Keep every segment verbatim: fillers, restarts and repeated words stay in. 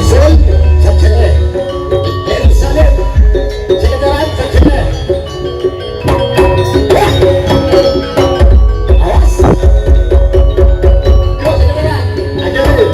Sul, sajjhâna. Yerusalem, Jâgâ Terang, sajjhâna. Wah! Awas! Yuk, Jâgâ Terang. Ayo, ayo.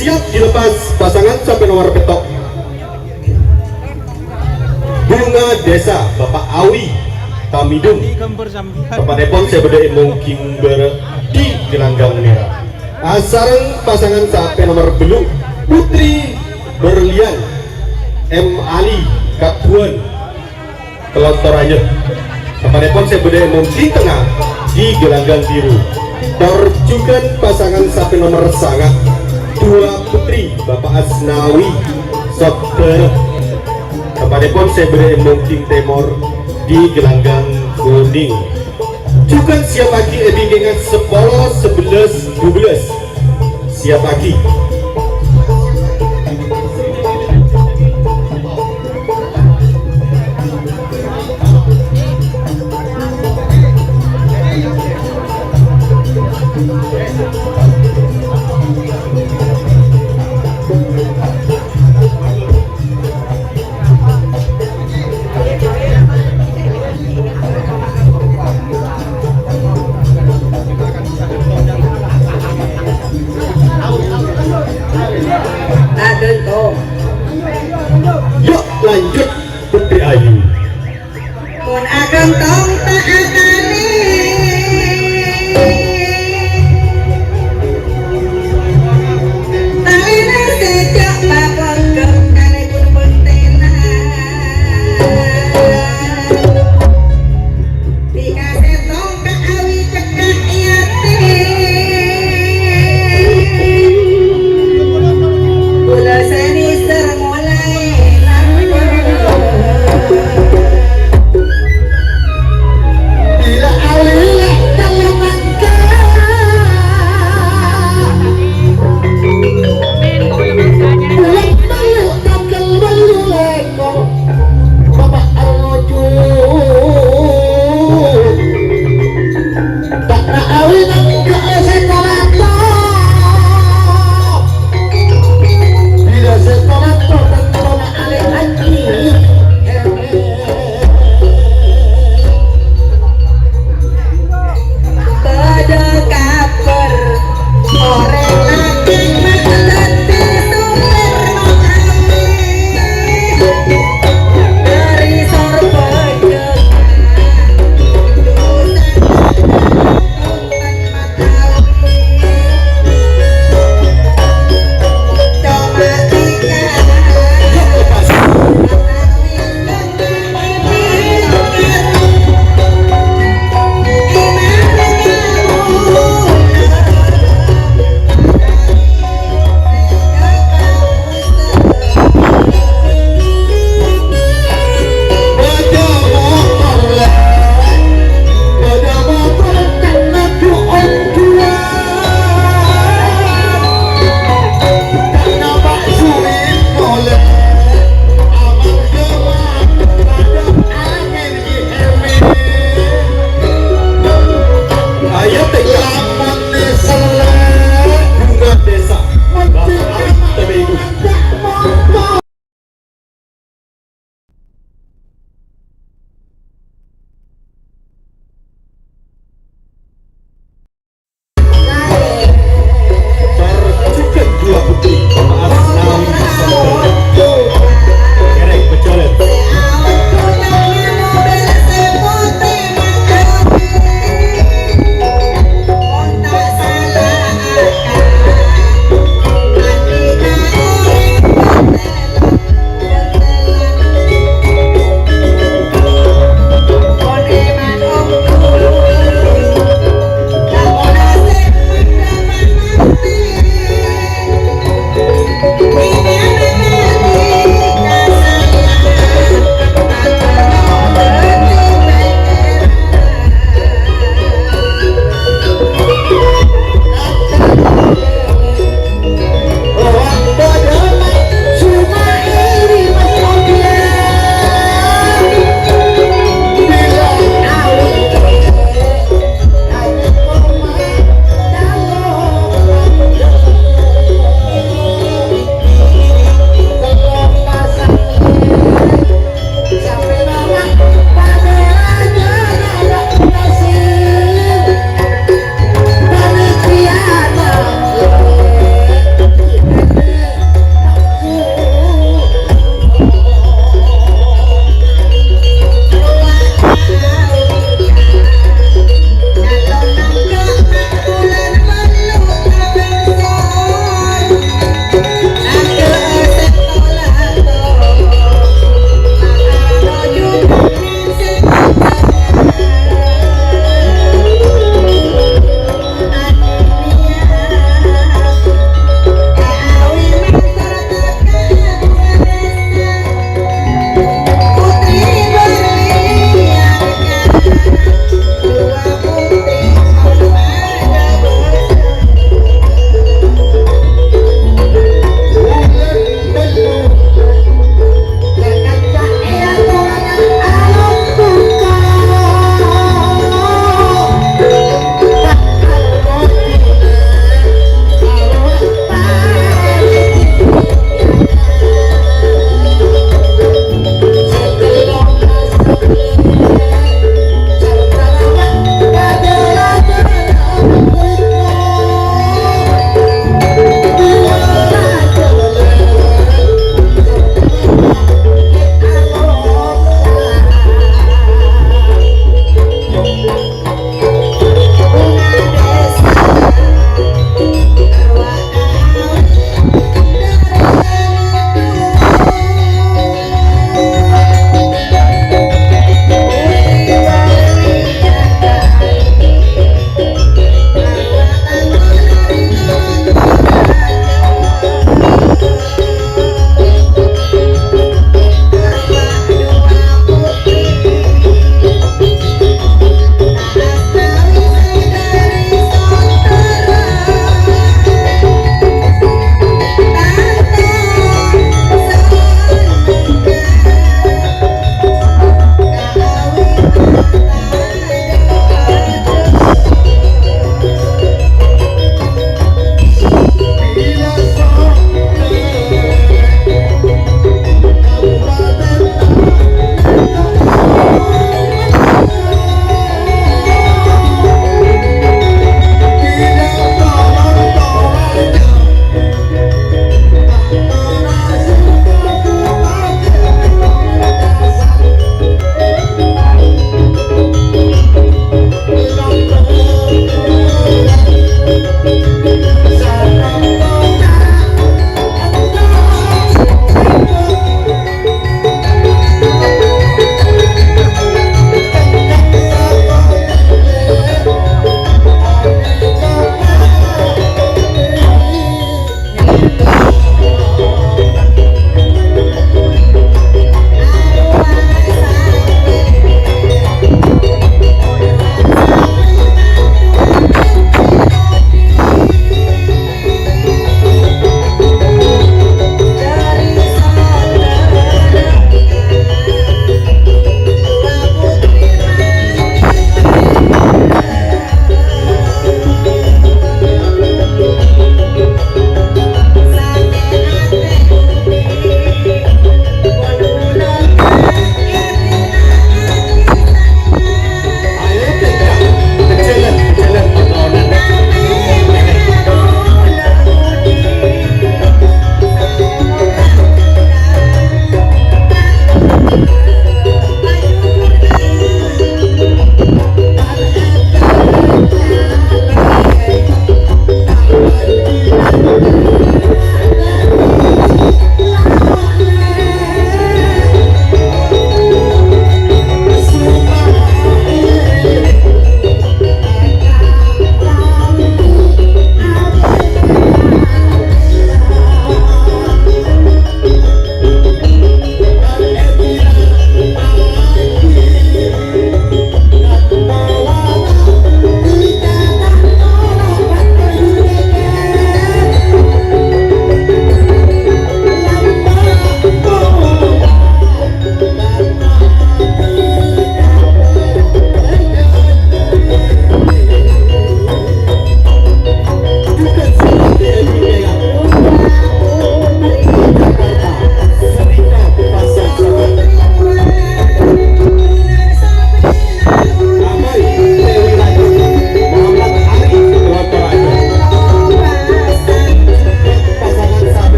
Siap dilepas pasangan sampè nomer pètto'. Bunga Desa, Bapak Awi Tamidung. Tempatèpon sè bâdâ è Mongging Bârâ' di Gelanggang Mèra. Asareng pasangan sampè nomer bâllu', Putri Berlian, M Ali Kabuan. Pelontorannya. Tempatèpon sè bâdâ è Mongging Tengnga di Gelanggang Biru. Tor jhughân pasangan sampè nomer sanga', Dua Putri Bapak Asnawi Sotbârâ. Tempatèpon sè bâdâ è Mongging Tèmor di Gelanggang Kuning. Jhughân siap aghi è bingkèngan sapolo, sabellâs, dubellâs. Siap aghi. Yuk, lanjut, Putri Ayu. Mon aghântong ta' akalè, talèna sè jhâ' papongghem kalè pun bhuntenan. Dikasè tongka' awi cekka' è atè. Kaulâ sanèser molaè lapar.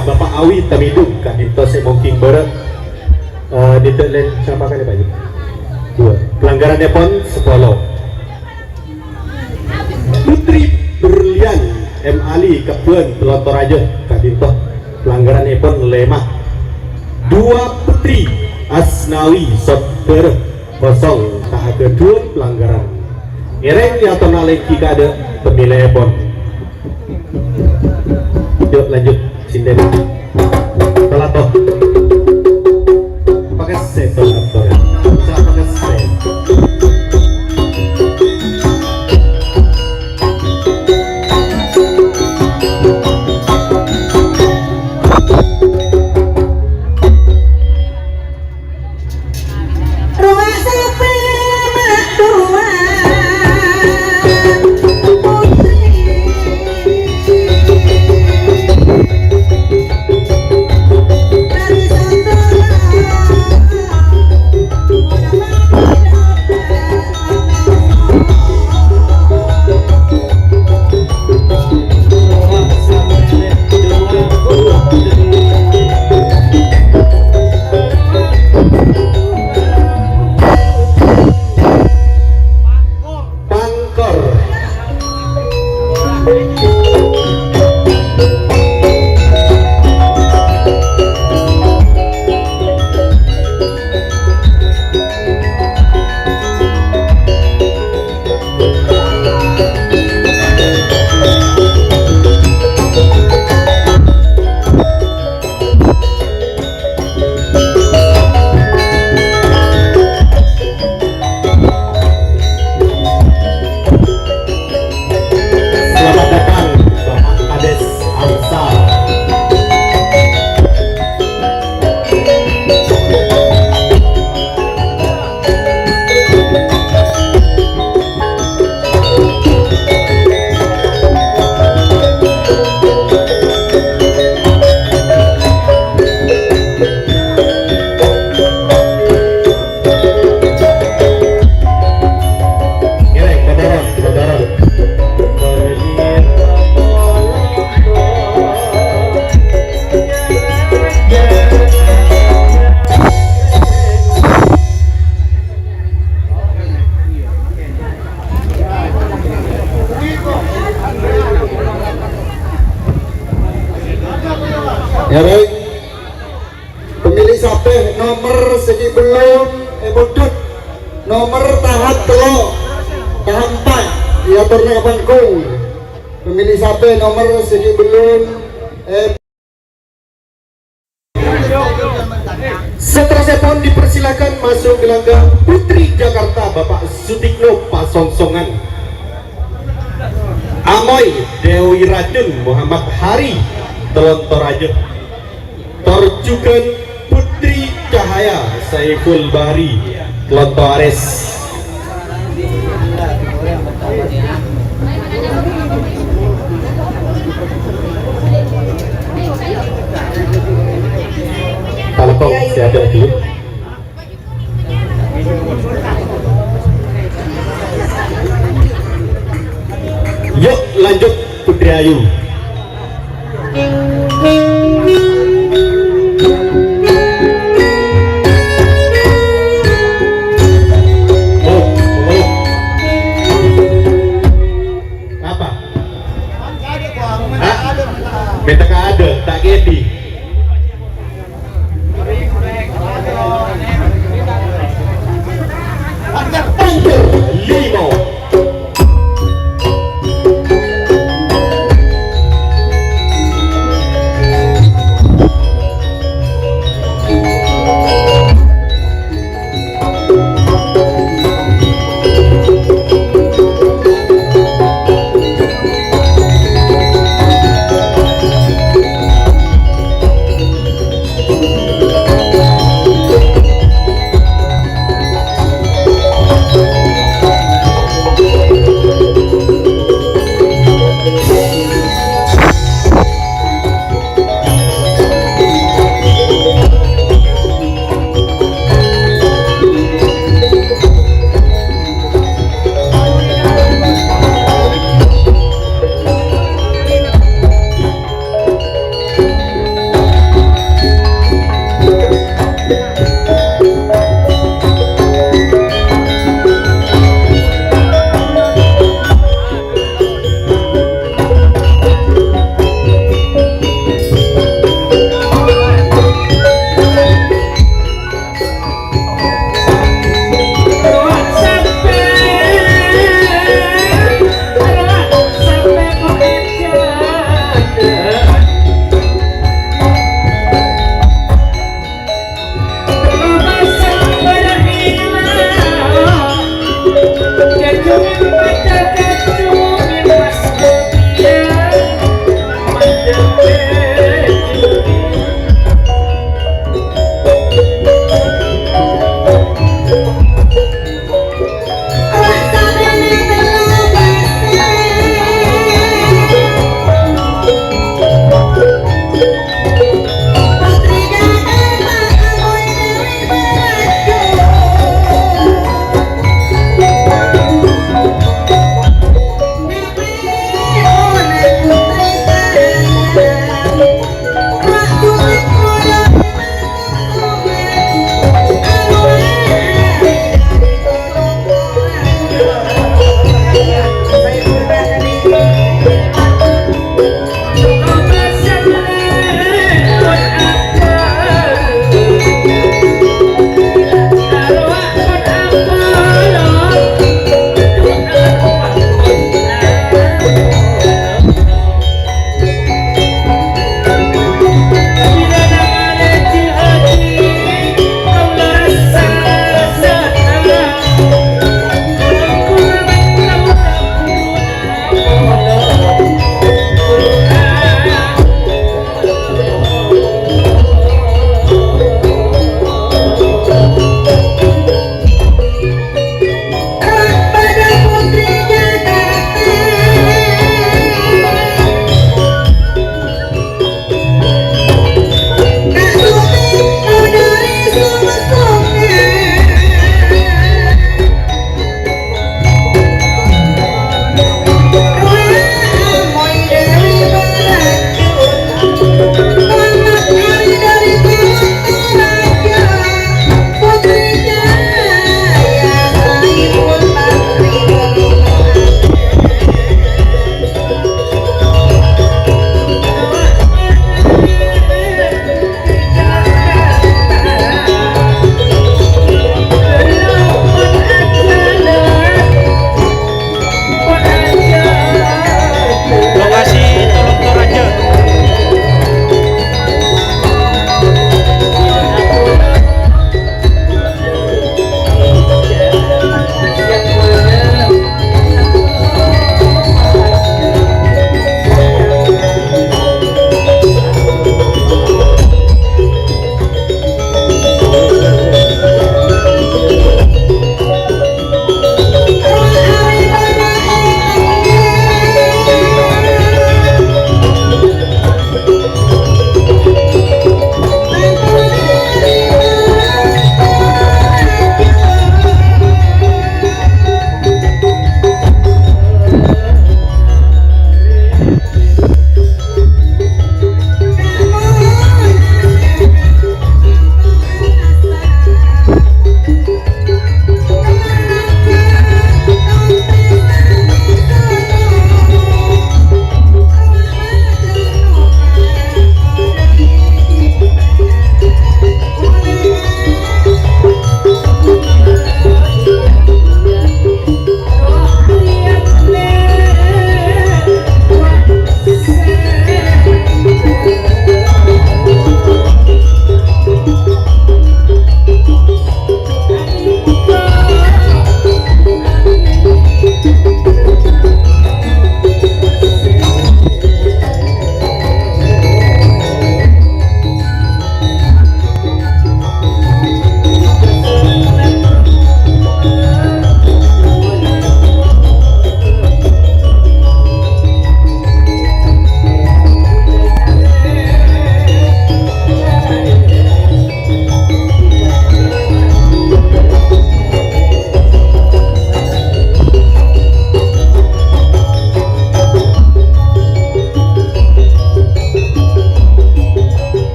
Bapak Awi Tamidung, ka'dinto sè mongking bârâ'. Eh, nèka lèn sapa kalè, Pak? Dua. Pelanggaranèpon sapolo. Putri Berlian M Ali Kebuan Telon Toraja, ka'dinto pelanggaranèpon lèma'. Dua Putri Asnawi Sotbârâ kosong, ta' aghâdhuwân pelanggaran. Ngèrèng èatorra lèngghi kaadâ' pemilihèpon. Yuk, lanjut. Sindhâna. Telat, toh. Pakessè, toh, aktor. Bisa pakessè. Pangkor. Selamat datang, Bapak Kades Amsal. Ya, baik. Pemilih sabâ nomer sè ghi' bellun èpondhut, nomer tahap tello', tahap empat, èatorra ka panggung. Pemilih sabâ nomer sè ghi' bellun, eh, Seterusnya pon dipersilakan masuk gelanggang Putri Jakarta, Bapak Sutikno Pasongsongan. Amoy Dewi Racun Muhammad Hari, Telon Toraja. Tor jhughân Putri Cahaya Saiful Bahri, Telon Toares. Taleko, siapa dulu? Yuk, lanjut, Putri Ayu. Oh, oh. Apa? Hah? Mènta kaadâ', ta' kèdhi. Panter limo.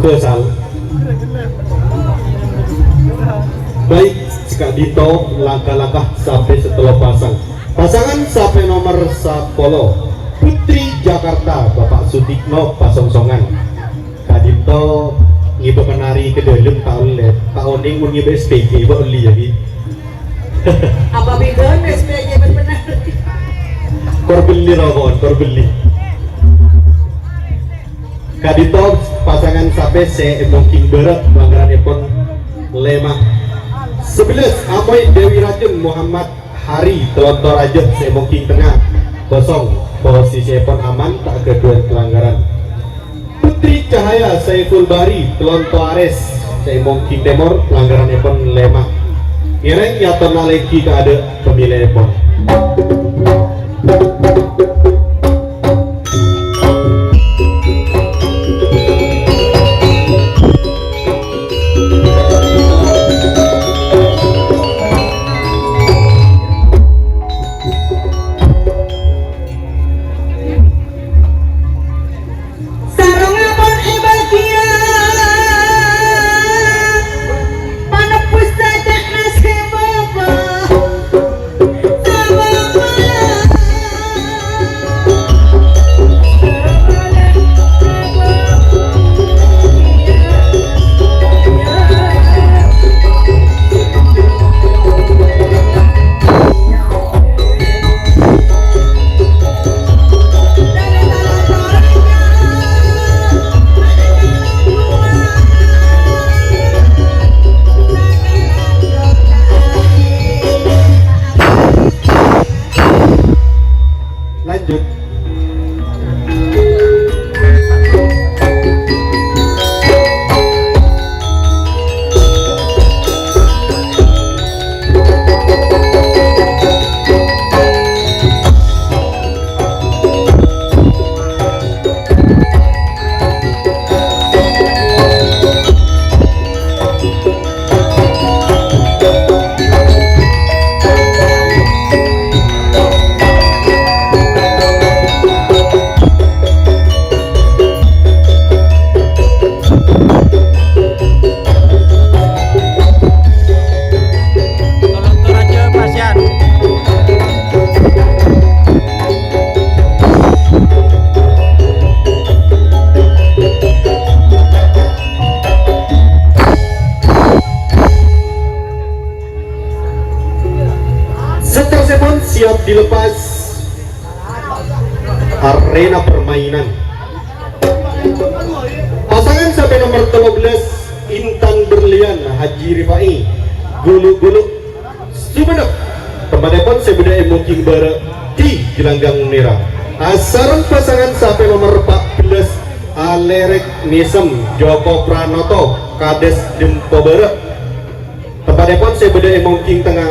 Bosal. Baik, ka'dinto langkah-langkah sampè sè tello pasang. Pasangan sampè nomer sapolo, Putri Jakarta, Bapak Sutikno Pasongsongan. Ka'dinto ngibâ penari ka dâlem ta' ollè, ta' onèng mon ngibâ S P J, bâ' ollè yâ, Ki. Apa bhidhâna S P J bân penari? Kor bellè roko'an, kor bellè. Ka'dinto pasangan sampè sè è mongking bârâ', langgarannèpon lèma'. Sabellâs, Amoy Dewi Rajun Muhammad Hari Telonto Raja sè è mongking tengnga, kosong, posisièpon aman, ta' ghâdhuwân pelanggaran. Putri Cahaya Saiful Bahri Telonto Ares sè è mongking tèmor, pelanggarannèpon lèma'. Ngèrèng èyatorra lèngghi kaadâ' pamilèèpon. Sarong ampon èbâgiyâ, panebbhus caca'na sè bâbâ. Lanjut. Tolong atur aja, Pasian. Seterusnya pun siap dilepas. Arena permainan. Pasangan sampè nomer tello bellâs, Intan Berlian Haji Rifai, Gulu-Gulu, Sumenep. Tempatèpon sè bâdâ è mongking bârâ' di gelanggang nèra. Asareng pasangan sampè nomer empat belas, Alerek Nisem Joko Pranoto, Kades Dempo Bârâ'. Tempatèpon sè bâdâ è mongking tengnga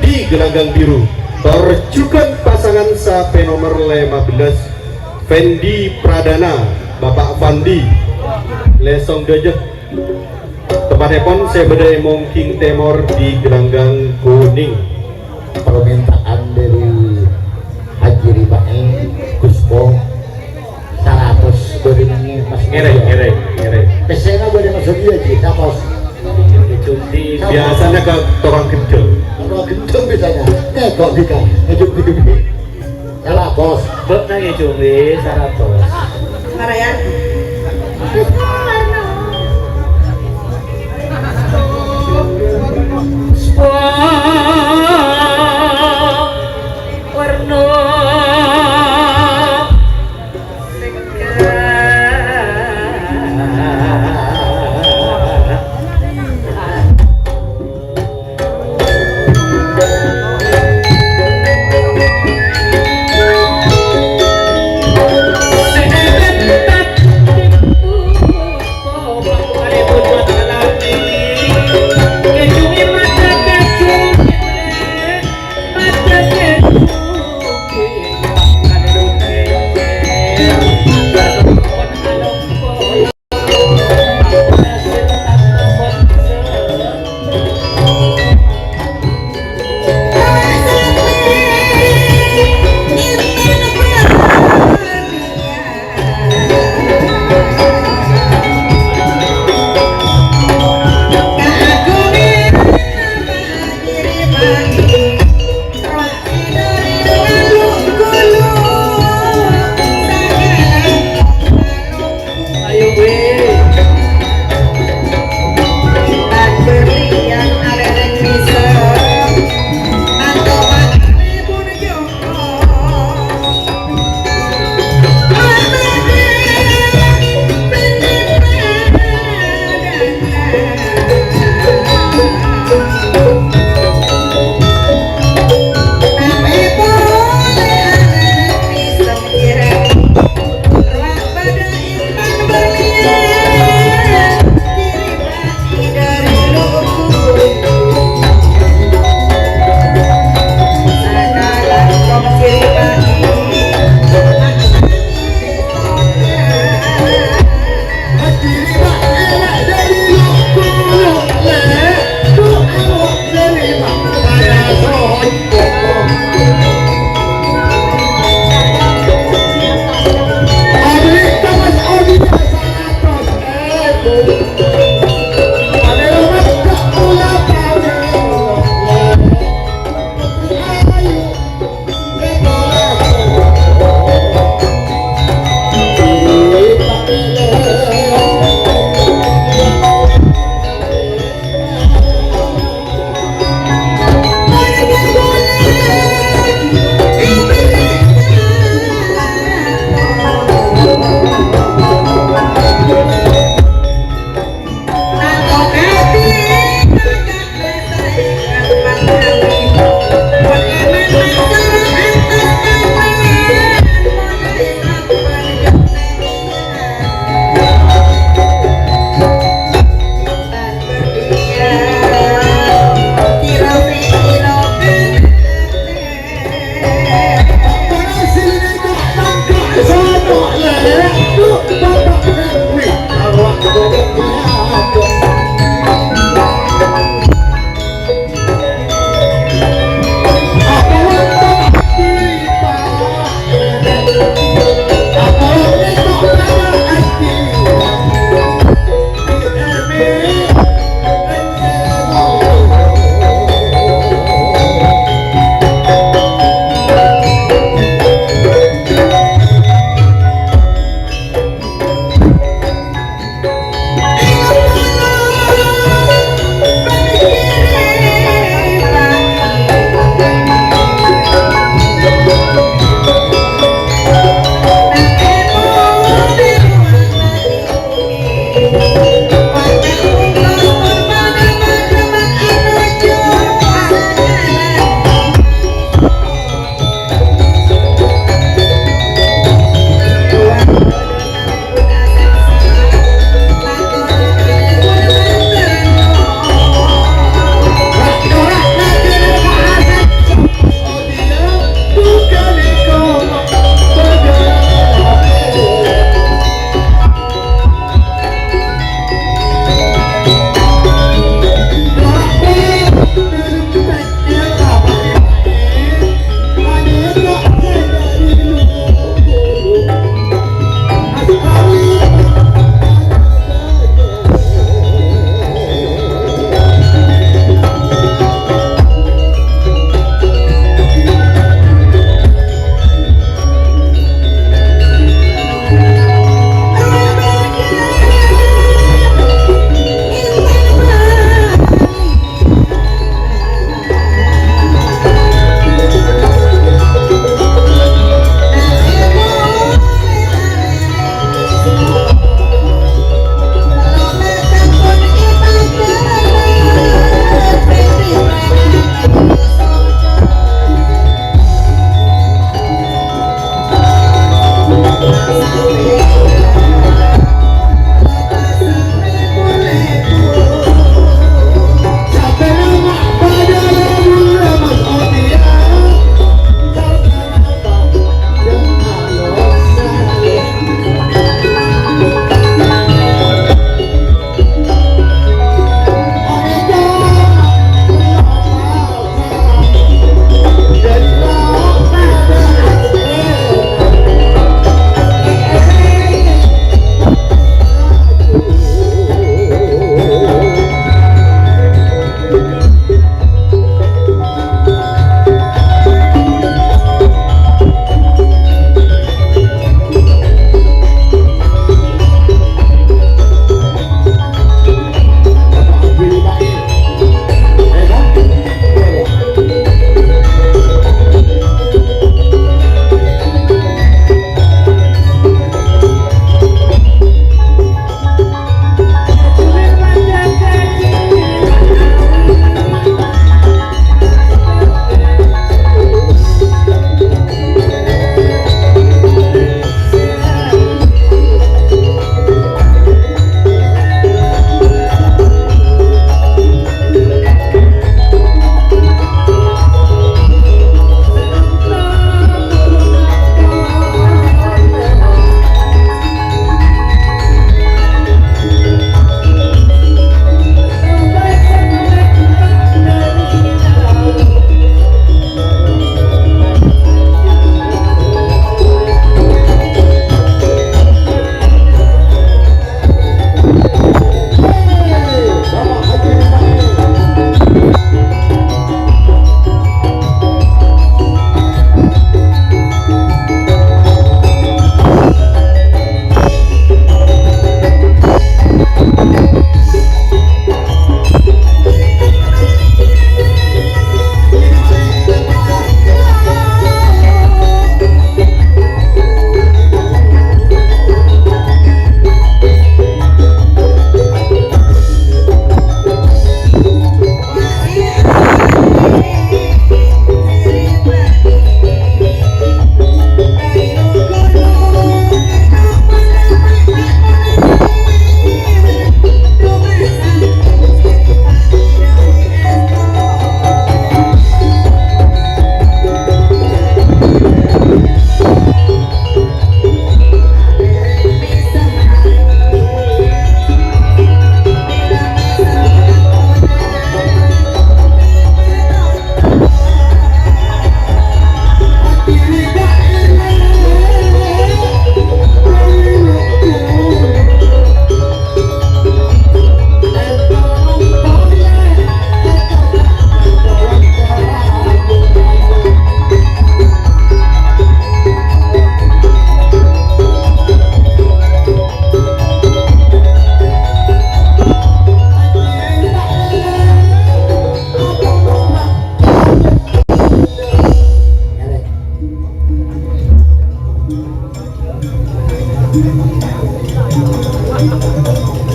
di gelanggang biru. Tor jhughân pasangan sampè nomer lèma bellâs, Fendi Pradana, Bapak Fandi, Lesong Dâjâ. Tempatèpon sè bâdâ è mongking tèmor di gelanggang kuning. Permintaan dari Haji Riba'i, Gus Pong, saratos bâdâ nèngè, Mas. Ngèrèng, Mulia. Ngèrèng, ngèrèng. Pèssèna bâdâ Mas Mulia, Ji, saratos. Jumdi. Biasanya ke tukang gendong. Tukang gendong biasanya. Nih, kok bisa? Jumdi. Saratos. Bâ'na nèngè jumdi, saratos. Ngarayan. Warna.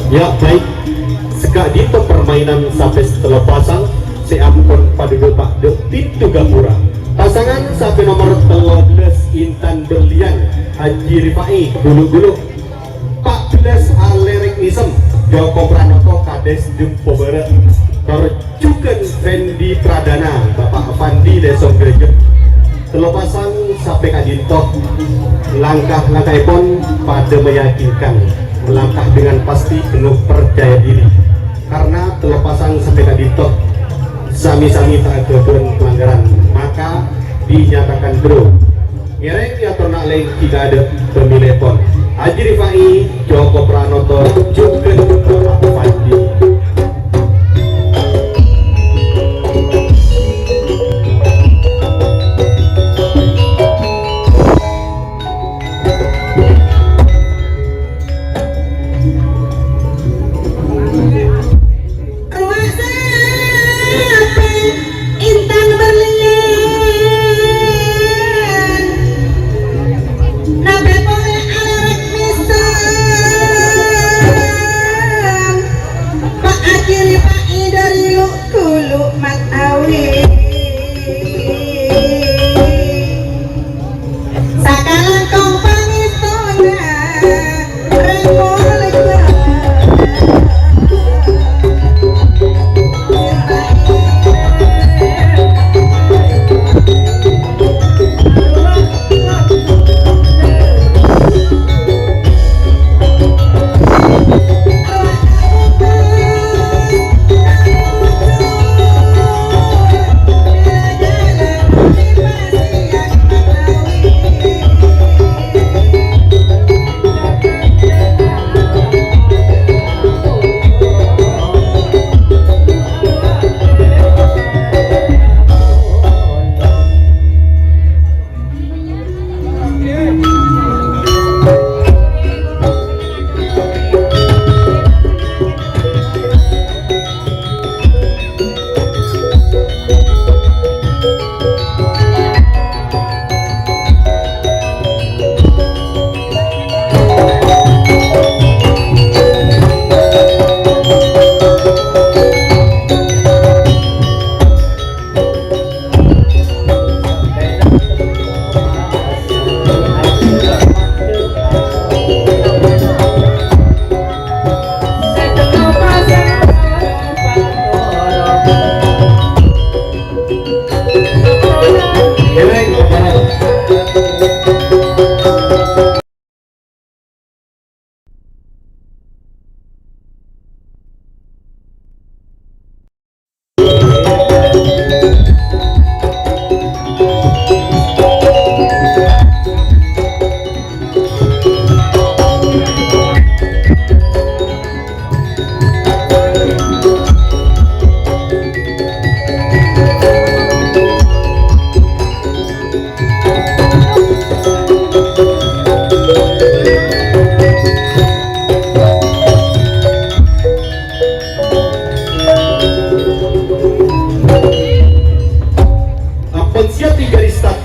Ya, baik. Saka'dinto permainan sapè tello pasang sè ampon padâ dâpa' dâ' pintu ghâpura. Pasangan sapè nomer tello bellâs Intan Berlian, Haji Rifa'i, Gulu-Gulu. Pa' bellâs Alèrèk Ngisem, Joko Pranoto, Kadès Dempo Bârâ'. Tor jhughân Fendi Pradana, Bapa' Fandi Lesong Grejep. Tello pasang sapè ka'dinto. Langkah-langkahèpon padâ meyakinkan. Melangkah dengan pasti penuh percaya diri. Karena tello pasang sapè ka'dinto sami-sami ta' aghâbây pelanggaran, maka dinyatakan draw. Ngèrèng èyatorra lèngghi ka adâ' pamilèpon. Haji Rifa'i, Joko Pranoto, jhughân Bapa' Fandi. Rowa sapè Intan Berlian, napè polè Alèrèk Ngisem, Pa' Haji Rifa'i dâri Lu-, Gulu Matawi. Sakalangkong pangèstona rèng polè. Ampon siap di garis start.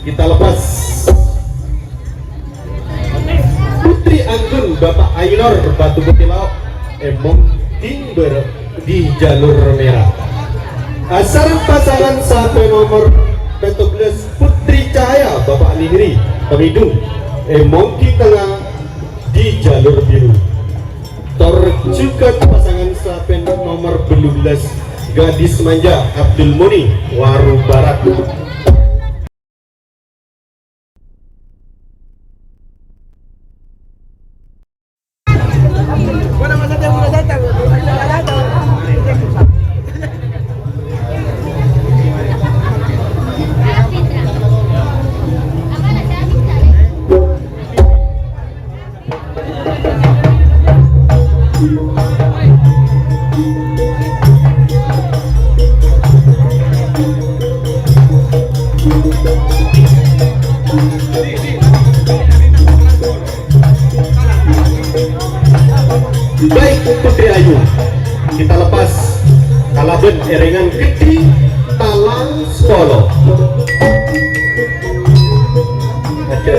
Kita lepas. Putri Anggun, Bapak Ainur, Batu Putih Laut, èmong timber di jalur merah. Asareng pasangan sapè nomer pètto bellâs Putri Cahaya, Bapak Mihri, Pemidung, èmong di tengah di jalur biru. Tor jhughân pasangan sapè nomer bâllu bellâs Gadis Manja, Abdul Muni, Waru Barat. Baik, Putri Ayu, kita lepas kalabân èrèngan kedhi talang sapolo. Ada.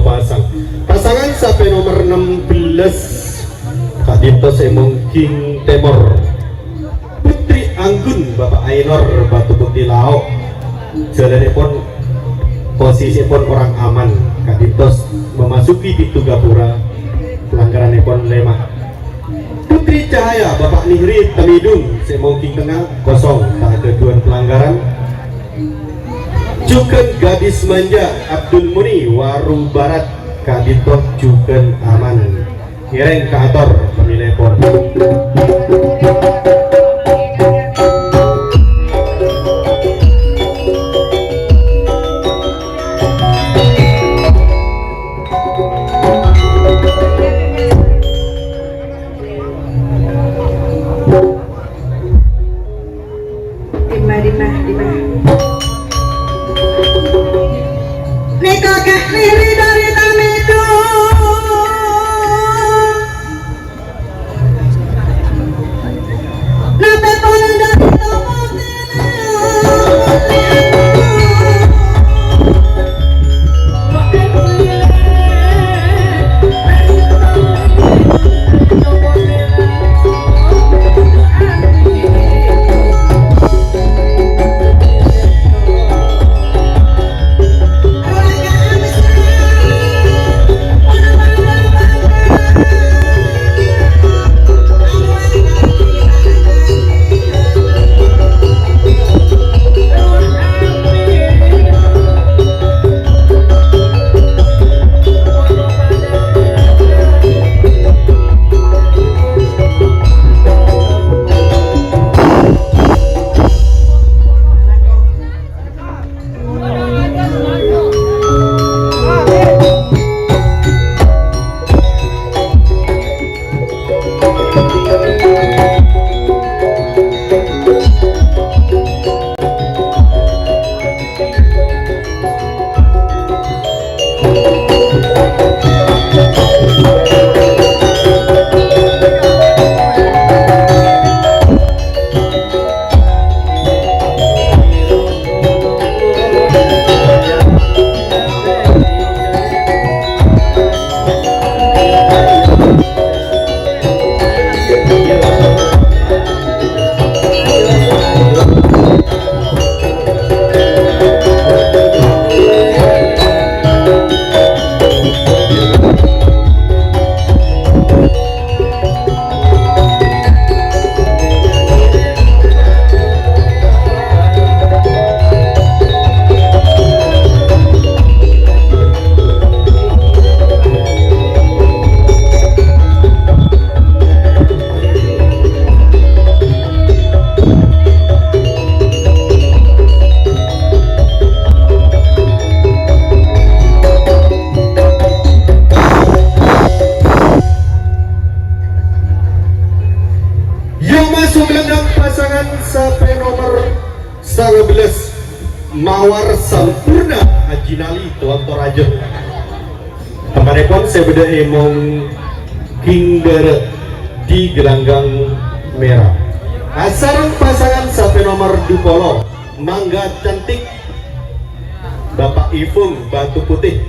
Pasang. Pasangan sapè nomer ennem belas, ka'dinto sè mongking tèmor. Putri Anggun, Bapak Ainor, Batu Putih Lao'. Jhâlânnèpon, posisipon kurang aman. Ka'dinto memasuki pintu gapura, pelanggaranèpon lèma'. Putri Cahaya, Bapak Nihri, Temidung, sè mongking tengnga, kosong, ta' ghâdhuwân pelanggaran. Jhughân Gadis Manja, Abdul Muni, Waru Barat, ka'dinto jhughân aman. Ngèrèng kaator pamilèpon. Dimma, dimma, dimma. Nèka kè Riri dhâri Tamedo. Napè pon dhâri Tamedo. Yâ, maso' ghellândhâng pasangan sapè nomer sanga bellâs, Mawar Sampurna Haji Nali Lontoraja. Tempatèpon sè bâdâ è mongking dârâ di gelanggang mèra. Asareng pasangan sapè nomer du polo, Mangga Cantik, Bapak Ifung, Batu Putih.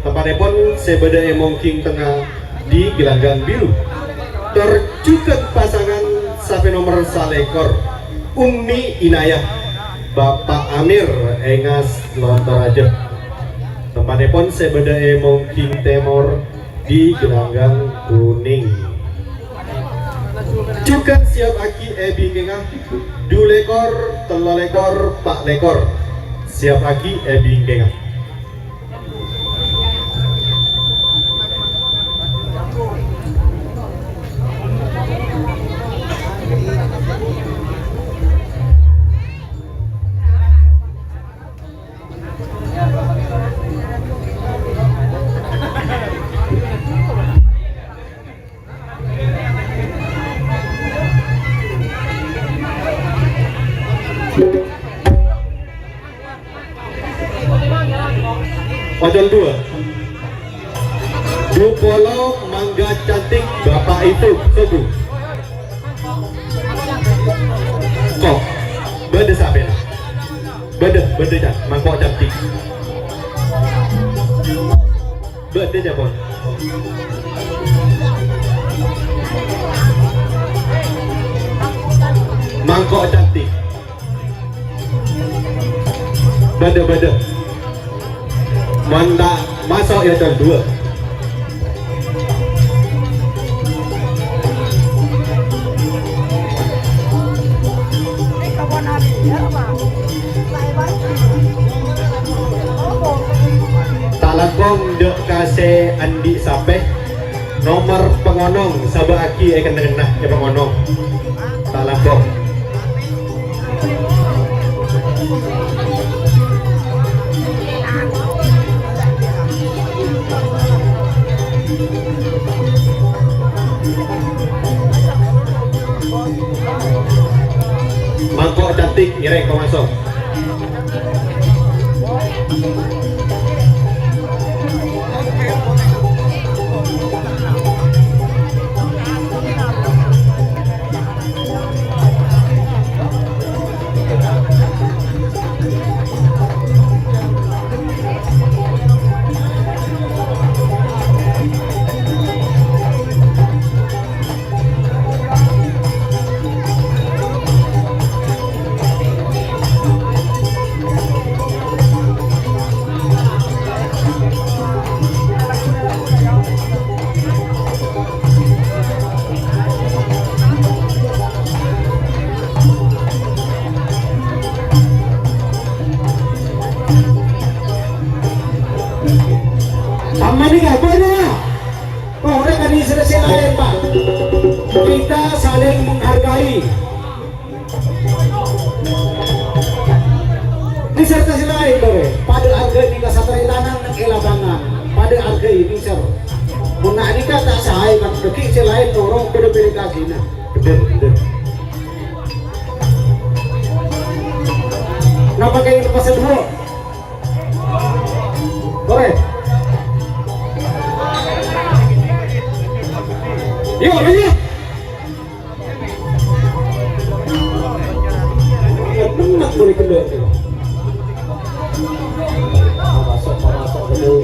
Tempatèpon sè bâdâ è mongking tengnga di gelanggang biru. Tor jhughân pasangan sapè nomer salèkor, Ummi Inayah, Bapak Amir, Engas, Lontoraja. Tempatèpon sè bâdâ è mongking tèmor di gelanggang kuning. Jhughân siyapaaghi è bingkèngnga, du lèkor, tello lèkor, pa' lèkor. Siyapaaghi è bingkèngnga. Pocol dua. Du polo Mangga Cantik, Bapak Itu, Sobu. Kok? Bâdâ sapèna? Bâdâ, bâdâ, Cak. Mangkok Cantik. Bâdâ, Cak, Pon. Mangkok cantik. Bâdâ, bâdâ. Mon ta' maso' ya, col duwâ'. Ta' langkong dâ' ka sè andi' sapè, nomor pangonong sabâ'âghi è kennengnganna è pangonong. Ta' langkong. Mangkok cantik ngèrèng pamaso'. Aman nèka, bâdâ. Orèng ka'dinto sè laèn, Pak. Kita saling menghargai. Nèser ta' sè laèn, Tore. Padâ arghâi nèka satarè lanang neng è lapangan. Padâ arghâi nèser. Mon nèka ta' saè, Pak. Dhâggi' sè laèn norong bâdâ bèrèkasina. Bhender, bhender. Napa kèng pesen, Bu? Tore. Yo, yo, yo. Masuk, masuk dulu.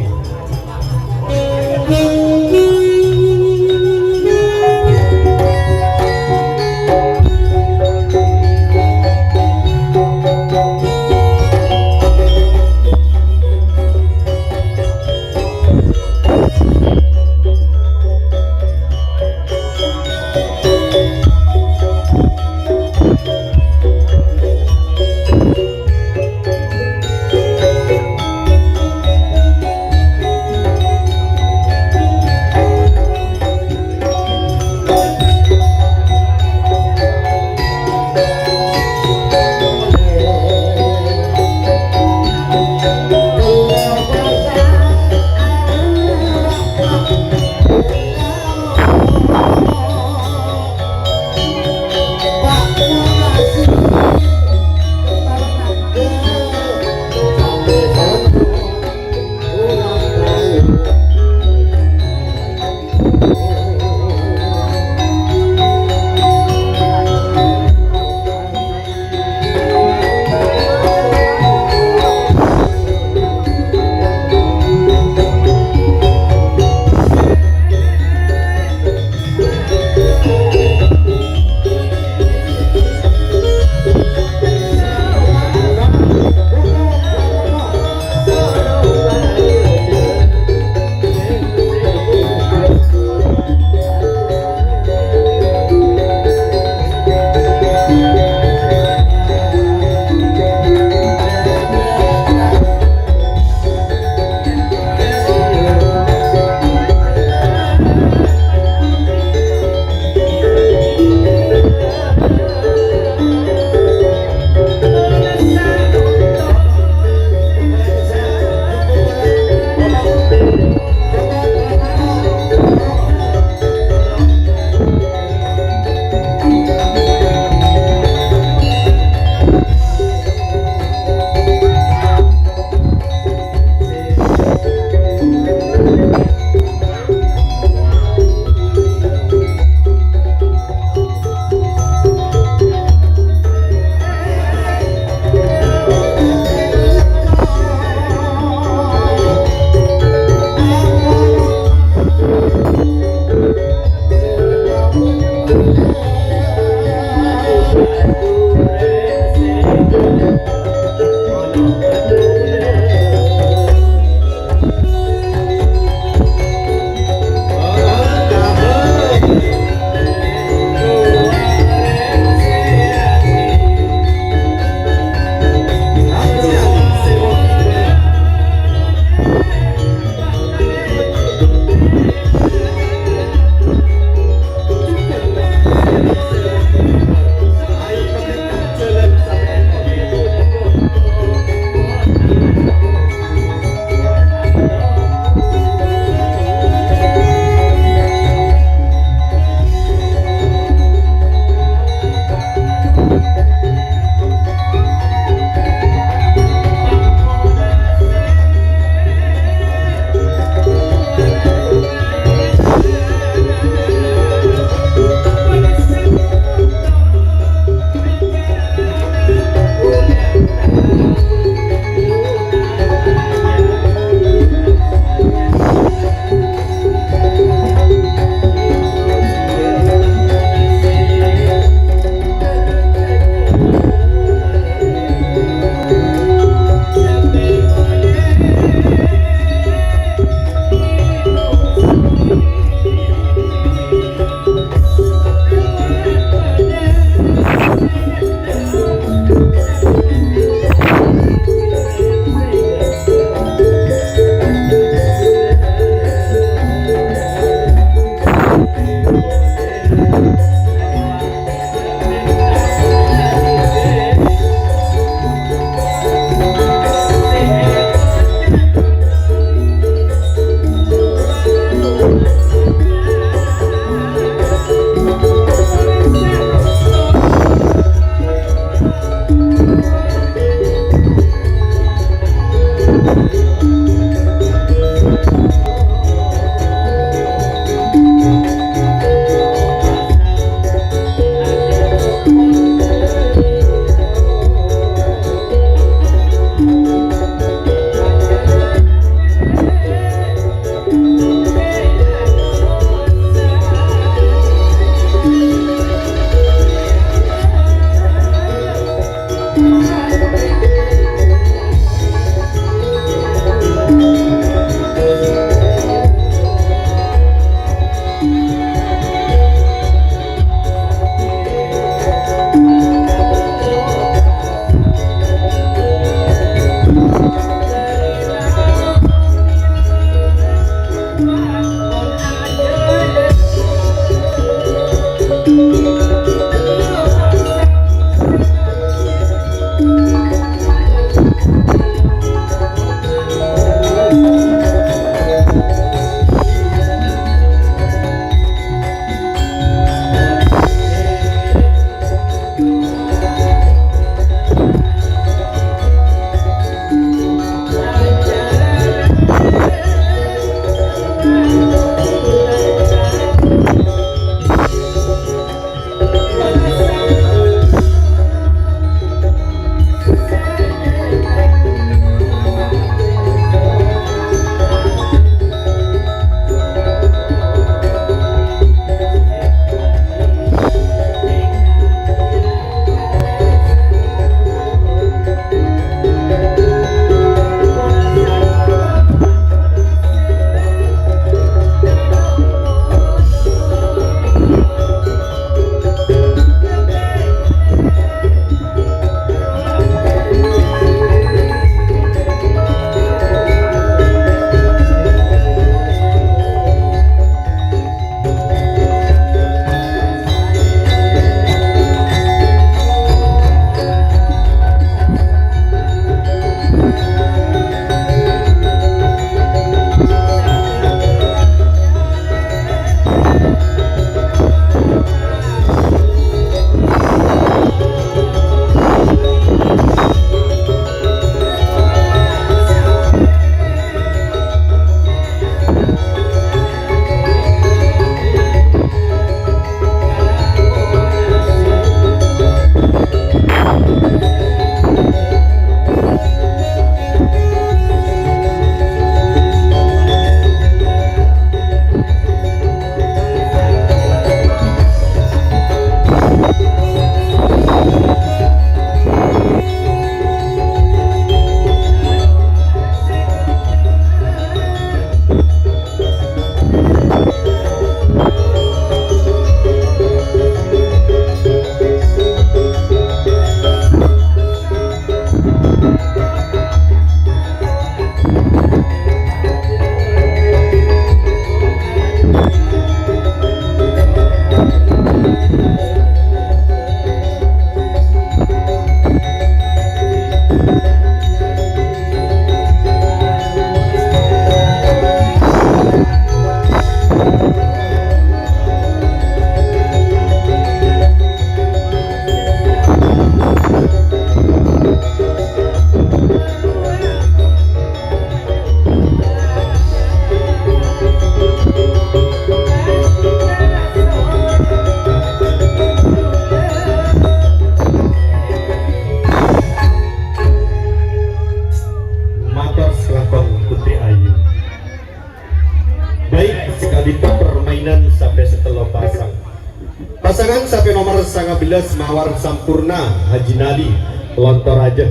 Sanga bellas Mawar Sampurna Haji Nali Lontoraja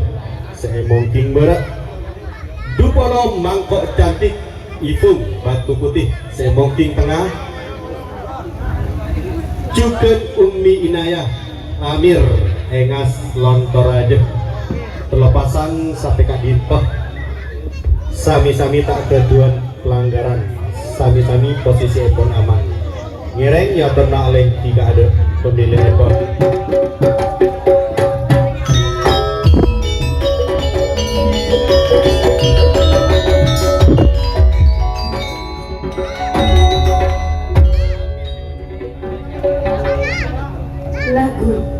sè è Mongking Bârâ'. Dupolo Mangko' Cantik Ifung Batu Putih sè è Mongking Tengnga. Jhughân Ummi Inayah Amir Engas Lontoraja. Tello pasang sapè ka'dinto. Sami-sami ta' ghâdhuwân pelanggaran. Sami-sami posisièpon aman. Ngèrèng èyatorra olè dhika adâ' pemilihanèpon. Lagu.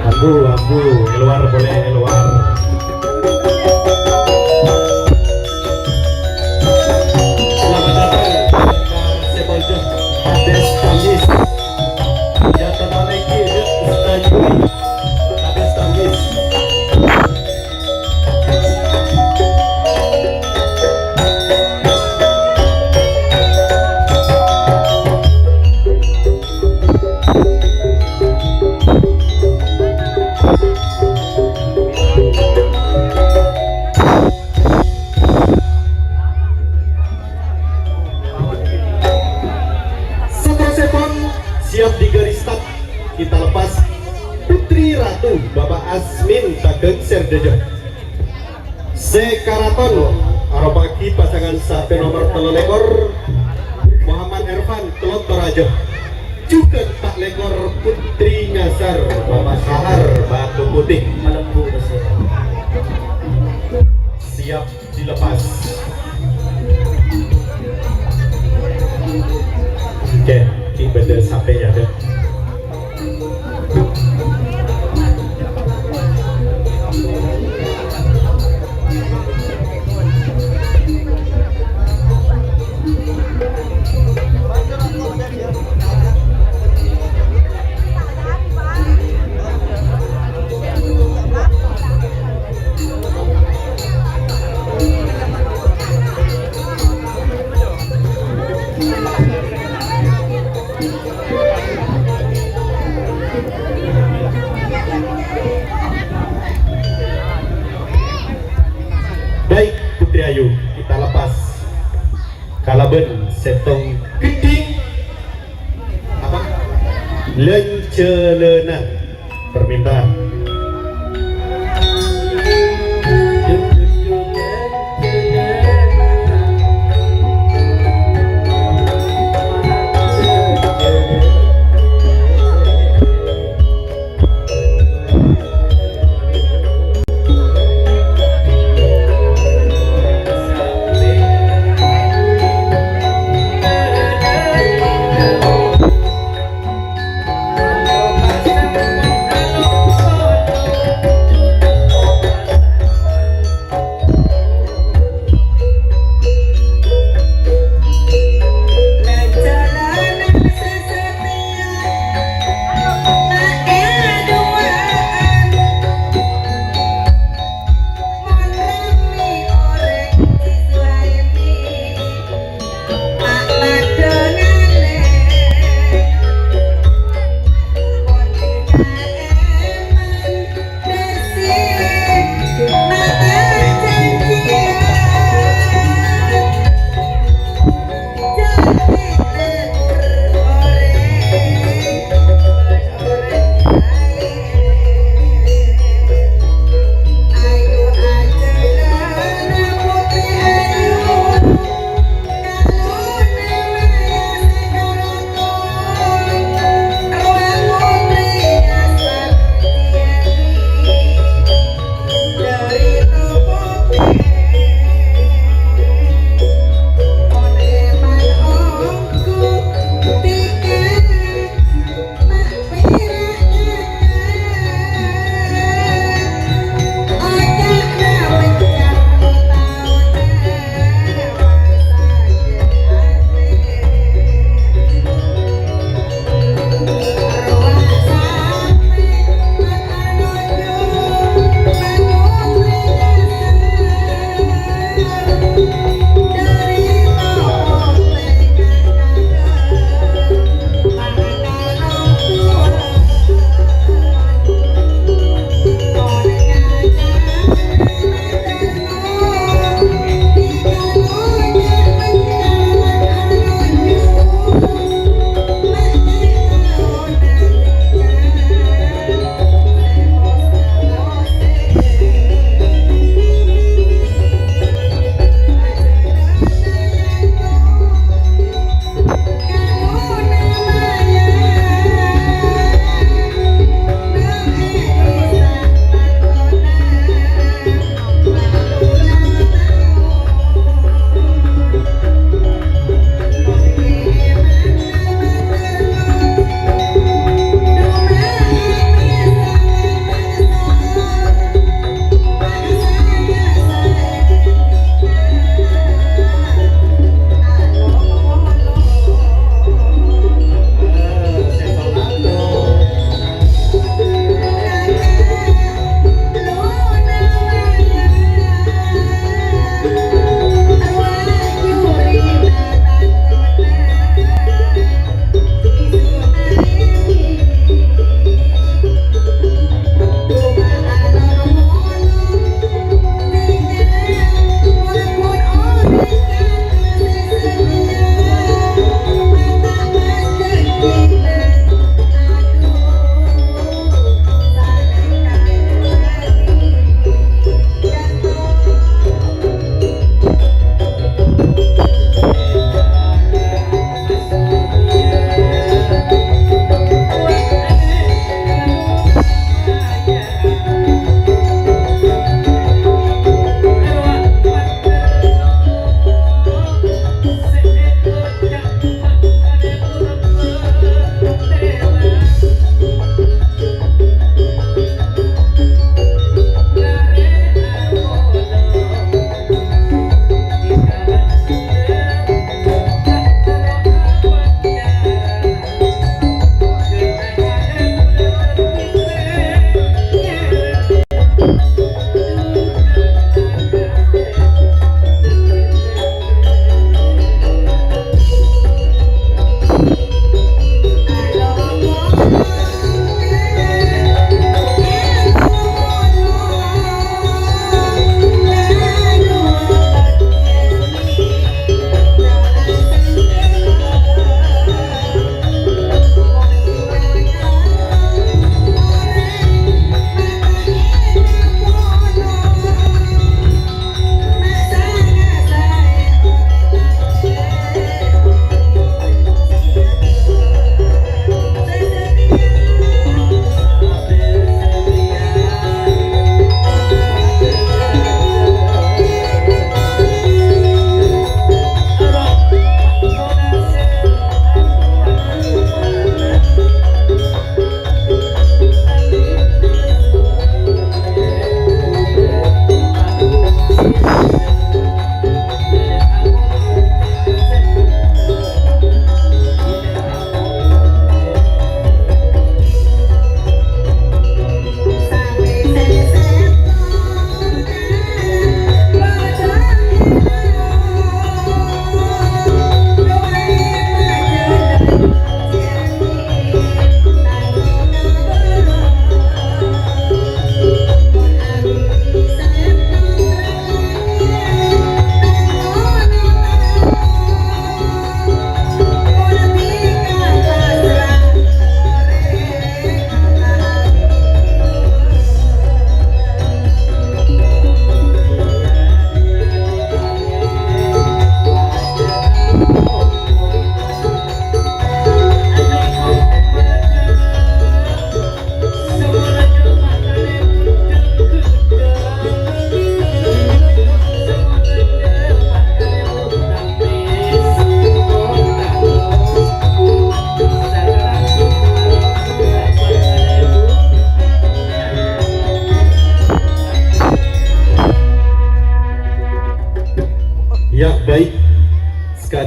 Ambu, ambu, è lowar polè, è lowar. Selamat datang, Pak Sepoljo, Kades Tamis. Ya, teman lagi, ya, Ustaz Yuri. Kades Tamis. Saterrossèpon, siap di garis start, kita lepas Putri Ratu Bapak Asmin Tageng Serdajâ. Sè karaton aropa'aghi pasangan sapè nomer tello lèkor, Muhammad Ervan, Telot Toraja. Jhughân empat lèkor, Putri Ngasar, Bapak Sahar, Batu Putih. Malebbhu ka sini. Siap dilepas. Oke, ghi' bâdâ sapè ya, Dek. Baik, Putri Ayu, kita lepas kalabân sèttong ghedhing apa? Lèn-jhâlânan. Permintaan.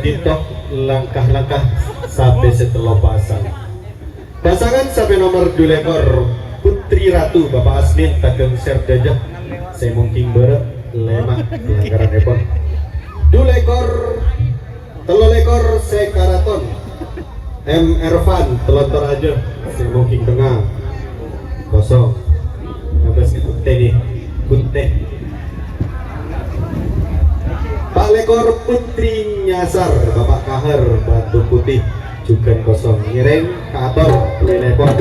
Dinto langkah-langkah sapè sè tello pasang. Pasangan sapè nomer dulekor, Putri Ratu Bapak Asmin Tageng Serdaja sè mongking bârâ' lèma' pelanggaranèpon. Dulekor, tello lekor sè karaton. M Ervan, Telon Toraja, sè mongking tengnga. Kosong. Ngabâs ka Kutte, nè. Kutte. Pa' lekor Putri Nyasar, Bapak Kahar, Batu Putih, jhughân kosong. Ngèrèng ka ator, duwènèpon.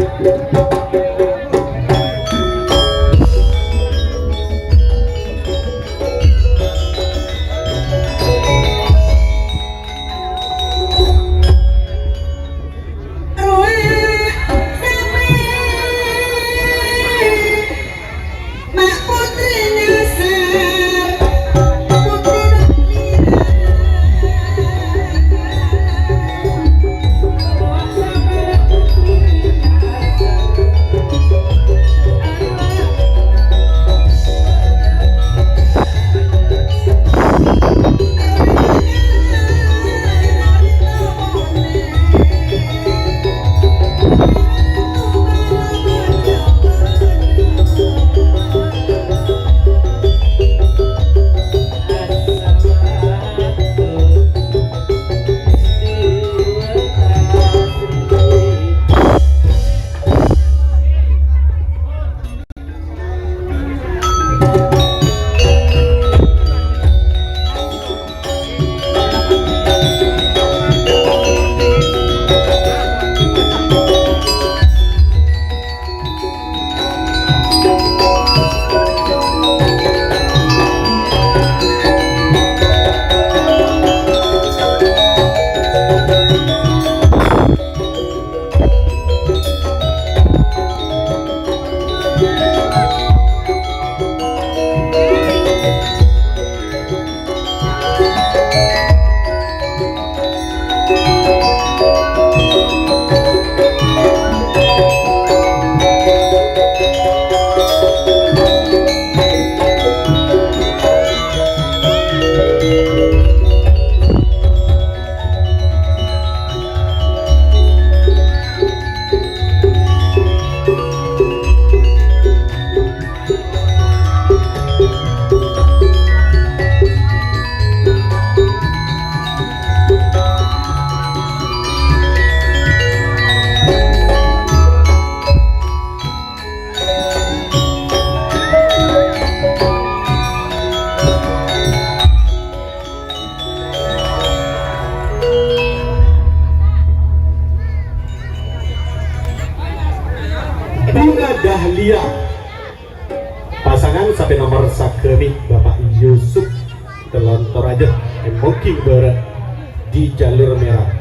Bunga Dahlia. Pasangan sapè nomer sagâmè, Bapak Yusuf Telon Toraja, è mongking bârâ' di jalur merah.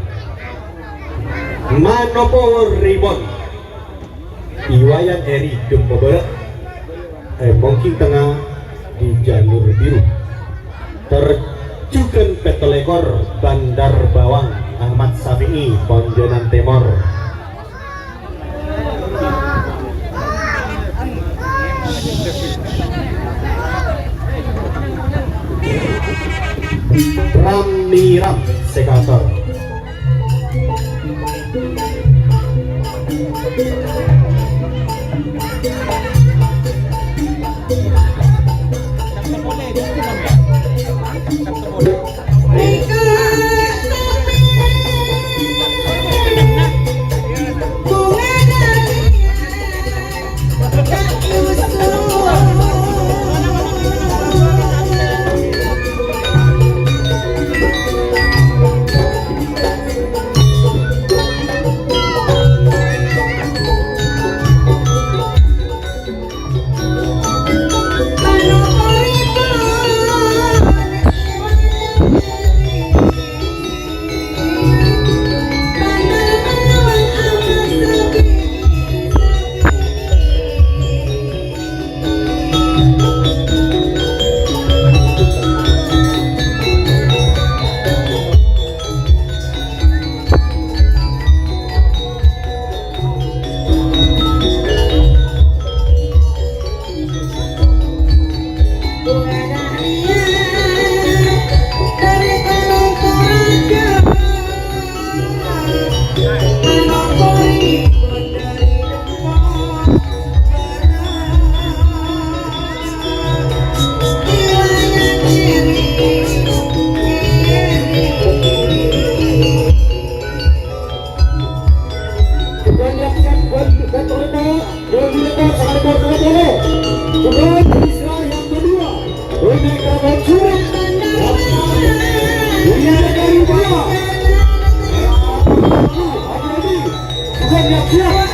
Manopo Ribon, Iwayan Eri Dumpo Bârâ', è mongking tengnga di jalur biru. Tor jhughân pètto lekor, Bandar Bawang, Ahmad Syafi'i, Ponjânan Tèmor. Ram-niram sè kator. Pemain Israel yang kedua, boneka Bajura. Dunia dari dua. Sudah siap.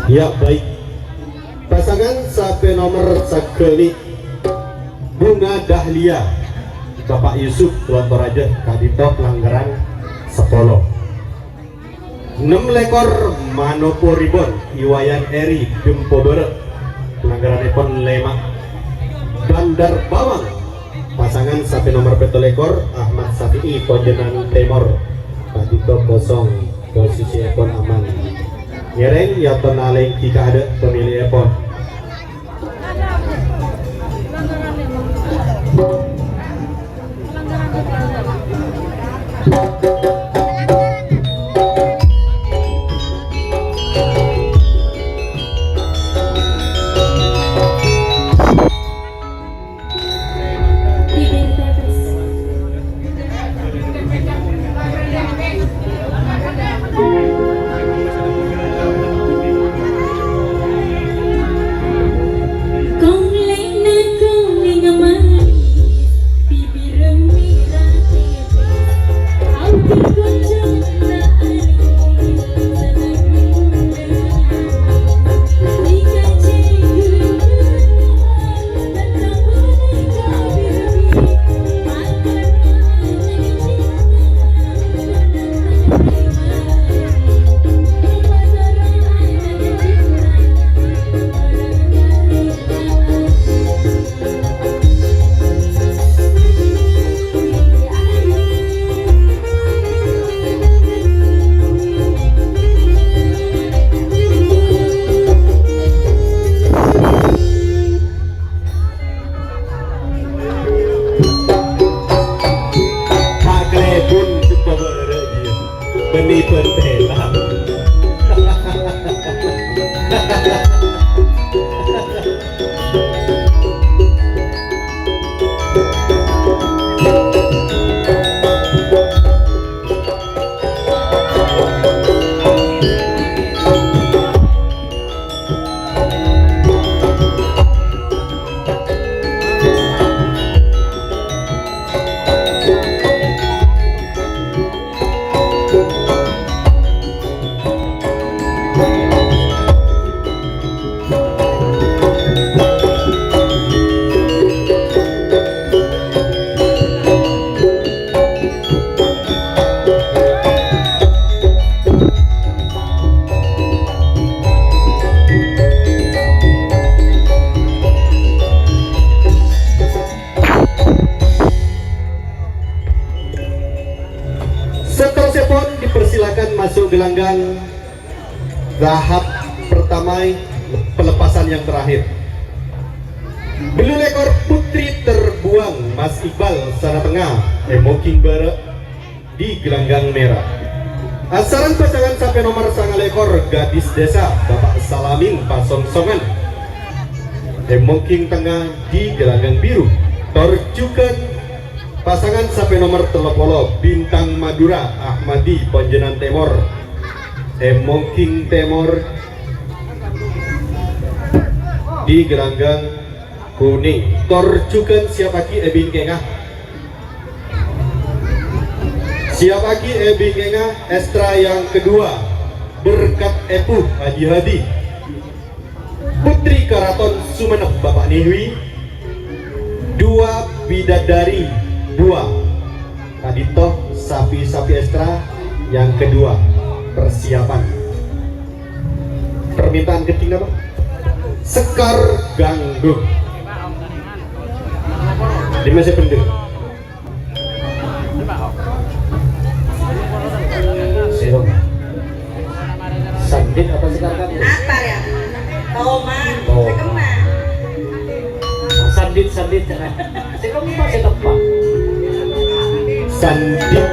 Ya, baik. Pasangan sapè nomer saghâli', Bunga Dahlia, Bapak Yusuf Lontoraja, ka'dinto pelanggaran sapolo. Ennem lèkor, Manopo Ribon, Iwayan Eri, Dempo Bârâ', pelanggaranèpon lèma'. Bandar Bawang, pasangan sapè nomer pètto lèkor, Ahmad Safi'i, Ponjhennengan Tèmor, ka'dinto kosong, posisièpon aman. Ngèrèng yâ ton alèngghi kaadâ' pamèlèèpon. Pak Klebun, coba bareng dia. Beni bentela. Seterusnya pon dipersilakan masuk gelanggang tahap pertama, pelepasan yang terakhir. Bâllu lèkor, Putri Terbuang, Mas Iqbal, Sana Tengnga, è mongking bârâ' di gelanggang mèra. Asareng pasangan sapè nomer sanga lèkor, Gadis Desa, Bapak Salamin, Pasongsongan, è mongking tengnga di gelanggang biru. Tor jhughân pasangan sapè nomer tello polo, Bintang Madura, Ahmadi, Ponjhennengan Tèmor, è mongking tèmor di gelanggang kuning. Tor jhughân siapaghi è bingkèngnga. Siapaghi è bingkèngnga, ekstra yang kedua, Berkat Epuh, Haji Hadi. Putri Karaton Sumenep, Bapak Nihwi. Dua bidadari, dua. Ka'dinto sapi-sapi ekstra yang kedua, persiapan. Permintaan kencing apa? Sekar Ganggung. Di mana saya bener? Sirung. Sandit apa sekarang? Apa ya? Toma. Toma. Sekema. Sandit, sandit. Sekema, sekema. Sandit.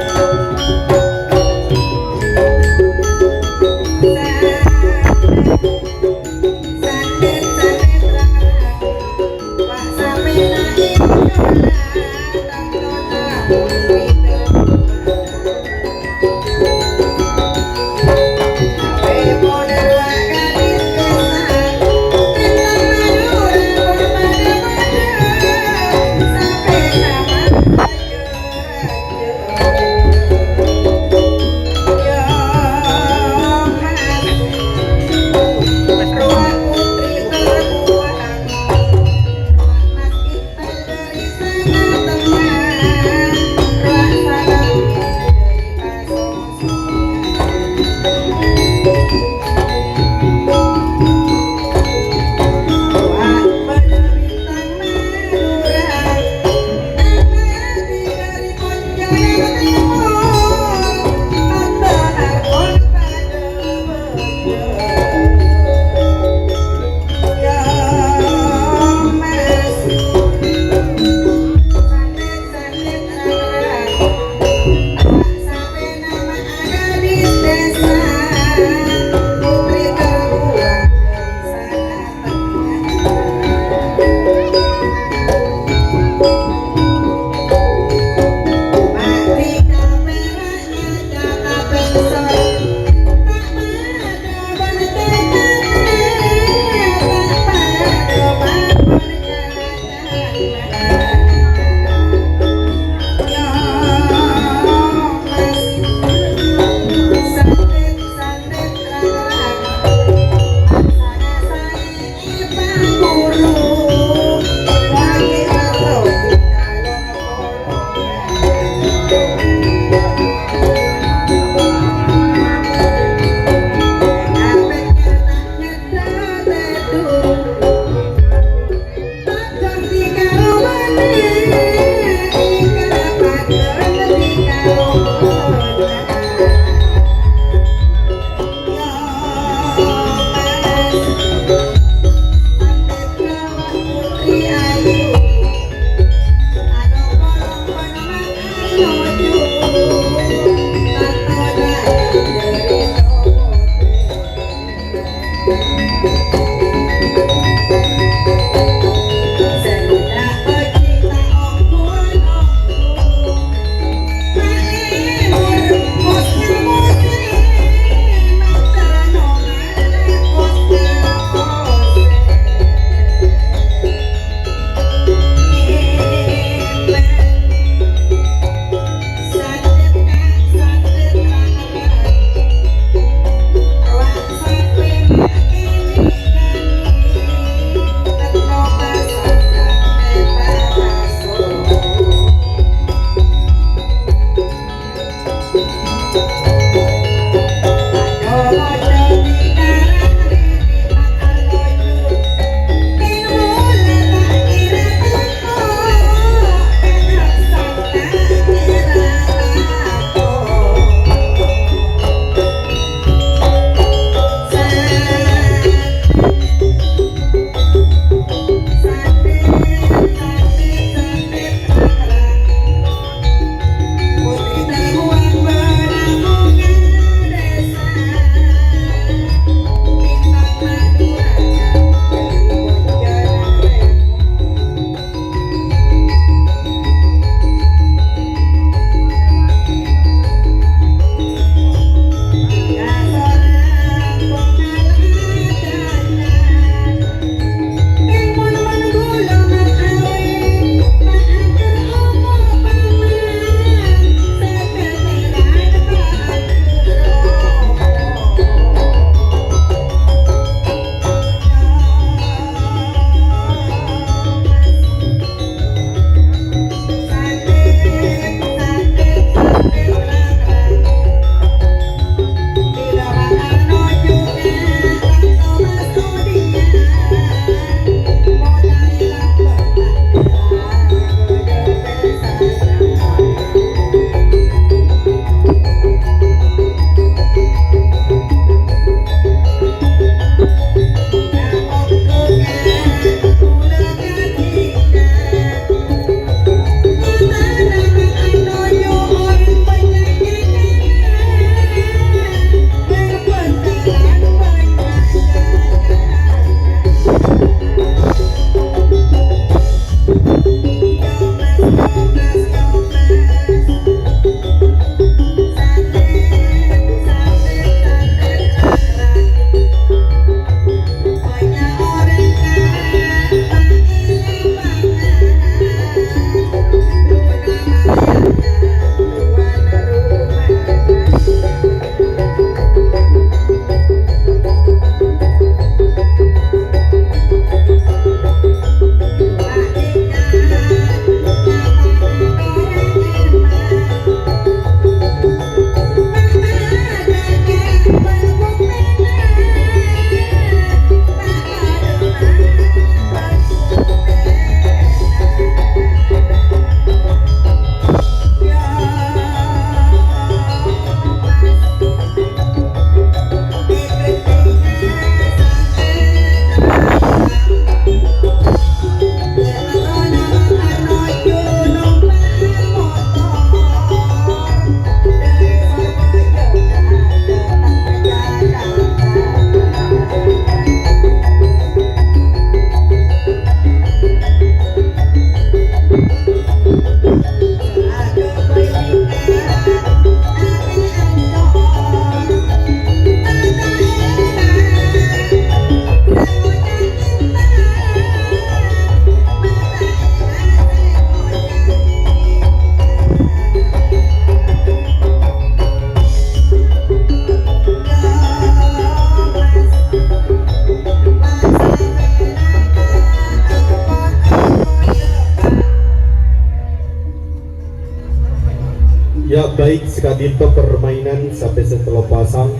Baik, saka'dinto permainan sapè sè tello pasang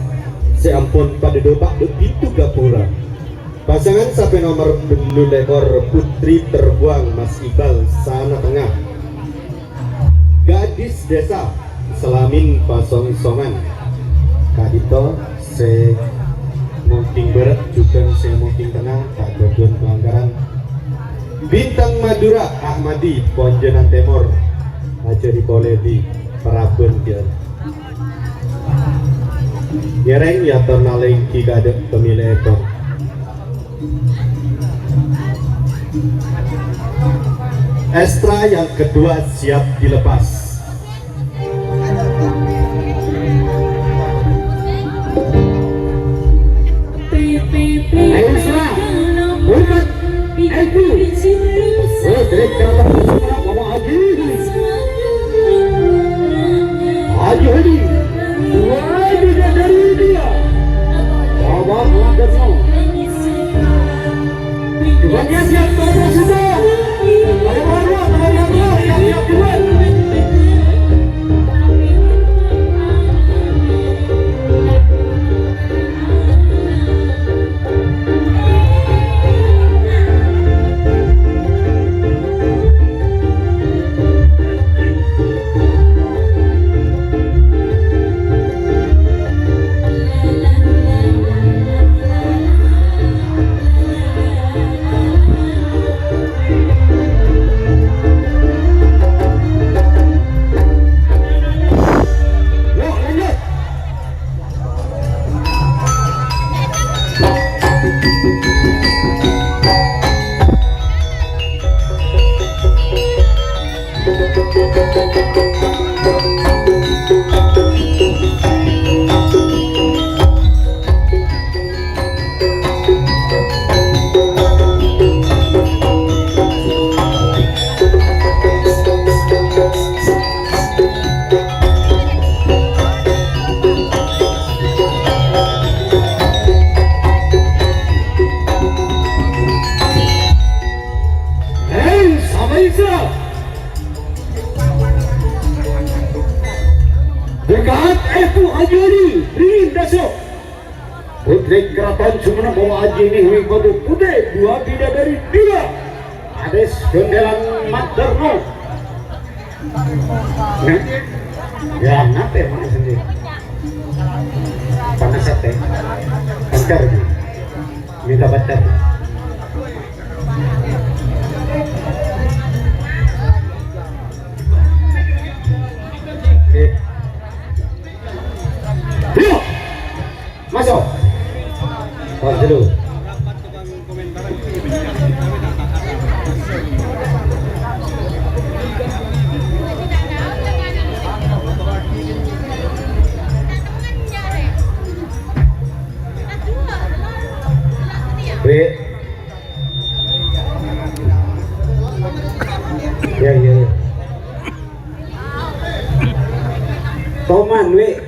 sè ampon padâ dâpa' bhâbhitto ghâbhurâ. Pasangan sapè nomer bâllu lèkor, Putri Terbuang, Mas Iqbal, sana tengnga. Gadis Desa, Salamin, Pasongsongan. Ka'dinto sè mongking bârât, jhughân sè mongking tengnga, ta' ghâdhuwân palangkaran. Bintang Madura, Ahmadi, Ponjânan Tèmor, ajâri polè dhi Paraban, Gyan. Ngèrèng èyator nalèng ghi' kaadâ' pamilèèpon. Ekstra yang kedua siap dilepas. Ayo, Sra. Hormat. Ebu. Oh, Drek Keraton Sumedang, Bapak Haji. Haji Hadi. Dua juga dari India. Bapak Lagarno. Juga siap, Bapak Suto. Bapak Marwa, Bapak Marwa, siap-siap juga. Hei, sapa Isra? Berkat Ebu Haji Ali, Ringin Daso. Putri Keraton Sumenep bawa Haji ini, Wikodo Putih, dua bidadari dua. Ades Gondelan Materno. Nah, ya, ngapain mana sendiri? Panas hati. Pacar. Minta pacar. Oke. Yuk. Masuk. Pak Jero. Wek. Ya, ya, ya. Toman, Wek.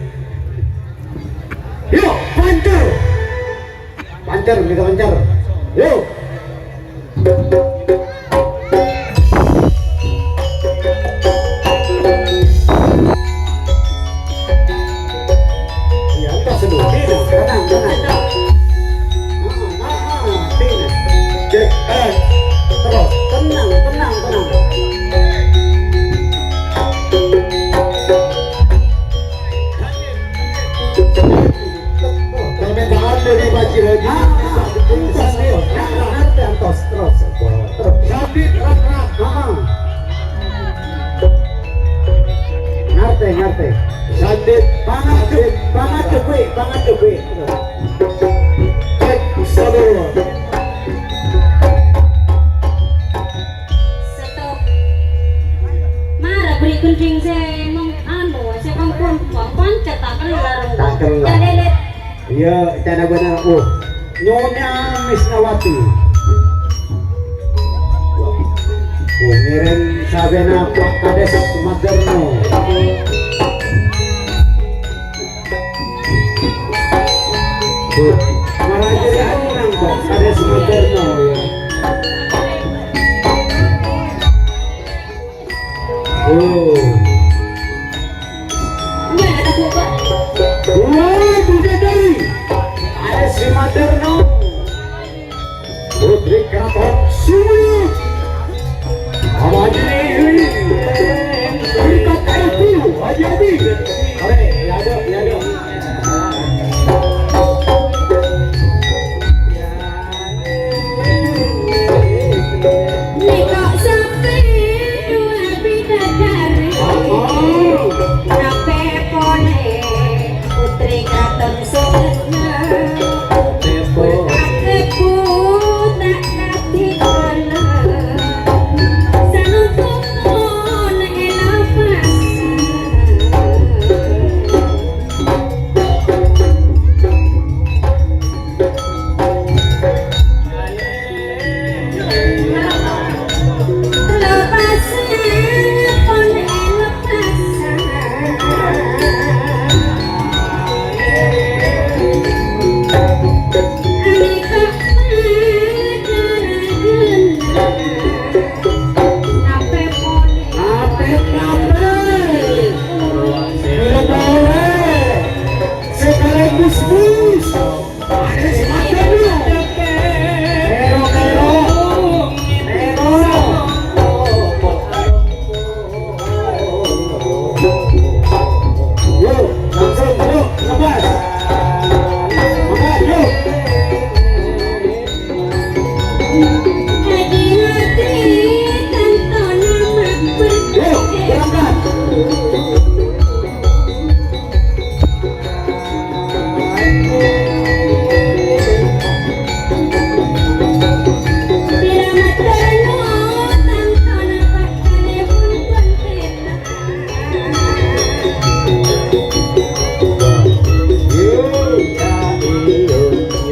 Yo, pancer. Pancer, kita pancer. Yo. Iya, kita seduh. Tenang, tenang. Heeh, heeh, tenang. Cek, eh, terus. Tenang, tenang, tenang. Permintaan dari Pak Haji Haji. Ah, ah, terus, terus, terus, terus, terus. Sadit, rak, rak. Ah, ah. Ngartè, ngartè. Sadit, pangadep, pangadep, wè, pangadep, wè. Cek, satu. Stop. Mara beri gending sè mong-, anu, sè pon-, pon-, pon-, pancet ta' kellar. Ta' kellar. Calelet. Iya, cana bener. Oh, Nyonya Misnawati. Oh, ngiring sabena Pak Kades Maderno. Tuh, malah jadi orang kok, ada semeternya, ya. Oh.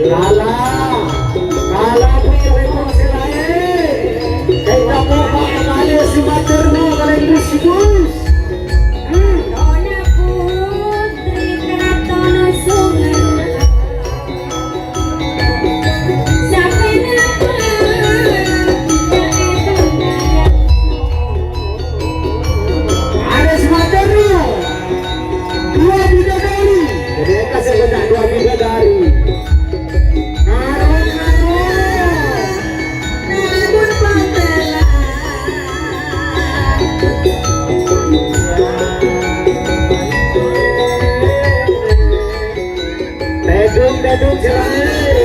Kala, kala pon rèpon sè laèn. Kèng kapo' kalè si materno kalè bus-bus. Dona putri keraton Sumenep. Sapanapa? Ada si materno. Dua bidadari. Jadi, engka sè bânnya' dua bidadari. Ngarep, ngarep. Ngarep pantela. Tèdung, tèdung, jelae.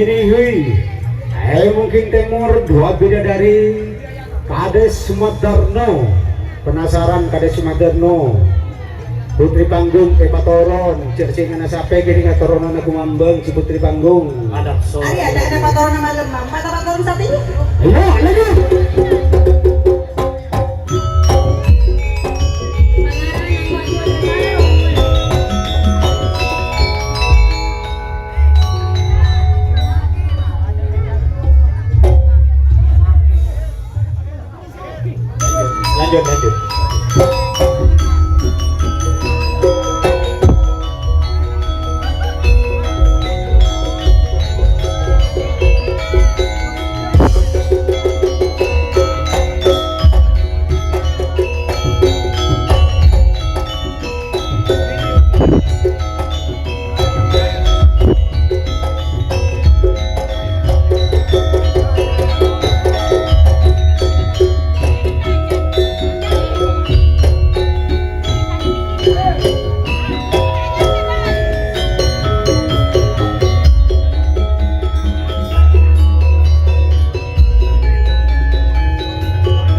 Ini hui, ayo mungkin temor dua bidadari, Kades Sumadarno. Penasaran Kades Sumadarno? Putri panggung, eh, patoron, cek sing ana sape kiri ngatoronana kumambang si putri panggung. Adakso. Ari ada, ada patoron malem, Mam. Mata patoron saat ini. Ayo, lagi. Lanjut, lanjut.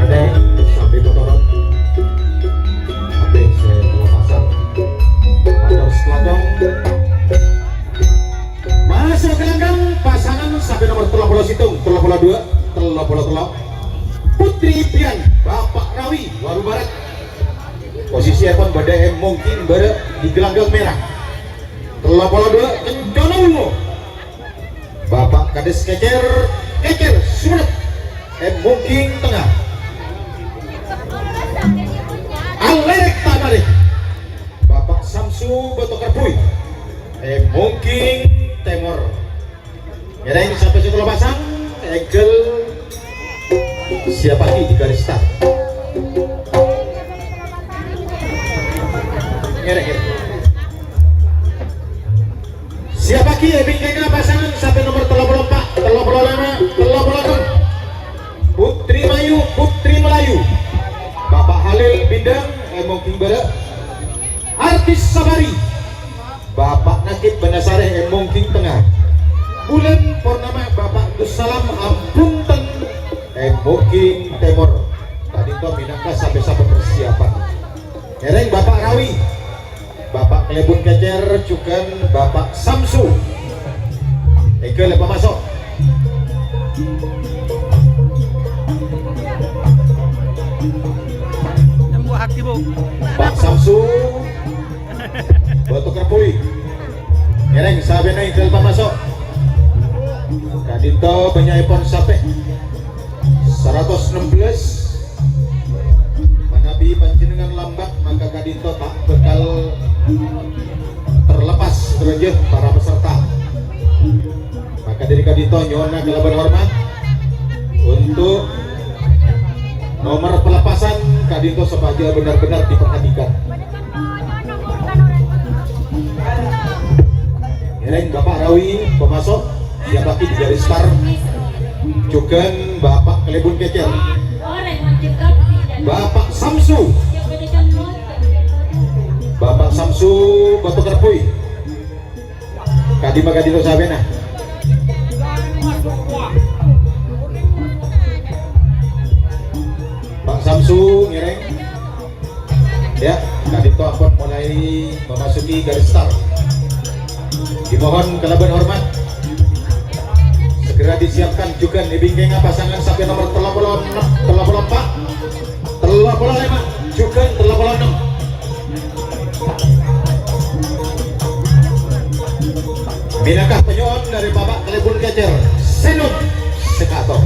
Ada sambil motoran. Habis saya dua pasang. Mator sekelanjang. Masuk ke langkang pasangan sampai nomor tello puluh situng, tello puluh dua, tello puluh tello. Putri Impian, Bapak Rawi, Waru Barat. Posisi pon badha è mungkin bara di gelanggang merah. Tello puluh dua, Kencana Wungu. Bapak Kades Kecer, Kecer Sumenep, è mungkin tengah. Alerek Tamarek, Bapak Samsu Batu Kerbui, è mungkin temor. Ngereng sampai sepuluh pasang, engkel siapaghi di garis start. Ngereng, ngereng. Siapaghi è bingkèngnga pasangan sampai nomor tello puluh empat, tello puluh lima, tello puluh enam. Putri Mayu, Putri Melayu. Bapak Halil Bindang, è mungkin bara. Artis Sabari. Bapak Nakib Banasarè è mungkin tengah. Bulan Purnama Bapak Abdussalam Ampunten è mungkin temor. Tadi to minangka sampai-sampai persiapan. Ngereng Bapak Rawi. Bapak Kelebun Kecer, jhughân Bapak Samsu. Èghâ lè pamaso'. Nyembuhaghi, Bu. Pak Samsu, Batu Kerbui. Ngereng sabèna èghâ lè pamaso'. Ka'dinto bânnya'èpon sapè. Saratos ennem belas. Manabi panjhennengngan lambat, maka ka'dinto ta' bhâkal terlepas sadhâjâ para peserta. Maka dhâri ka'dinto nyo'ona kalabân hormat untuk nomor pelepasan ka'dinto supaya benar-benar diperhatikan. Ngereng Bapak Rawi, pamaso', siapaghi di garis start. Jhughân Bapak Kelebun Kecer. Bapak Samsu. Bapak Samsu Batu Kerbui. Ka'dimma ka'dinto sabèna. Pak Samsu ngereng. Ya, ka'dinto ampon mulai memasuki garis start. Dimohon kalabân hormat segera disiapkan jhughân è bingkèngnga pasangan sampai nomor tello puluh ennem, tello puluh empat, tello puluh lima, jhughân tello puluh ennem. Minangka panyo'on dhâri Bapak Kelebun Kecer, Senun Sekato.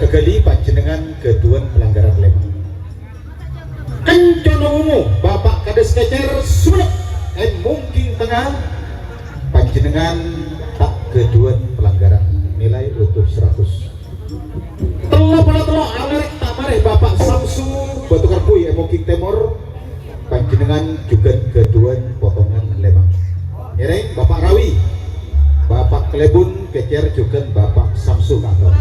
Ghâli panjhennengngan ghâdhuwân pelanggaran lèma'. Kencana Wungu, Bapak Kades Kècèr Sumenep, è Mongking Tengnga, panjhennengngan ta' ghâdhuwân pelanggaran, nilai utuh seratus. Tello polo tello, alèrèk ta' marè, Bapak Samsu, Batu Karbuy, è Mongking Tèmor, panjhennengngan jhughân ghâdhuwân potongan lèma'. Ngèrèng Bapak Rawi, Bapak Kalèbun Kècèr jhughân Bapak Samsu Kantor.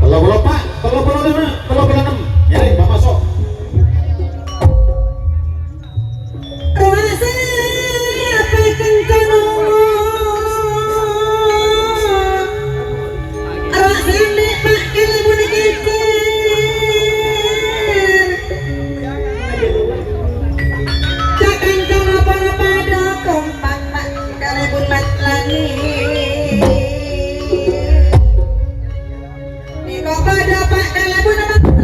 Tello polo empa', tello polo lèma', tello polo ennem. Ngèrèng Bapak Sok. Rowa sè apa kencana? Rowa sè andi' Pak Kalèbun Kècèr. Ka kencana para padha kompak, Pak Kalèbun Matlani. Nèko padha Pak Kalèbun Matlani.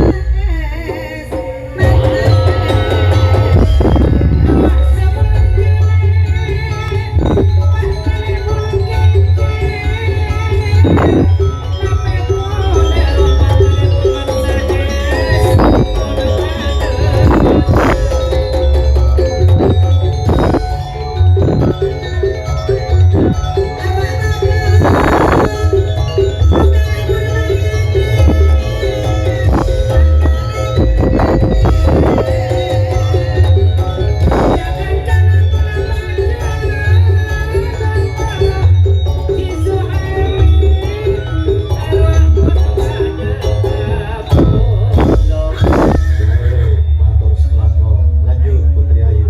Mator selako, lanjut Putri Ayu.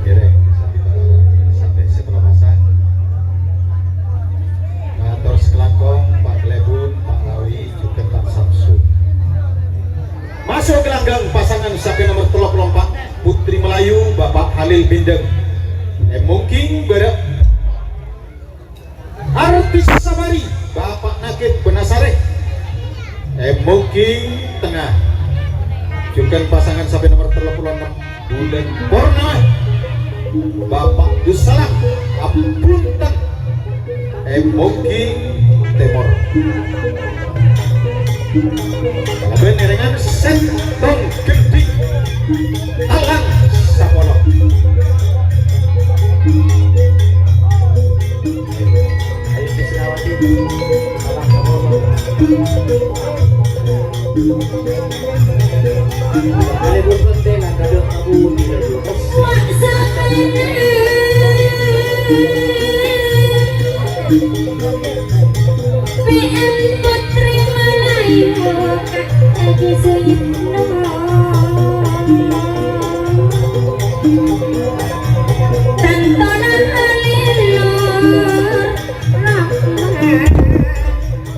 Ngghi, rèng, sampè' sè pèloppasan. Mator sakalangkong, Pa' Kalèbun, Pa' Rawi, jhughân Pa' Samsu. Maso' ka langghâng pasangan sampè' nomer tello polo empa', Putri Melayu, Bapak Halil Bindeng. È Mongking bârâ'. Artis Sabari, Bapak Nagib Benasare. È Mongking Tengnga. Jhughân pasangan sampè' nomer tello polo ennem, Bulan Purnama. Bapak Dussalam, Apunten. È Mongking Tèmor. Kalabân èrèngan sèttong gendhing talang sapolo. Ayo, Krisnawati, talang sapolo. Kalèbun penting, angka dok aku tidak juga. P M Putri Melayu, Kak Haji Suyitno. Tantonan Halil Nur Rahman.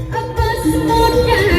Pas modal.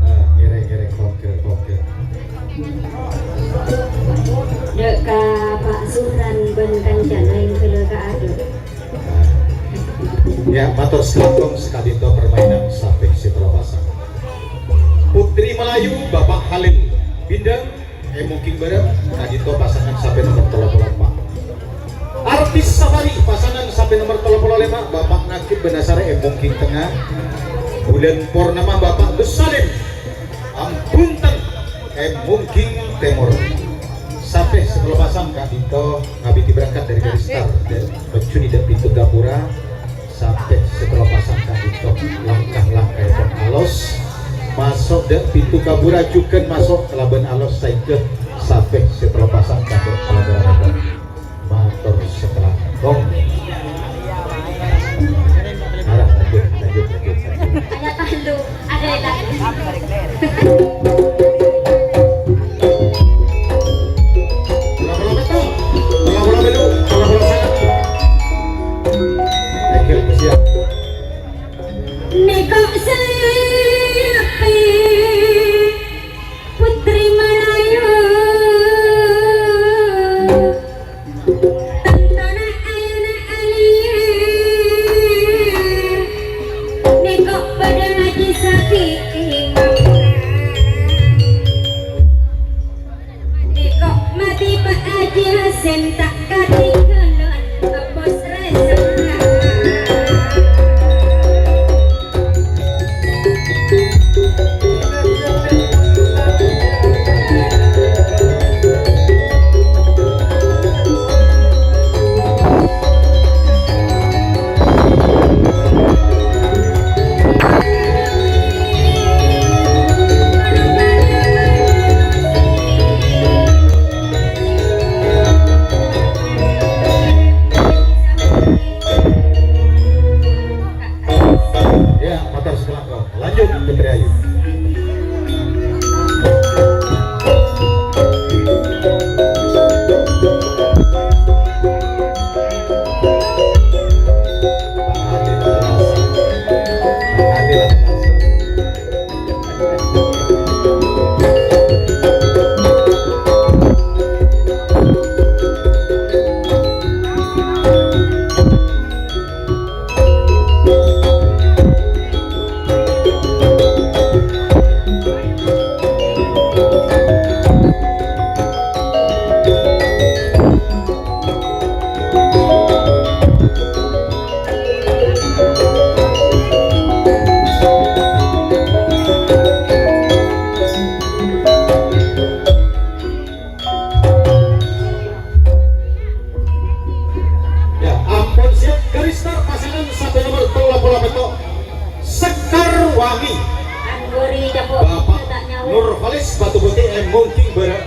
Ah, ngereng-ngereng, pongker-pongker. Dâ' ka Pa' Suhran bân kancana èngghâlâ ka adâ'. Ya, mator langkong saka'dinto permainan sapè sè terro pasang. Putri Melayu, Bapak Halil Bindeng, èmongking bârâng, ka'dinto pasangan sapè nomor tello polo empa'. Arep Safari, pasangan sampè nomer tello polo lèma', Bapak Nagib Benasare è Mungging Tengnga. Bulan Purnama, Bapak Gus Salim Ambunten è Mungging Tèmor. Sampè sè tello pasang ka'dinto ngabidhi berkat dâri Kalistar, dâ-, pajhuni dâ' pintu gapura. Sampè sè tello pasang ka'dinto langkah-langkahèpon alos. Maso' dâ' pintu gapura jhughân maso' kalabân alos, saèngghâ sampè sè tello pasang ka'dinto kalabân alos. Mator sakalangkong. Arah, lanjut, lanjut, lanjut, lanjut. Ayat tallu, ada lagi. Pola-pola betul, pola-pola betul, pola-pola sangat. Oke, siap. Nèko sapè Putri Malayu. Tantona ayana aliyah, nèko padâ ajhi sakèng. Nèko matè pa' ajhi sènta' kadhi ghâllu. Ya, mator sakalangkong. Lanjut, Putri Ayu. Ya, ampon siap, Kalistar, pasangan sampè nomer tello polo pètto'. Sekar Wangi. Angguri Depok. Bapak Nur Falis, Batu Putih, è Mungging Bârâ'.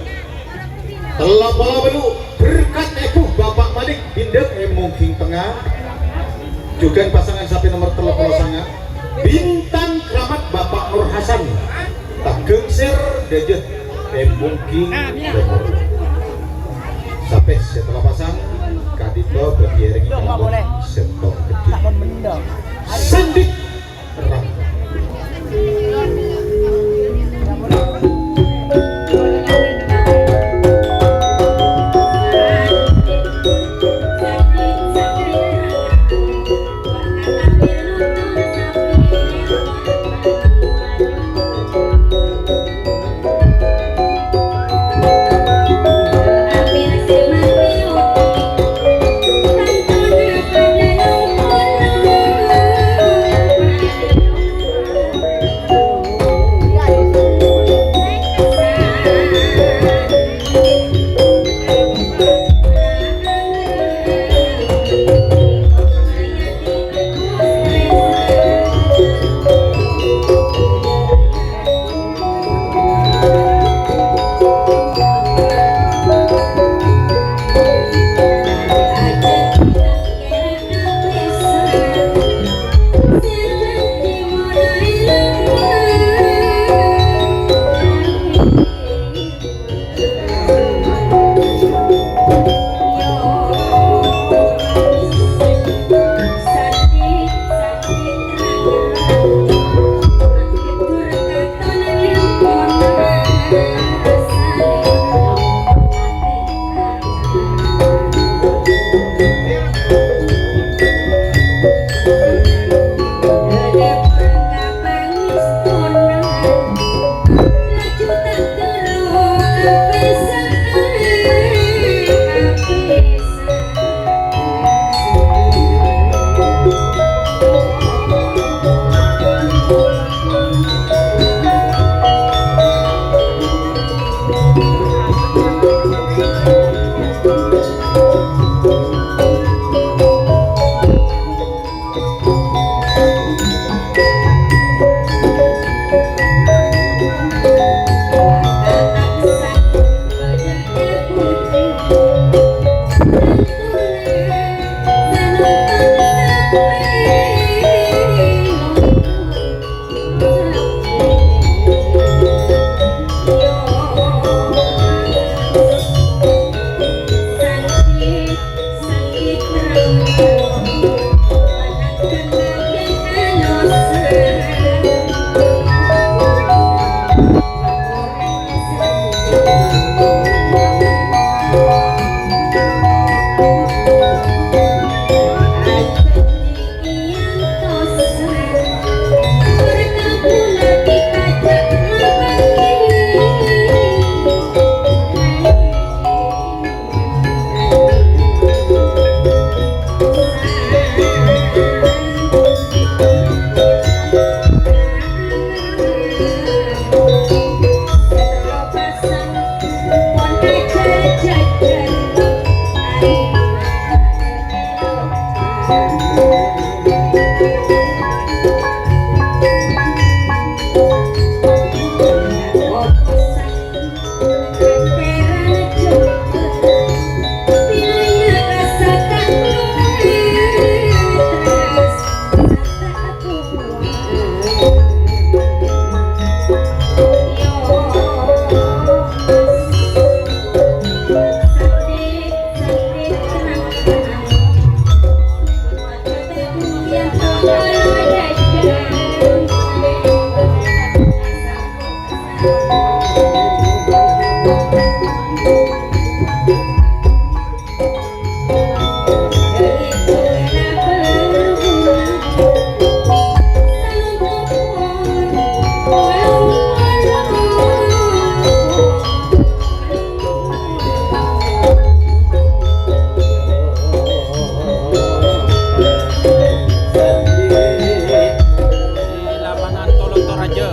Tello polo bâllu', Berkat Èbhu, Bapak Malik, Bindâk, è Mungging Tengnga. Jhughân pasangan sampè nomer tello polo sanga'. Bintang Keramat, Bapak Nur Hasan. Taghângsèr Dâjâ, è Mungging Tèmor. Sampè sè tello pasang, ka'dinto bâdhi èrèngè kalabân sèttong ghedhing. Sandhik Rang. Di lapangan Tolok Toraja.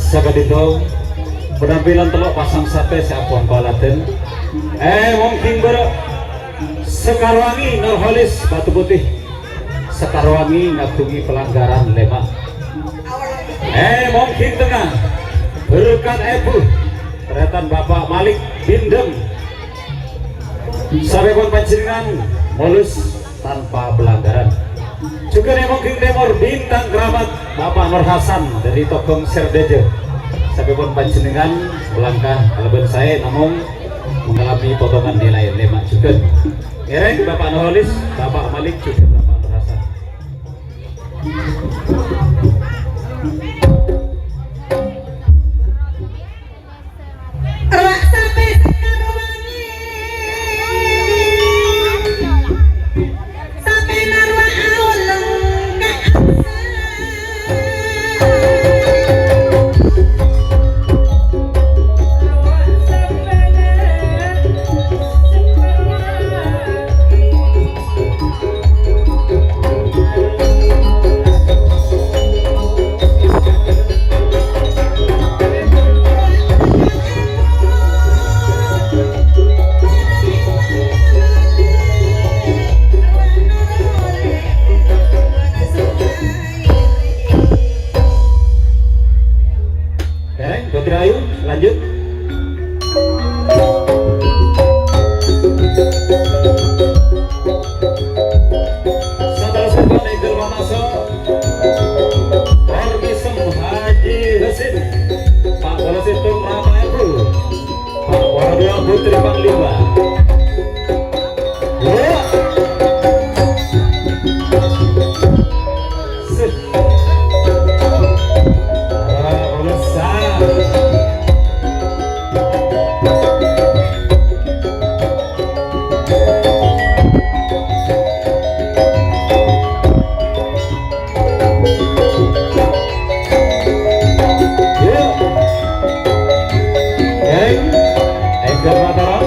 Sakadinto, penampilan tello' pasang sapè sè ampon paladhân. Eh, mongghing bârâ' Sekarwangi Nurholis Batu Putih. Sekarwangi ngaghungè Pelanggaran Lèma'. Eh, mongghing tengnga, berkat èbhu, tarètan Bapak Malik Bindeng. Sapèpon panjhennengngan mulus tanpa pelanggaran. Jhughân è mongghing tèmor bintang keramat Bapak Nur Hasan dâri Togong Serdajâ. Sapèpon panjhennengngan melangkah kalabân saè namong mengalami potongan nilai lèma' jhughân. Ngèrèng Bapak Nurholis, Bapak Malik jhughân Bapak Nur Hasan. Rowa sapè Sekarwangi. Sapèna rowa aolong ka Kèrèng, Putri Ayu, lanjut. Saterrossa Pak Egel Mamaso, Kormisem Haji Hasin, Pak Polisi Tung Rapa Ebul, Pak Waluyo Putri Panglima. Wah. Sip. Para pemirsa. Yuk. Geng, enggal matoran.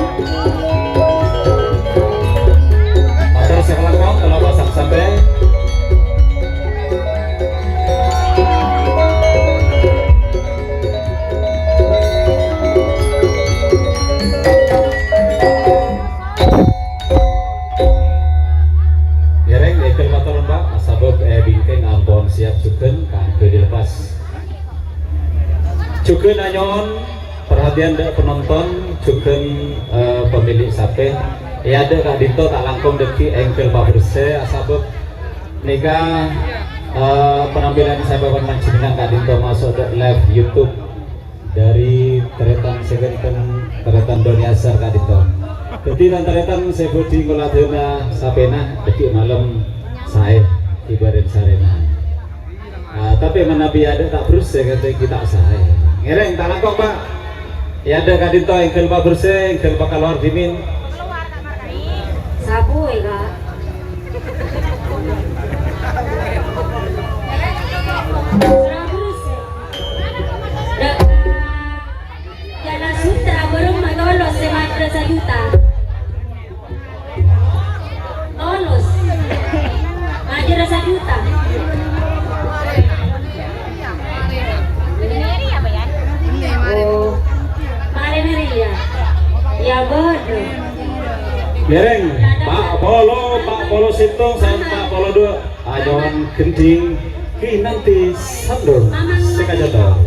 Mator sè kalangkong, kalompok sak sampè. Ngèrèng, èkel mator, Pak, sabâb, eh, bingkèng ampon siap jhughân kaangghuy dilepas. Jhughân anyo'on parhatèyan dâ' penonton, jhughân, eh, pemilik sapè. È adâ' ka'dinto ta' langkong dâgghi' èngghel pabersè, asabâb nèka, eh, penampilan sapè panjhennengngan ka'dinto maso' dâ' live YouTube dâri tarètan sè ghânten, tarètan Doni Asar ka'dinto. Dâddhi, tan-tarètan sè bhâdhi ngoladhâna sapèna dâgghi' malem saè, èbârât sarèna. Ah, tapè manabi adâ' ta' bersè, katè ghi' ta' saè. Ngèrèng ta' langkong, Pak. È adâ' ka'dinto èngghel pabersè, èngghel pakalowar dhimèn. Sabu, è, Kak. Sera bersè. Dâ', Jana Sutra bârâmma tolos sè majârâ sajuta. Tolos. Majârâ sajuta. Oh. Marè mèrè, ya. Ya, bodoh. Ngèrèng, empat puluh, empat puluh sèttong, empat puluh dua. Ayo'on gendhing, kinanti sandhung sè kacètò.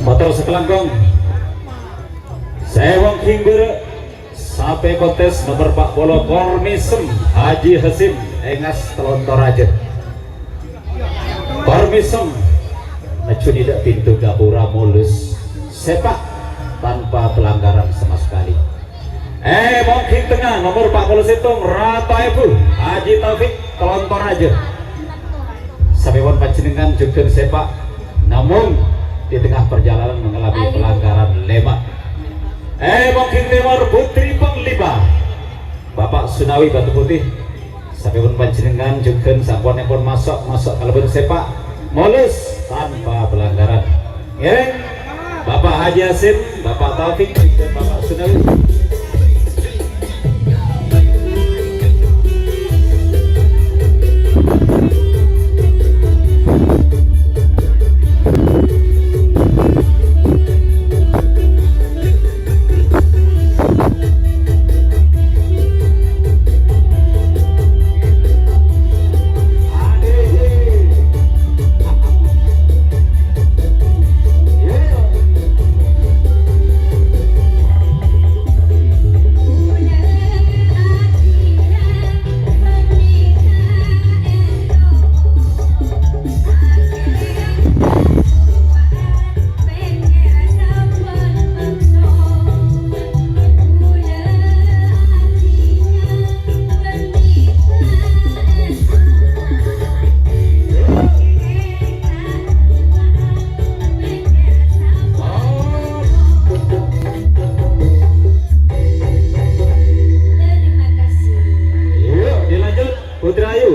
Mator sakalangkong. Sè wong ghing bârâ', sapè kontes nomer pa' polo, Kormisem Haji Hasim, Engas Telon Toraja. Kormisem, najjhu nèdhâ' pintu gapura, molus sèpa' tanpa pelanggaran sama sekali. Eh, mongkin tengnga, nomer pa' polo sèttong, Rata Ebu, Haji Taufik, Telon Toraja. Sapèpon panjhennengngan jhughân sèpa', namong di tengah perjalanan mengalami pelanggaran lèma'. Eh, mongkin tèmor, Putri Panglima, Bapak Sunawi Batu Putih. Sapèpon panjhennengngan jhughân samponnèpon maso', maso' kalabân sèpa', molus tanpa pelanggaran. Ngèrèng Bapak Haji Hasim, Bapak Taufik, jhughân Bapak Sunawi. Yuk, dilanjut, Putri Ayu.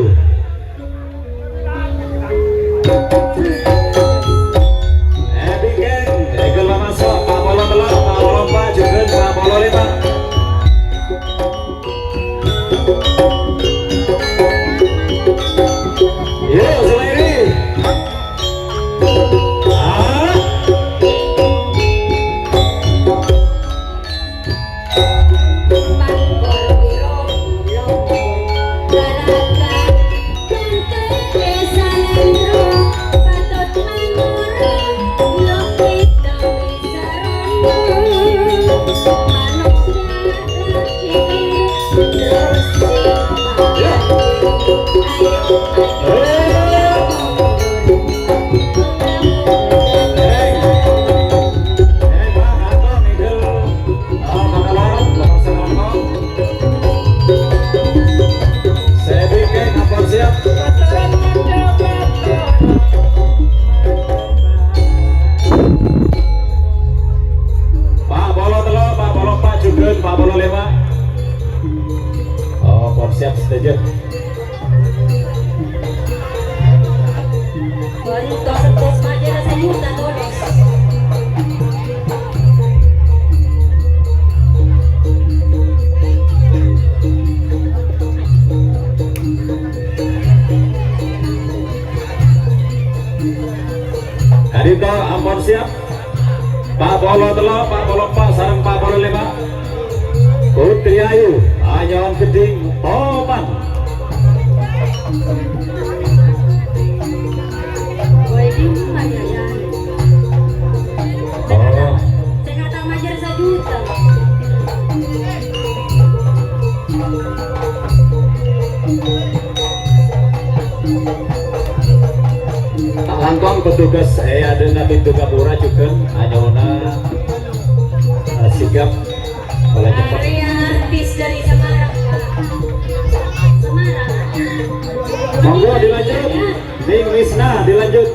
Eh, bingkèng, èghâl maso', pa' polo tello', pa' polo empa', jhughân pa' polo lèma'. Yuk, Zubairi. Ah. Pa' polo tello', pa' polo empa', jhughân pa' polo lèma'. Oh, pon siap sadhâjâ. Ka'dinto ampon siap. Pa' polo tello', pa' polo empa' sareng pa' polo lèma'. Putri Ayu, Anyawan Gendhing, Topan. Oh. Sè kata majar sajuta. Langkong petugas è adâ'na pintu gapura jhughân anyo'ona, eh, sigap polè cepet. Area artis dari Semarang, Pak. Semarang. Monggo dilanjut. Ning Wisna dilanjut.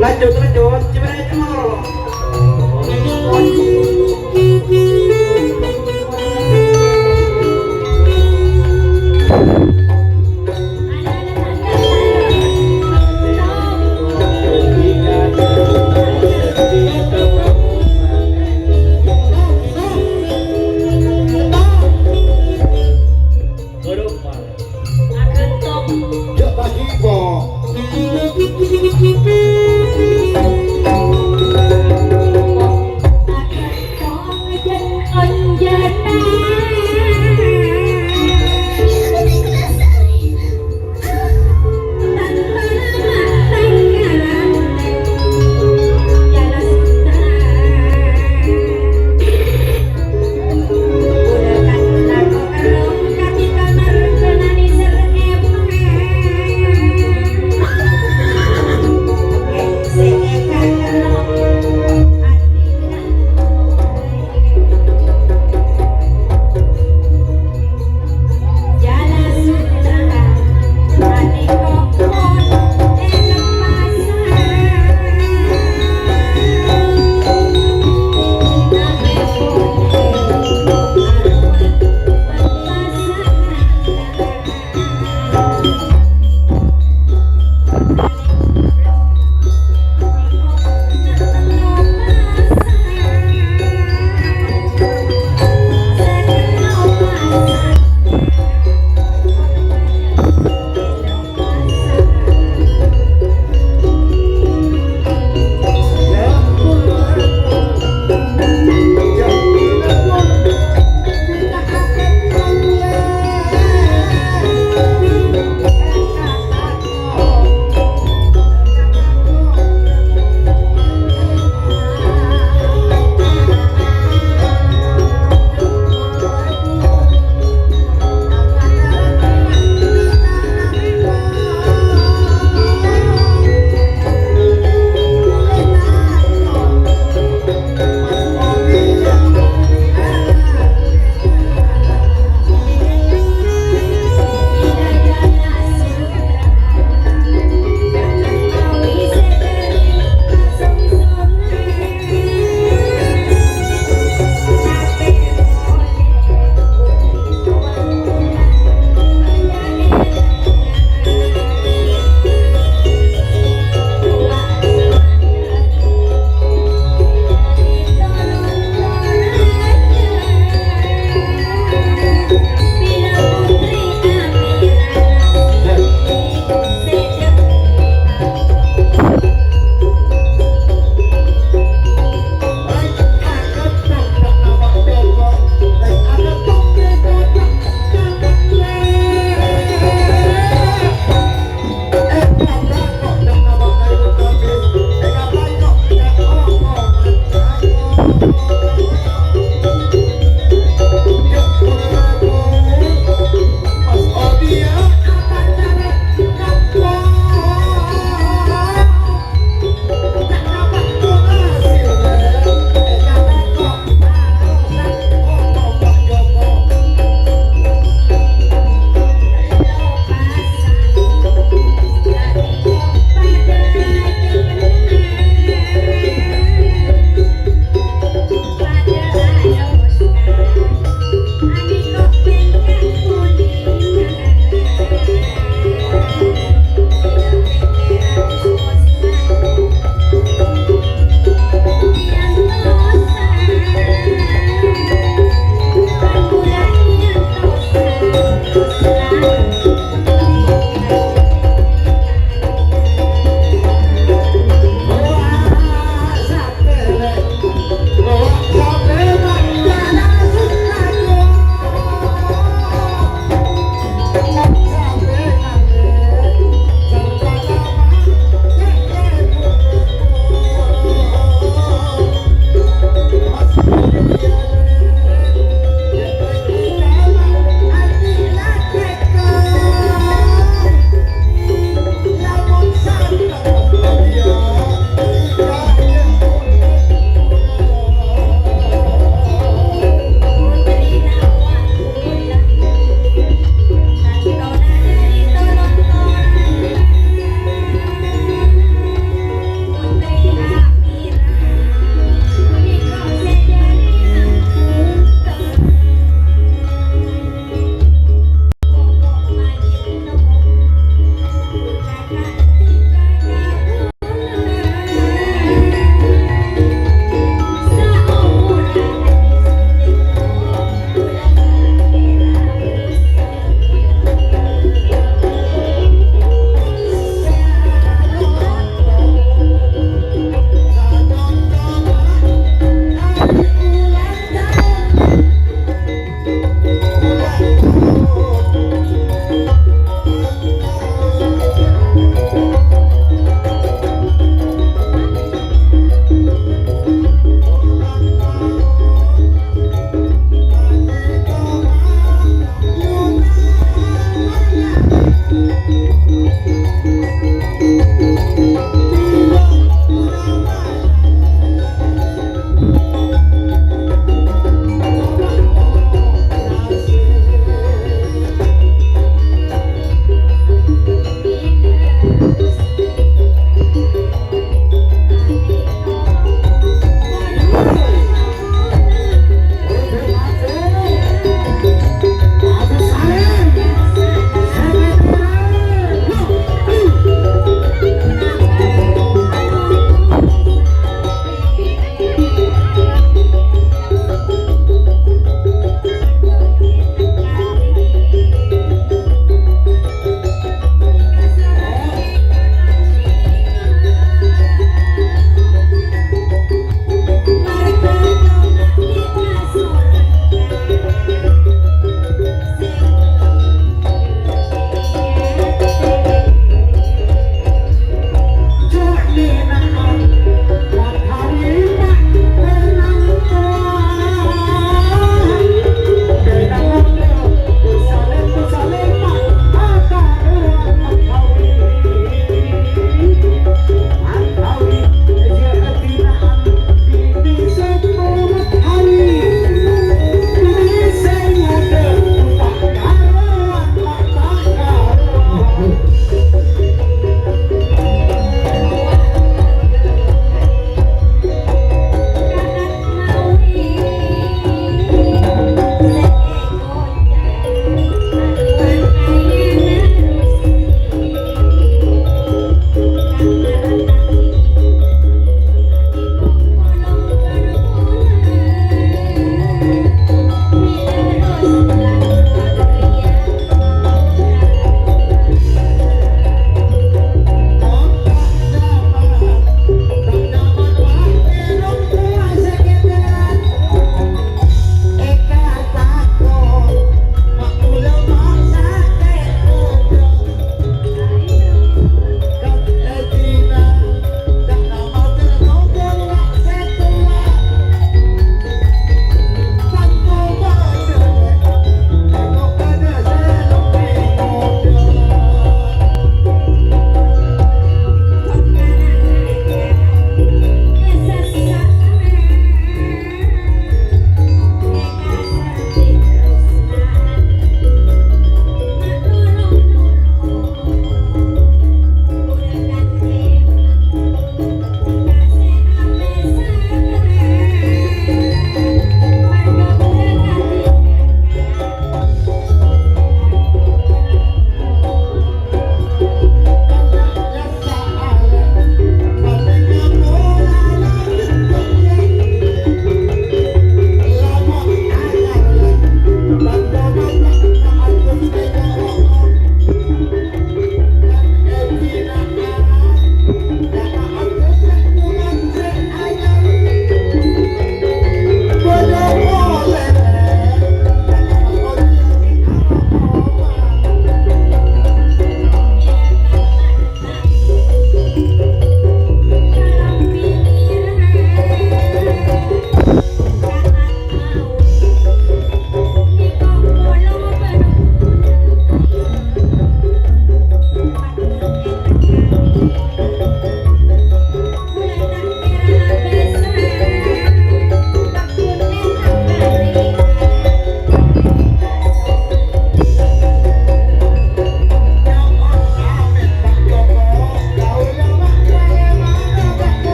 Lanjut, lanjut. Aghântong. Jhâ' pagi, Po. Aghântong jhâ' onjhângan. Tanpa lama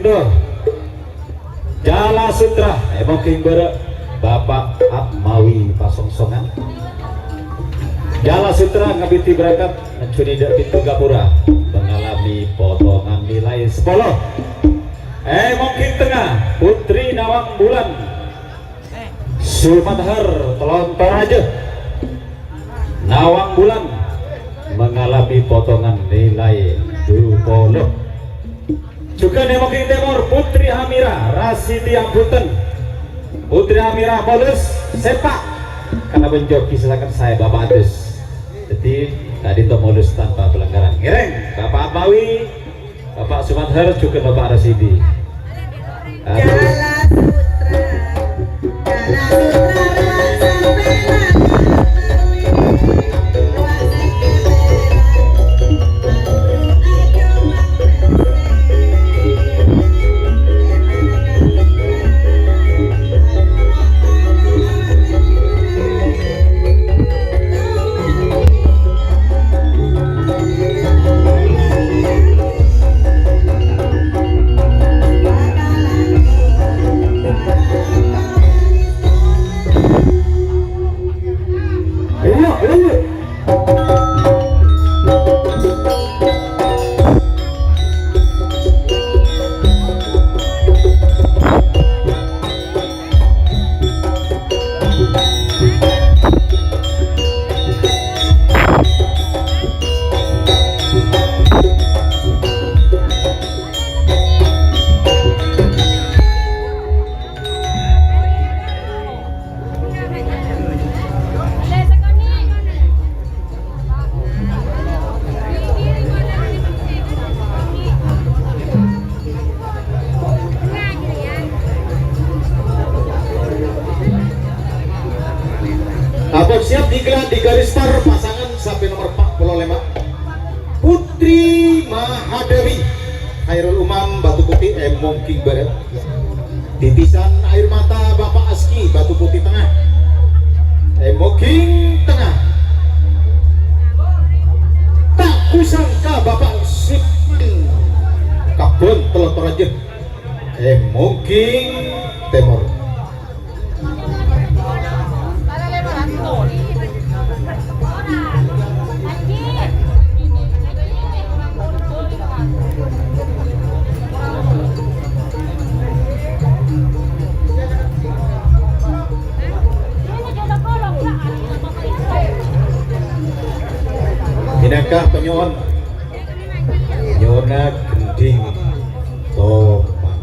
Duh. Jala Sutra, èmongkèng bârâ' Bapa' Atmawi Pasongsongan. Jala Sutra ngabidhi bârâkat, ngajhuni dâ' pintu ghâpura, mengalami potongan nilai sapolo. Èmongkèng tengnga, Putri Nawang Bulan. Sumadhar Telon Toraja. Nawang Bulan mengalami potongan nilai dua puluh. Jhughân èmongkèng tèmor, Putri Amira, Rasidi Ambunten. Putri Amira molus sèpa'. Karena menjoki silakan saya Bapak Adus. Jadi, tadi itu molus tanpa pelanggaran. Ngèrèng, Bapak Atmawi. Bapak Sumadhar jhughân Bapak Rasidi. Aduh. Jala Sutra, Jala Sutra, ruwak sampèyan. Ampon siap digelar di garis start, pasangan sampè nomer empat puluh lima. Putri Mahadewi, Khairul Umam, Batu Putih, èmongkèng bârâ'. Titisan Air Mata, Bapak Aski, Batu Putih Tengah. Èmongkèng tengnga. Ta' kusangka Bapak Sipin, Kabbhân Telon Toraja. Èmongkèng tèmor. Mènangka panyo'on. Nyona gendhing toman.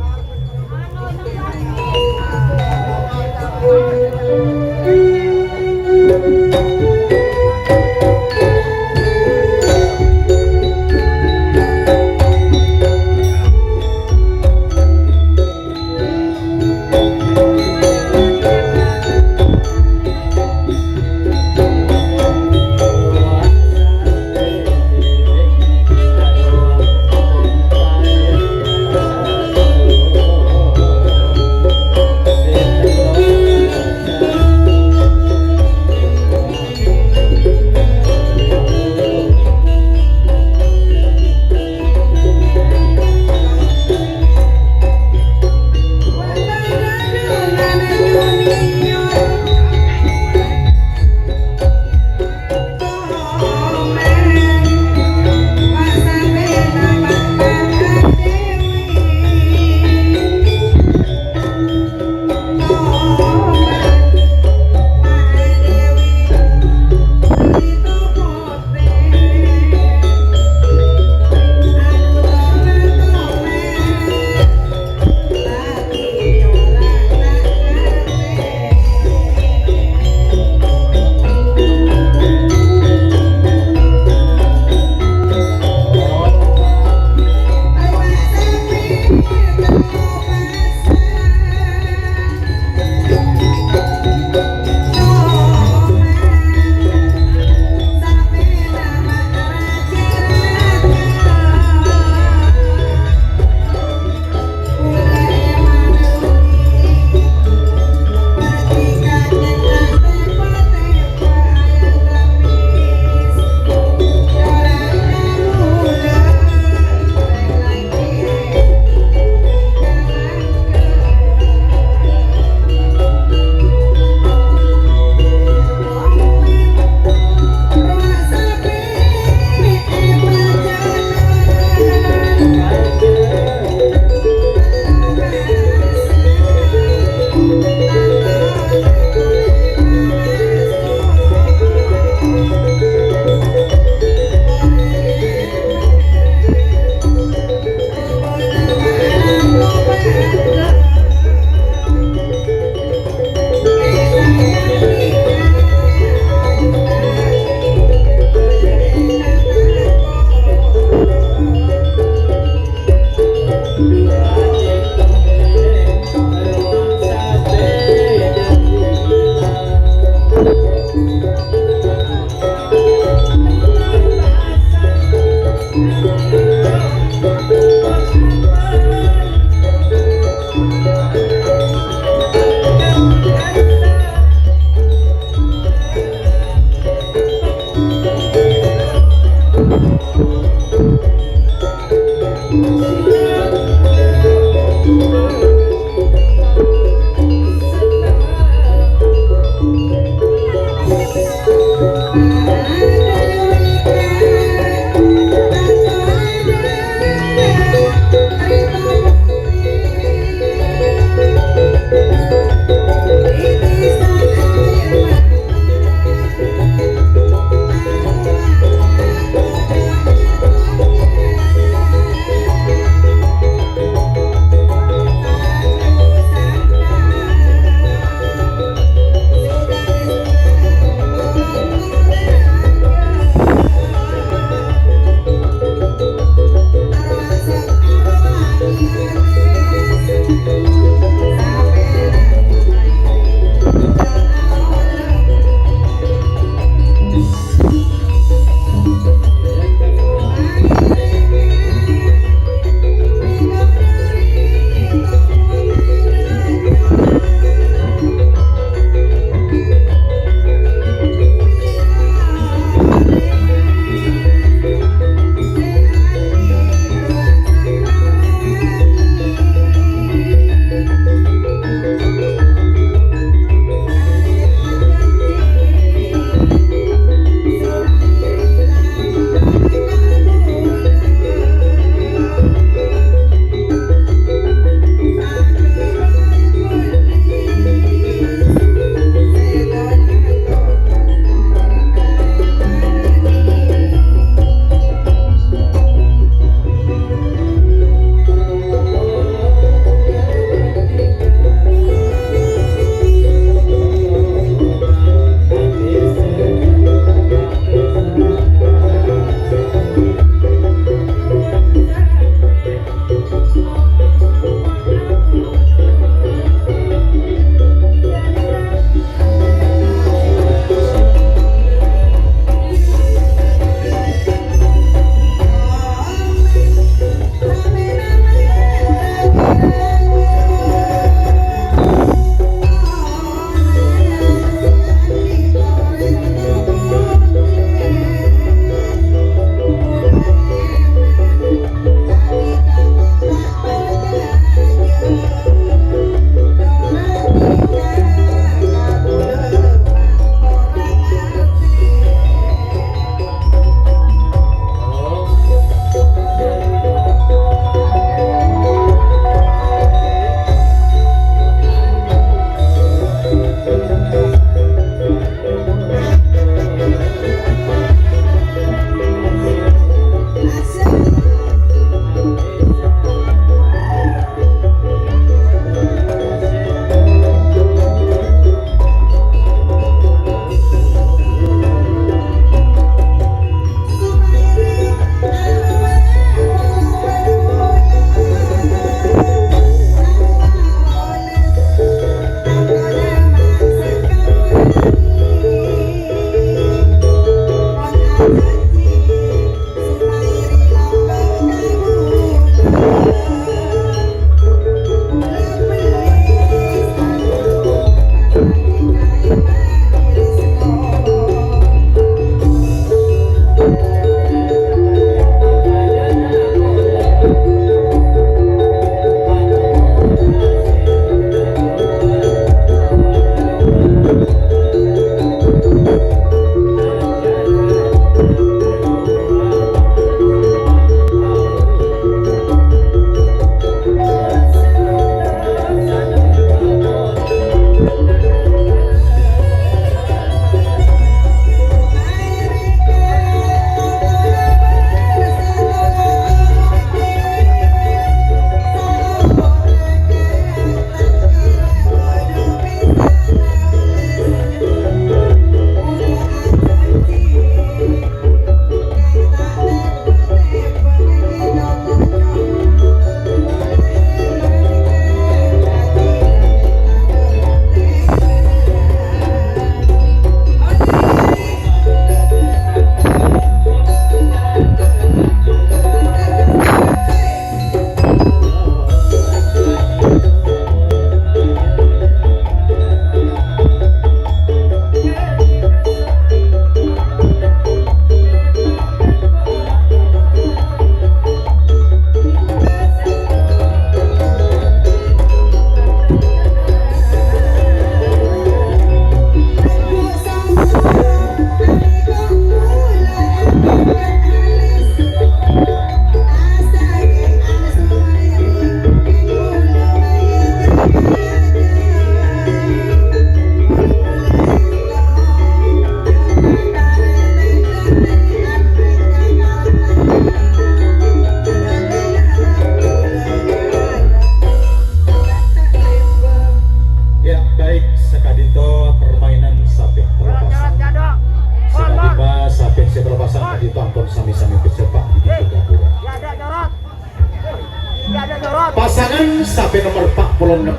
Sampè' nomer empa' polo ennem,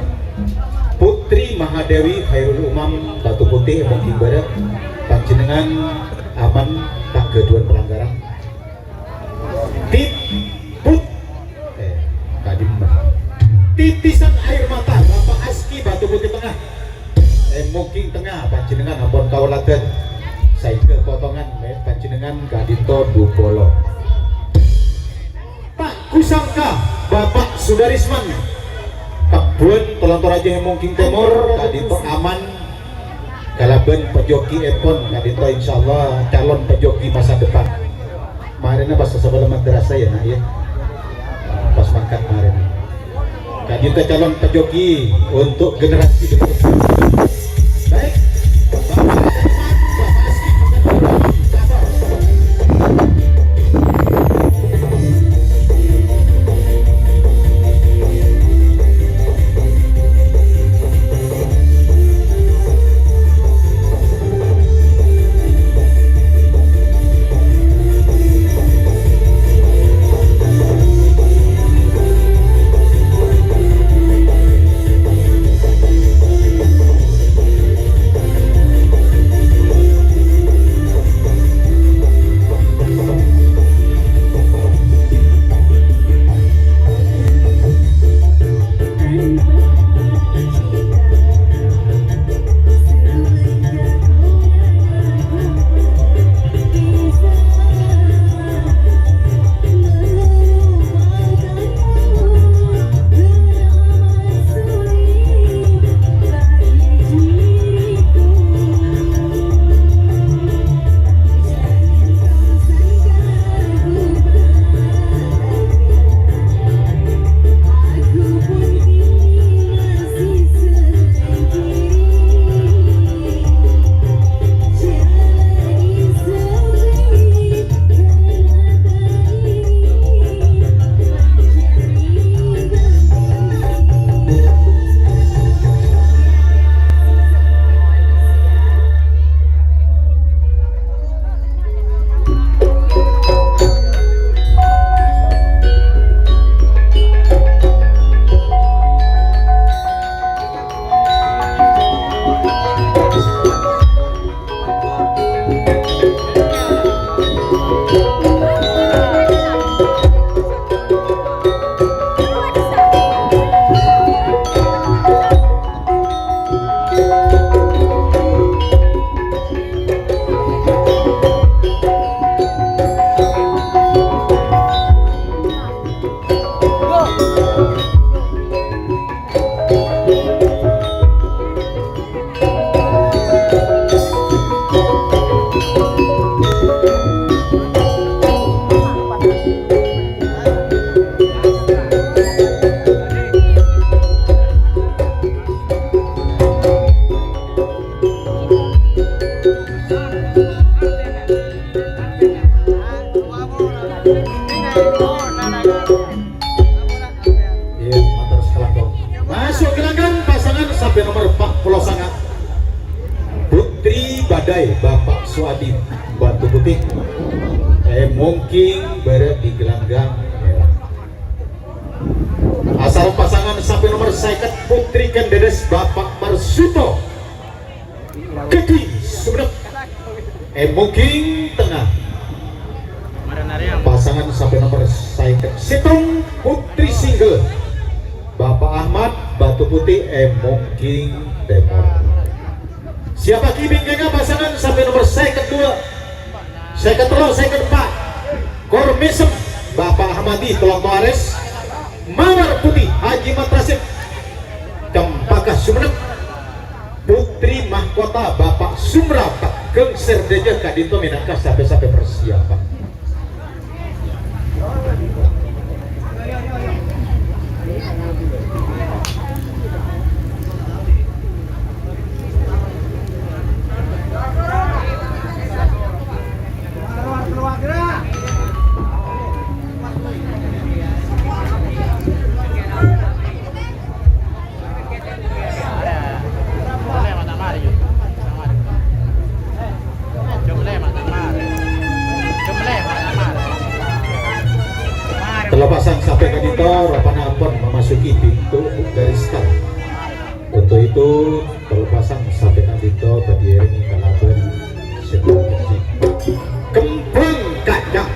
Putri Mahadewi Khairul Umam, Batu Putih, Mongging Bârâ', panjhennengngan aman, ta' ghâdhuwân palanggaran. Tit-, put-, eh, kadimma. Titisan air mata, Bapak Aski, Batu Putih Tengah. Eh, Mongging Tengah, panjhennengngan ampon kaoladhân. Saèngghâ potongan, eh, panjhennengngan ka'dinto dhu polo. Pak Kusangka, Bapak Sudarisman, kabbhuwân tolong torajâ Mongging Tèmor, ka'dinto aman, kalabân pejogièpon, ka'dinto insyaallah calon pejogi masa depan. Marèna pas sabellunna madrasah ya, Nak, ya. Pas mangkat marèna. Ka'dinto calon pejogi untuk generasi berikutnya. Baik. Iyâ, mator sakalangkong. Maso' ka langghâr pasangan sampè' nomer empa' polo sanga'. Putri Badai, Bapak Suadi, Batu Putih. Eh, Mongging Bârâ' di gelanggang merah. Asal pasangan sampè' nomer sèket, Putri Kendedes, Bapak Marsuto. Kedhi Sumenep. Eh, Mongging Tengah. Pasangan sampè' nomer sèket sèttong, Putri Single. Bapak Ahmad, Batu Putih, eh, Mongging Tèmor. Siap ghi' bingkèngnga pasangan sampè' nomer sèket dua, sèket tello', sèket empa'. Kor Mèsem, Bapak Ahmadi, Tello Toarès. Mawar Putih, Haji Matrasit. Cempaka Sumenep. Putri Mahkota Bapak Sumra, Pagghâng Serdajâ ka'dinto mènangka sampè-sampè persiapan. Tor, ropana ampon memasuki pintu dari start. Untuk itu, pelepasan sapè ka'dinto bhâdhi èrengngi kalabân sebuah musik. Kembang Kacang.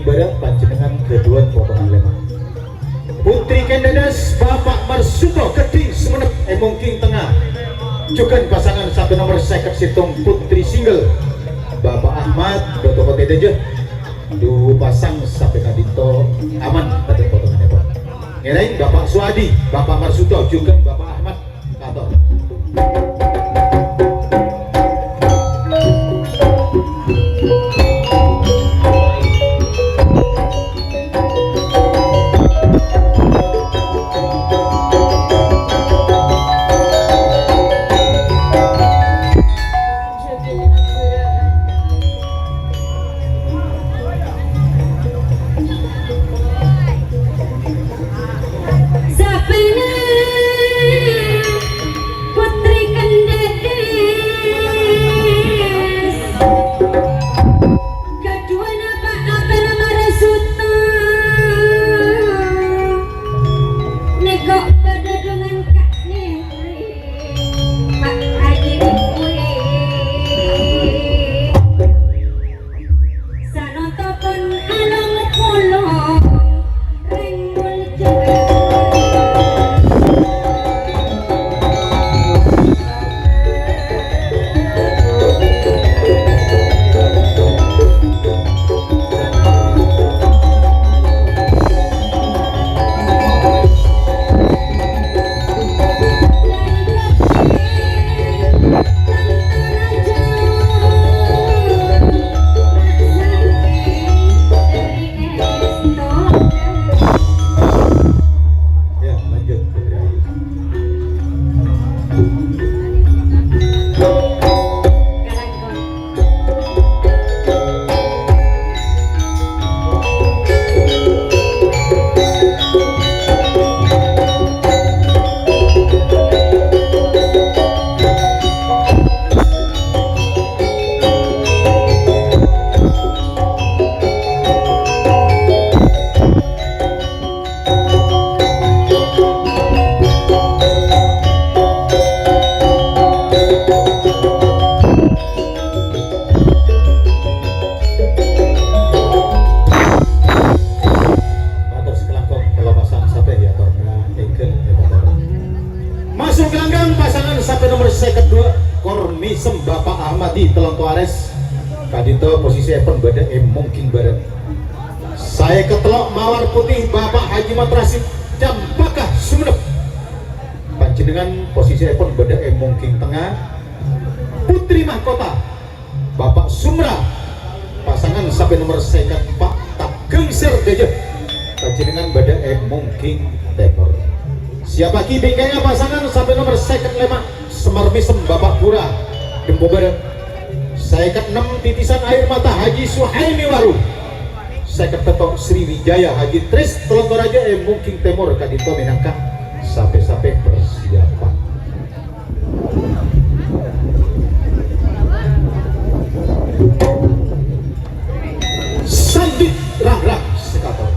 Bârâ' panjhennengngan ghâdhuwân potongan lèma'. Putri Kendedes, Bapa' Marsuto Gheddhing Sumenep è mongking tengnga. Jhughân pasangan sampè nomer sèket sèttong Putri Single, Bapa' Ahmad, Dato Kote Dâjâ. Du pasang sampè ka'dinto aman padâ potongannèpon. Ngèrèng Bapa' Suwadi, Bapa' Marsuto, jhughân Bapa' Ahmad. Kator. Sapèna Putri Kendedes. Ghâdhuwânna Pa' Atar Marasuta. Nèko padâ dengan ka'dinto. Pa' Haji Rikuli. Sanonto pon alang polo rèng Boljaya. Ya, lanjut. Mator sakalangkong, kalapasan sapè ya, torna egel ya, mator. Maso' ka langghâng pasangan sampè nomer sèket dua, Kor Misem Bapa' Ahmadi Telonto Ares. Ka'dinto posisièpon bâdâ è mongking bârâ'. Sèket tello' Mawar Putih Bapa' Haji Matrasid Campaka Sumenep. Panjhennengngan posisièpon bâdâ è mongking tengnga. Putri Mahkota Bapa' Sumra, pasangan sampè nomer sèket empa', Taggeng Serdajâ, panjhennengngan bâdâ è mongking tèmor. Siapaghi bingkèngnga pasangan sampè nomer sèket lèma', Semar Misem Bapa' Pura, Dempo Bârâ'. Sèket ennem Titisan Air Mata Haji Suhaimi Waru. Sèket pètto' Sriwijaya Haji Tris Telonto Rajâ è mongking tèmor ka'dinto mènangka sapè-sapè persiapan. Sandit rang-rang sè katon.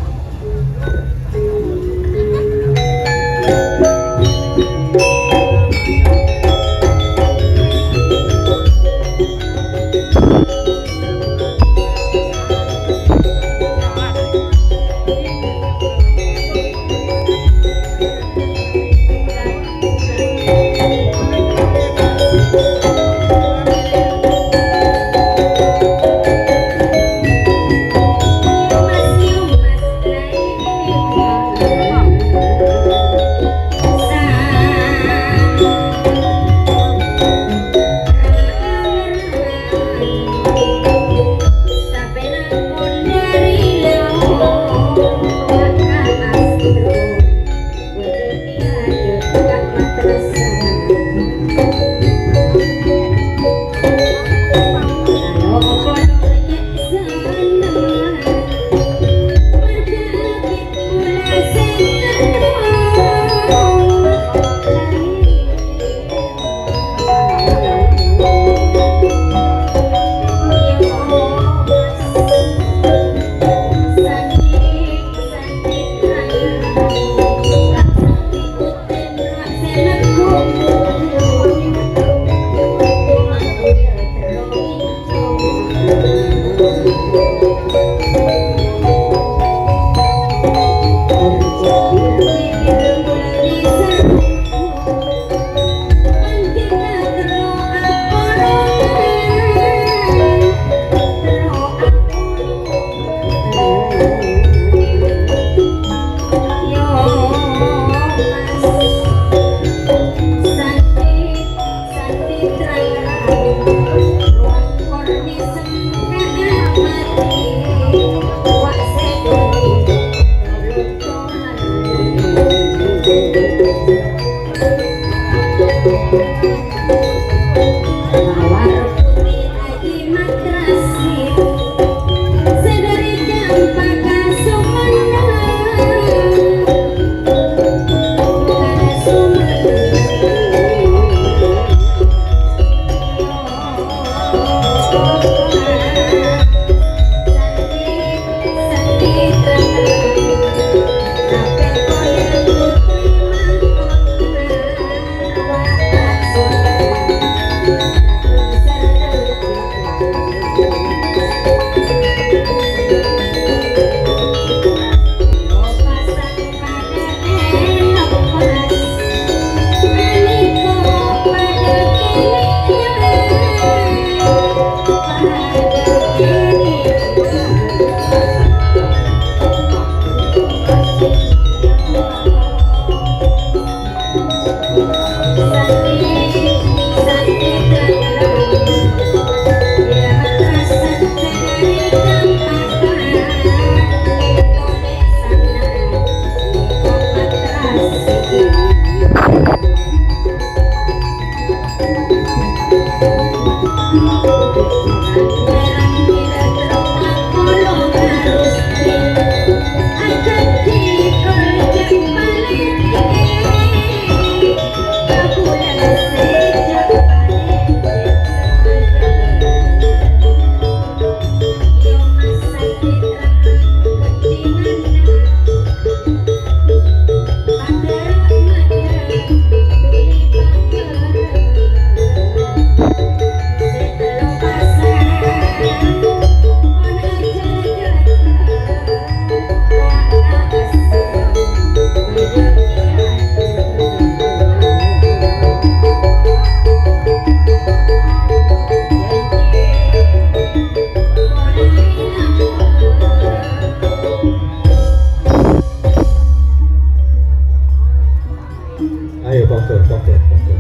Ayo, pongkor, pongkor, pongkor.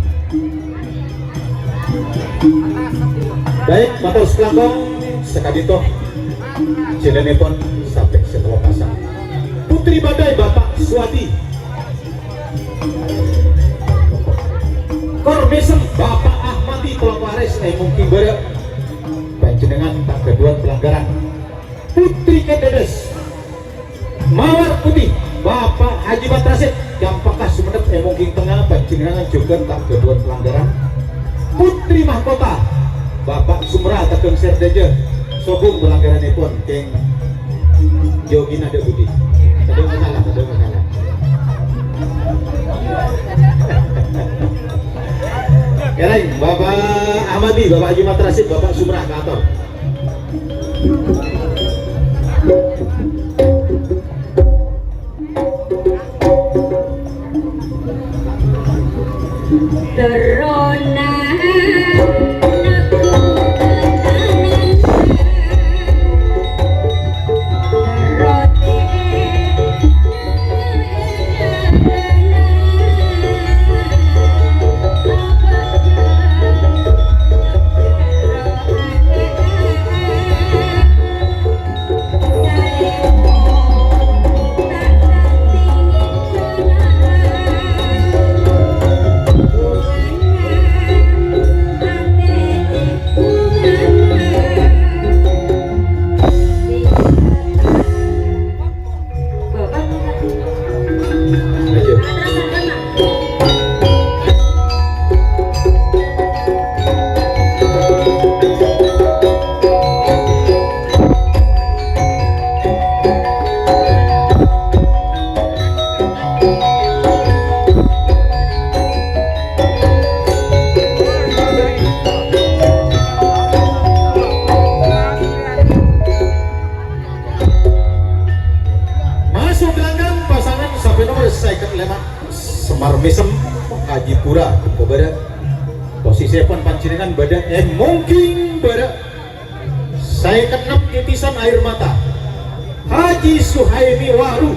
Baik, mator sakalangkong, saka'dinto jhâlânèpon sampè' sè kalopasan. Putri Badai, Bapak Suwadi. Kor Mèsem, Bapak Ahmadi, Kalopares, è mungkin bârâ'. Panjhennengngan ta' ghâdhuwân pelanggaran. Putri Kèndedes. Mawar Putih, Bapak Haji Matrasid, Cempaka Sumenep, è mungkin tengnga, panjhennengngan jhughân ta' ghâdhuwân pelanggaran. Putri Mahkota, Bapak Sumra, Teghâng Serdajâ, sobung pelanggaranèpon, kèng jhâghâna dâ' budi. Tadâ' masalah, tadâ' masalah. Kèrèng, Bapak Ahmadi, Bapak Haji Matrasid, Bapak Sumra, kaator. Maso' ka langkang pasangan sampè' nomer sèket lèma', Semar Mèsem, Haji Pura, Kobârâ. Posisèpon panjhennengngan bâdâ è mungkin bârâ'. Sèket ennem titisan air mata. Haji Suhaimi Waru.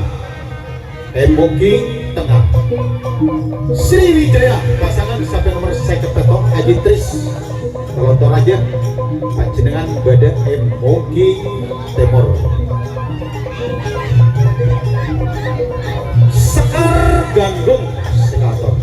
È booking tengnga. Sriwijaya, pasangan sampè' nomer sèket pètto', Haji Tris. Kalotor rajâ, panjhennengngan bâdâ è booking tèmor. Sekar Ganggung, sekator.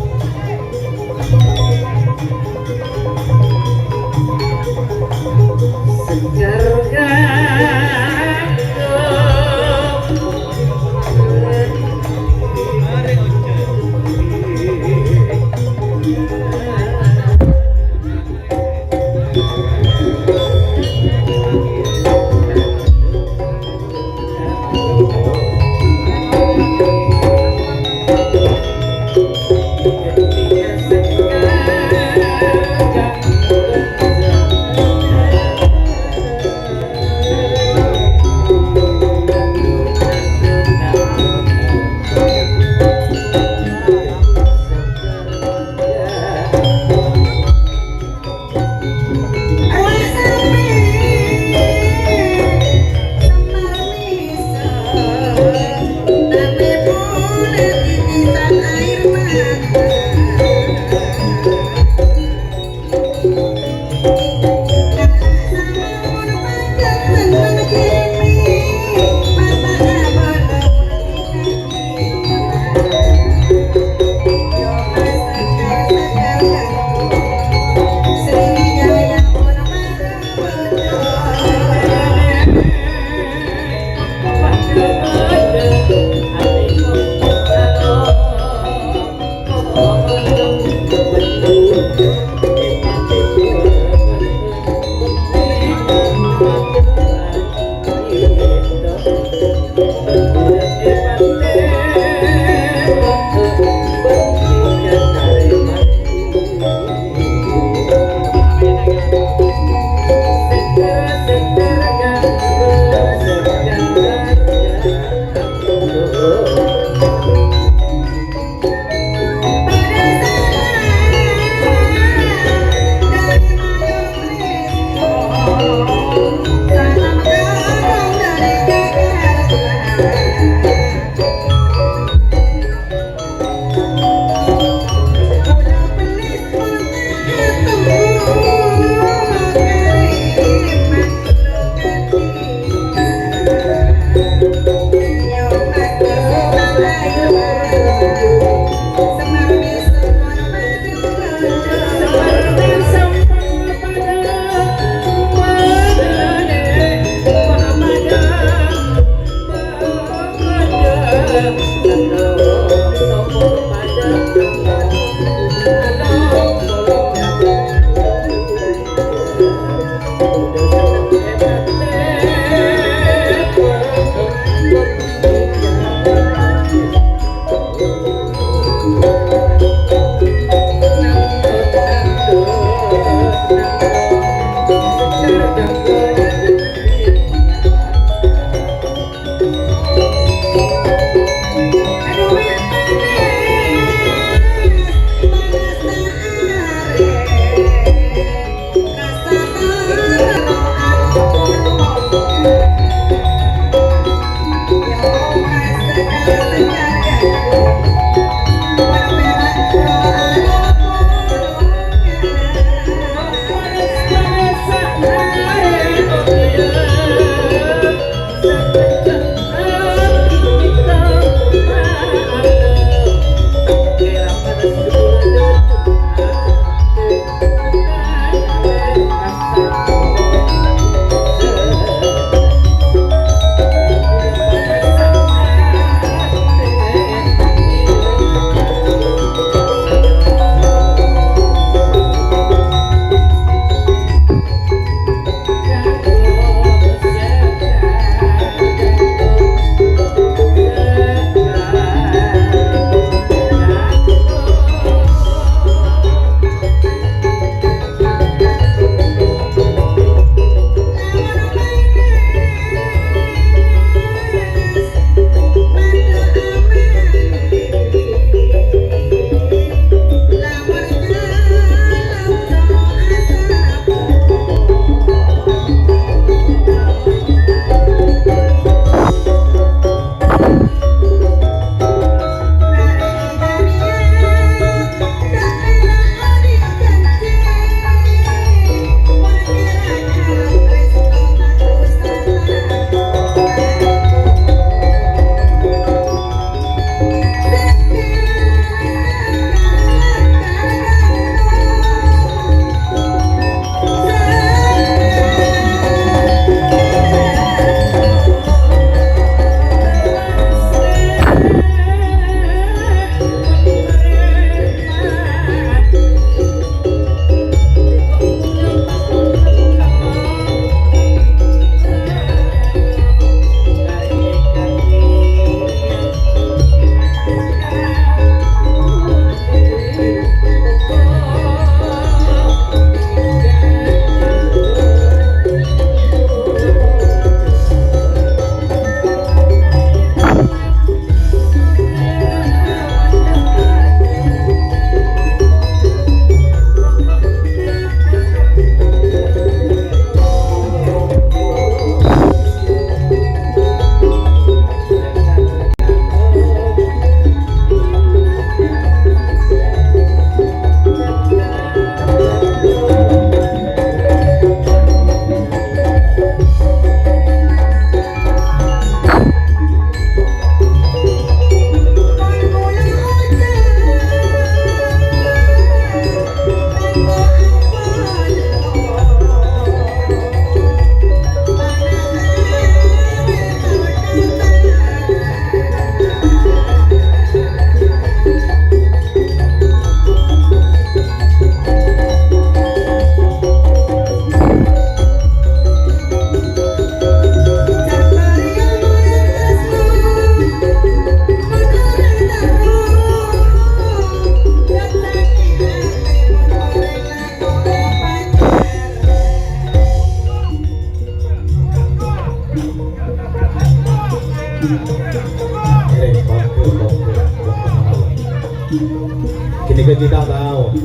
Jadi ta' tao.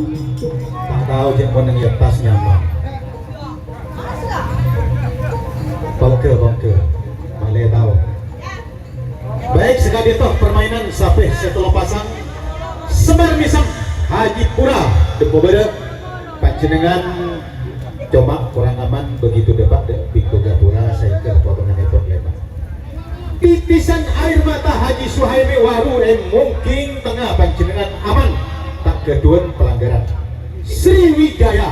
Ta' tao jhâ' mon neng è attas nyaman. Pongghâ, pongghâ. Malè tao. Baik, saka'dinto permainan sapè sè tello pasang. Semar mèsem Haji Pura, Dempo Bârâ'. Panjhennengngan coma kurang aman begitu dâpa' dâ' pintu gapura saèngghâ potongannèpon lèma'. Titisan air mata Haji Suhaimi Waru è Mongking Tengnga, panjhennengngan aman, ta' ghâdhuwân pelanggaran. Sriwijaya,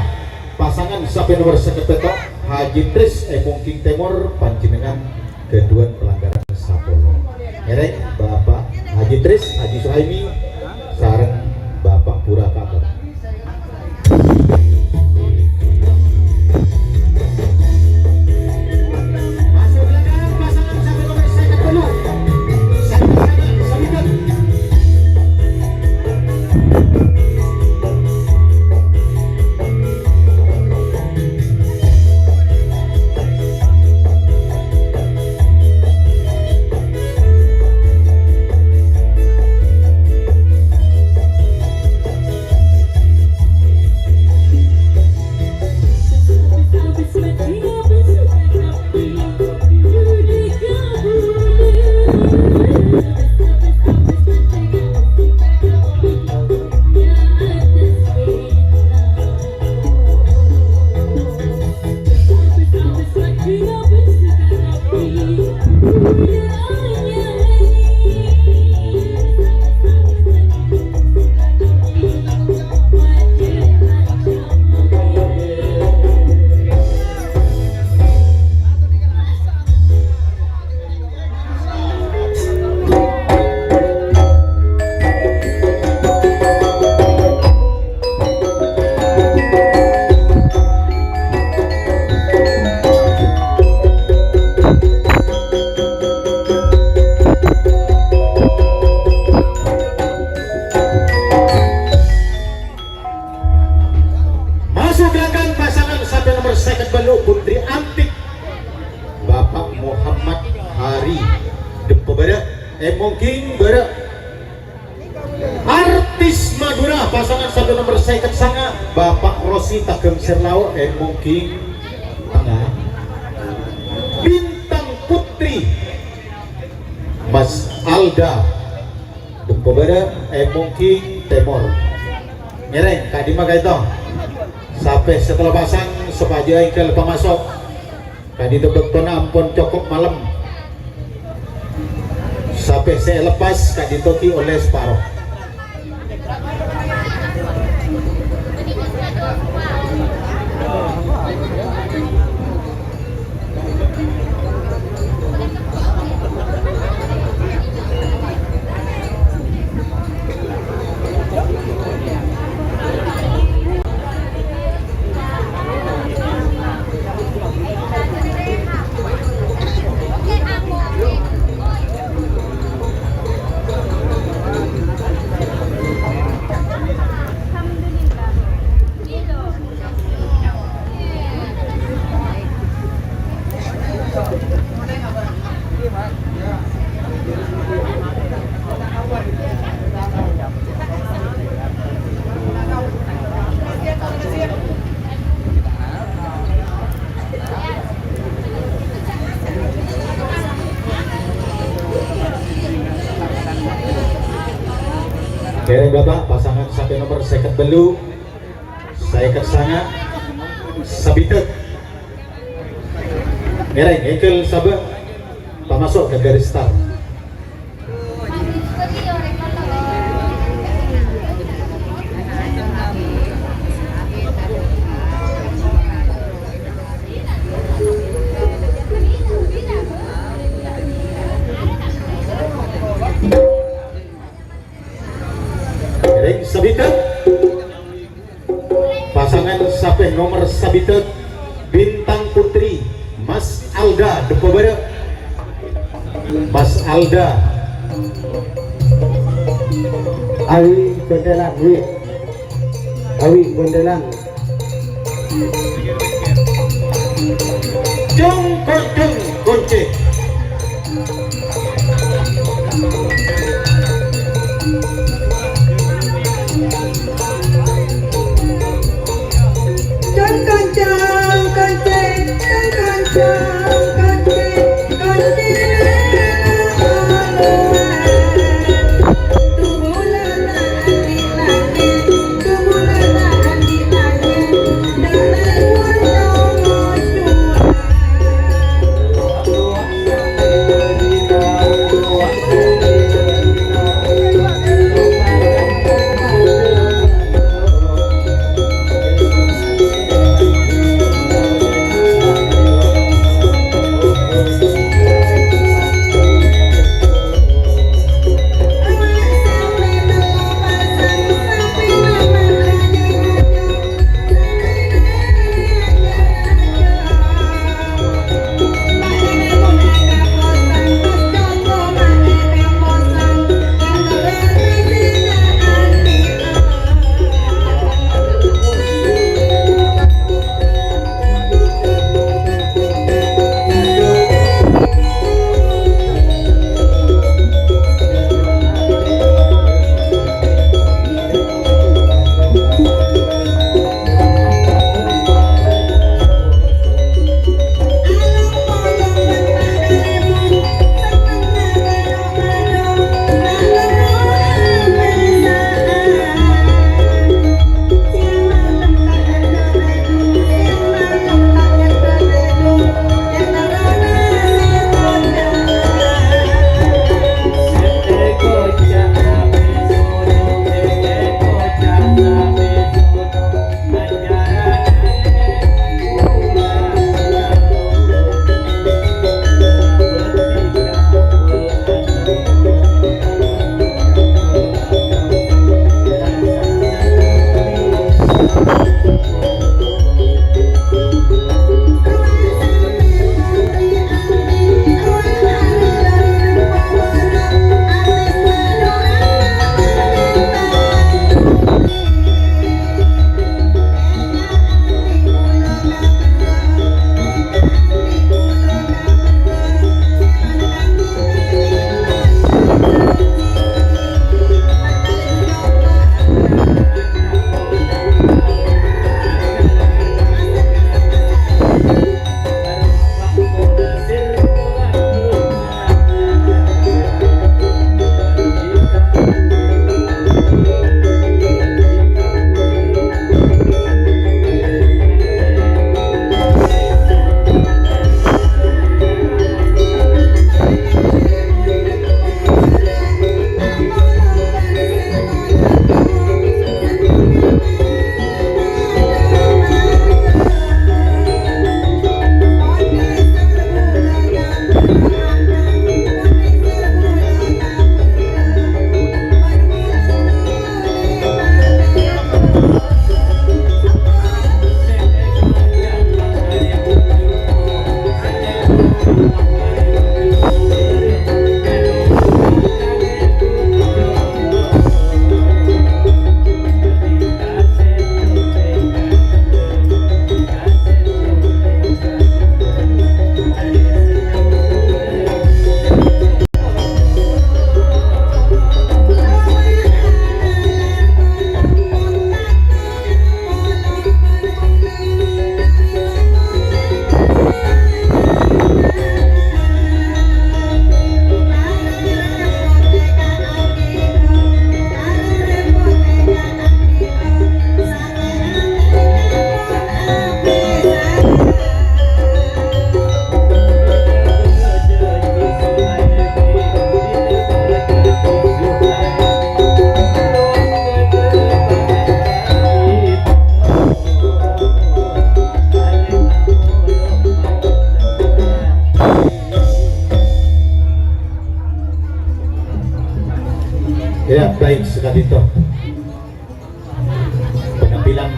pasangan sapè nomer sèket pètto', Haji Tris è Mongking Tèmor, panjhennengngan ghâdhuwân pelanggaran sapolo. Ngèrèng Bapak Haji Tris, Haji Suhaimi, sareng Bapak Pura Katon. Maso' ka langkang pasangan sapè nomer sèket bâllu', Putri Antik. Bapak Muhammad Hari, Dempo Bârâ', è Mongking Bârâ'. Artis Madura, pasangan sapè nomer sèket sanga', Bapak Rosi Tagem Serlao, è Mongking Tengnga. Bintang Putri, Mas Alda, Dempo Bârâ', è Mongking Tèmor. Ngèrèng, ka'dimma ka'dinto? Sapè sè tello pasang sopajâ èngghâl pamaso'. Ka'dinto bâktona ampon cokop malem. Sapè sè èlepas ka'dinto ghi' ollè saparo. Ngèrèng Bapak, pasangan sapè nomer sèket bâllu', sèket sanga', sabidhâk. Ngèrèng, èngghâl sabâ', pamaso' ka garis start. Ring sabidhâk. Pasangan sapè nomer sabidhâk, Bintang Putri, Mas Alda, Dempo Bârâ'. Mas Alda. Awi Gondelan, Wi. Awi Gondelan. Jung Koncung Kunci.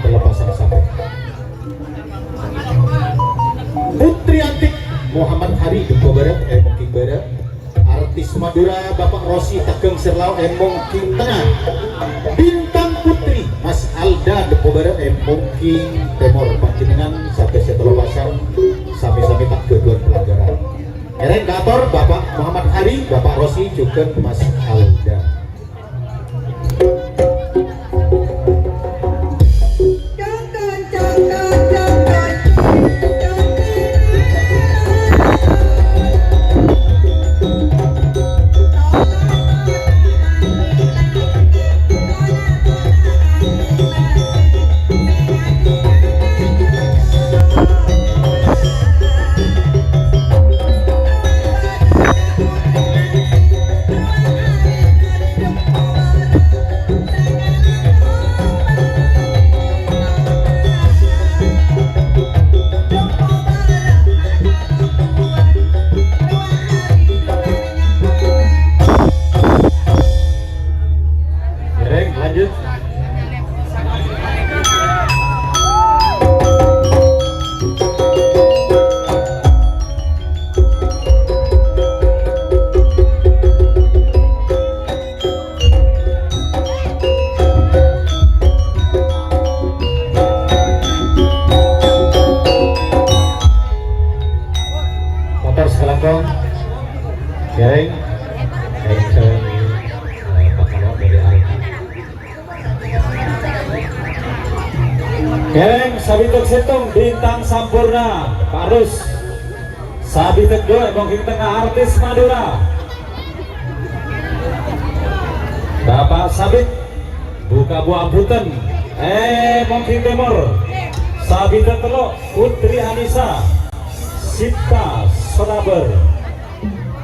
Tello pasang sapè. Putri Antik Muhammad Hari, Dempo Barat, eh, Mongking Barat. Artis Madura, Bapak Rosi, Tegang Sirlao, eh, Mongking Tengah. Bintang Putri, Mas Alda, Dempo Barat, eh, Mongking Tèmor. Panjhennengngan sapè sè tello pasang, sami-sami ta' ghâghuwân pelanggaran. Ngèrèng kator Bapak Muhammad Hari, Bapak Rosi, jhughân Mas Alda. Ngèrèng, lanjut. Motor sakalangkong. Ngèrèng. Ngèrèng, eh, Pak Kalok dari Alta. Ngèrèng sabitèk sèttong Bintang Sampurna, Pak Rus. Sabitèk duwâ' Mongking Tengah, artis Madura. Bapak Sabit, Buka Buah Buten, eh, Mongking Tèmor. Sabitèk tello' Putri Anisa, Sipta Sonaber.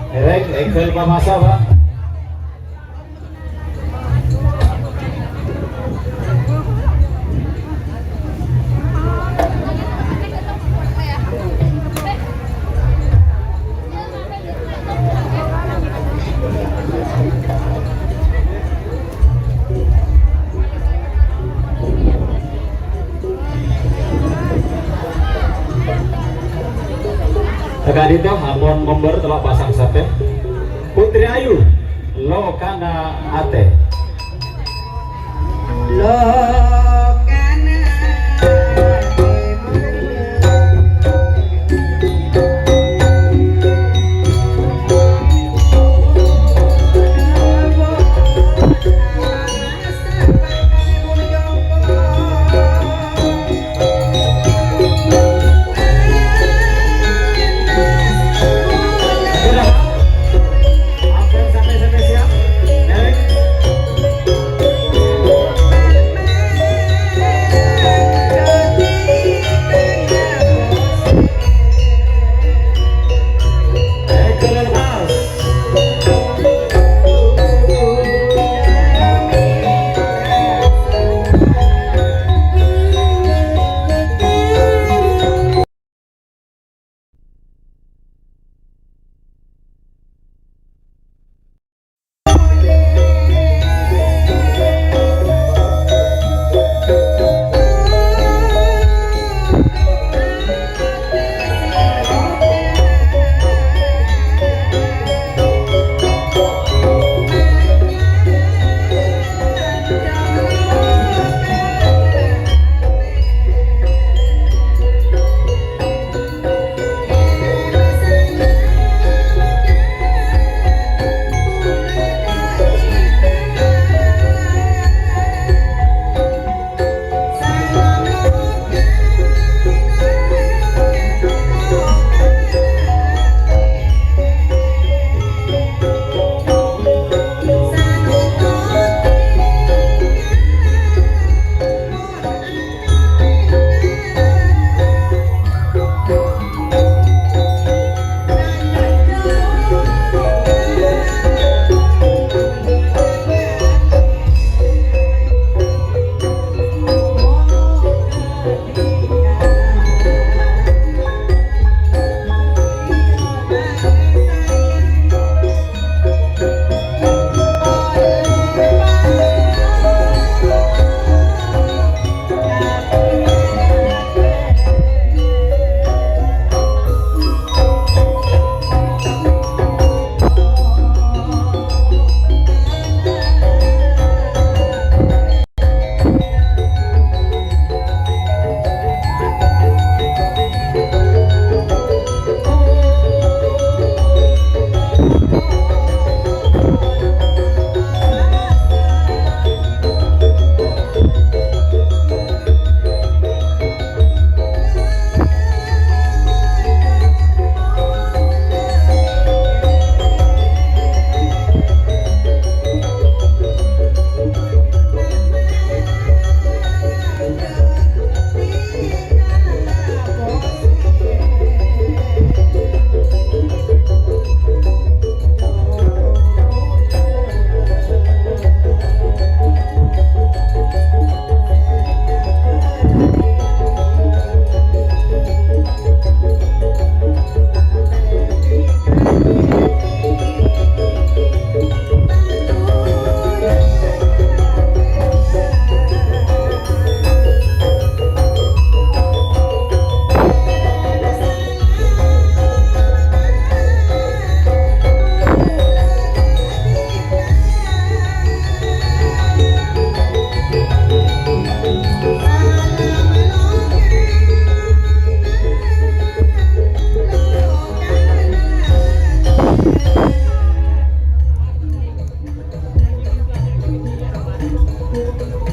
Ngèrèng èngghâl pamasa, Pak. Ka'dinto ampon ngombâr tello' pasang sapè. Putri Ayu, Lokana Atè. Lokana Atè.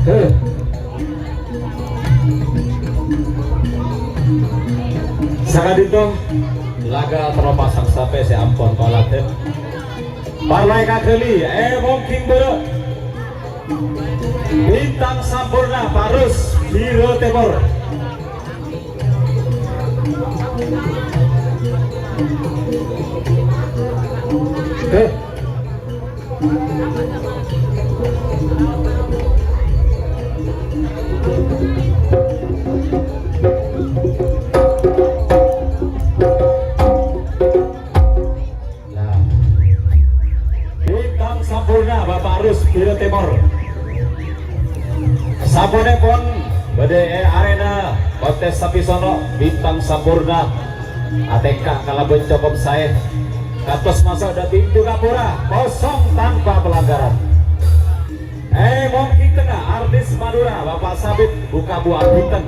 Heh. Saka'dinto laga terro pasang sapè sè ampon kaladhân. Parlè kaghâli, è, mongghing bârâ'. Bintang Samporna, Parus, Biro Tèmor. Heh. Nah. Bintang Samporna, Bapak Rus, Biro Tèmor. Saponèpon bâdâ è arèna kontes sapisono, Bintang Samporna atèngka kalabân cokop saè. Kantos maso' dâ' pintu gapura, kosong tanpa pelanggaran. È mongghing tengnga, artis Madura, Bapak Sabit, Bukabu Abinten.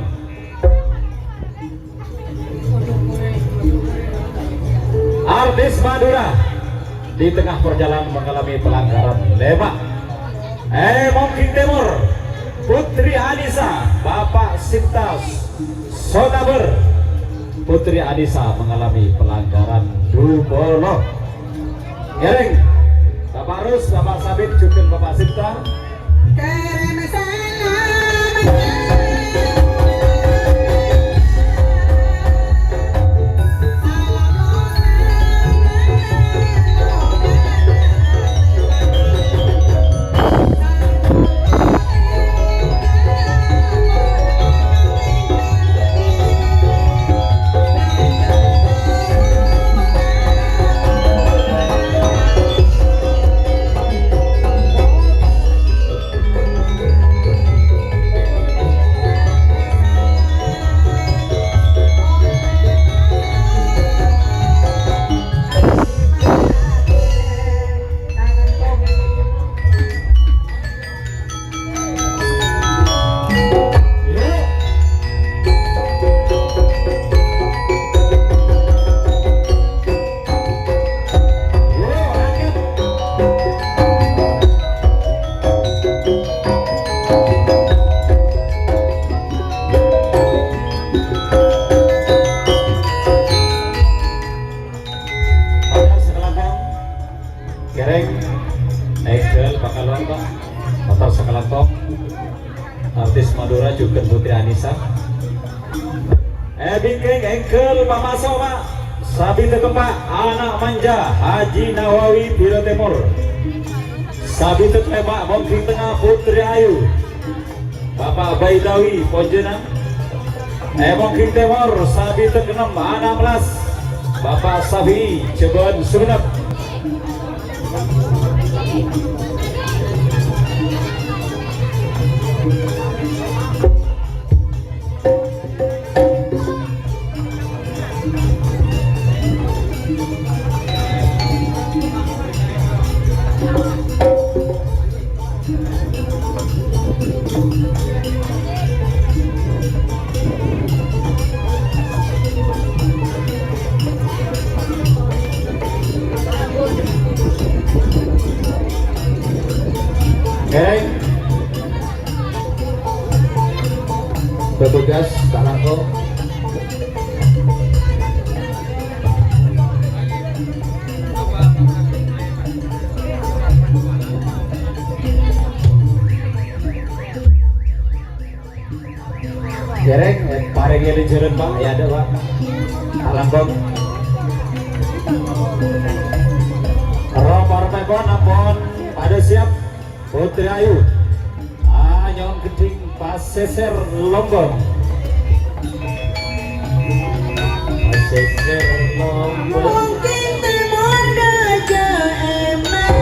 Artis Madura di tengah perjalanan mengalami pelanggaran lèma'. È mongghing tèmor, Putri Anissa, Bapak Sinta Sotabâr. Putri Anissa mengalami pelanggaran dhu polo. Ngèrèng, Bapak Rus, Bapak Sabit, jhughân Bapak Sinta. Ngèrèng, ènggâl pakalon, Pak. Mator sakalangkong. Artis Madura jhughân Putri Anissa. È bingkèng ènggâl pamaso', Pak. Sabidhâ kemma, ana' manja, Haji Nawawi, Biro Tèmor. Sabidhâ kalèma', mongghing tengnga, Putri Ayu. Bapak Baidawi, Ponjana. È mongghing tèmor, sabidhâ keennem, ana' mellas. Bapak Safi, Jabân Sumenep. Petugas, ta' langkong. Jhâreng, eh, parèngè lèjhârân, Pak. Ya, ada, Pak. Ta' langkong. Ropa-ropa'èpon ampon padâ siap. Putri Ayu. Anyong Gendhing, Pasèsèr Lombok. Pasèsèr Lombok. Mungkin Timor Gajah Emas.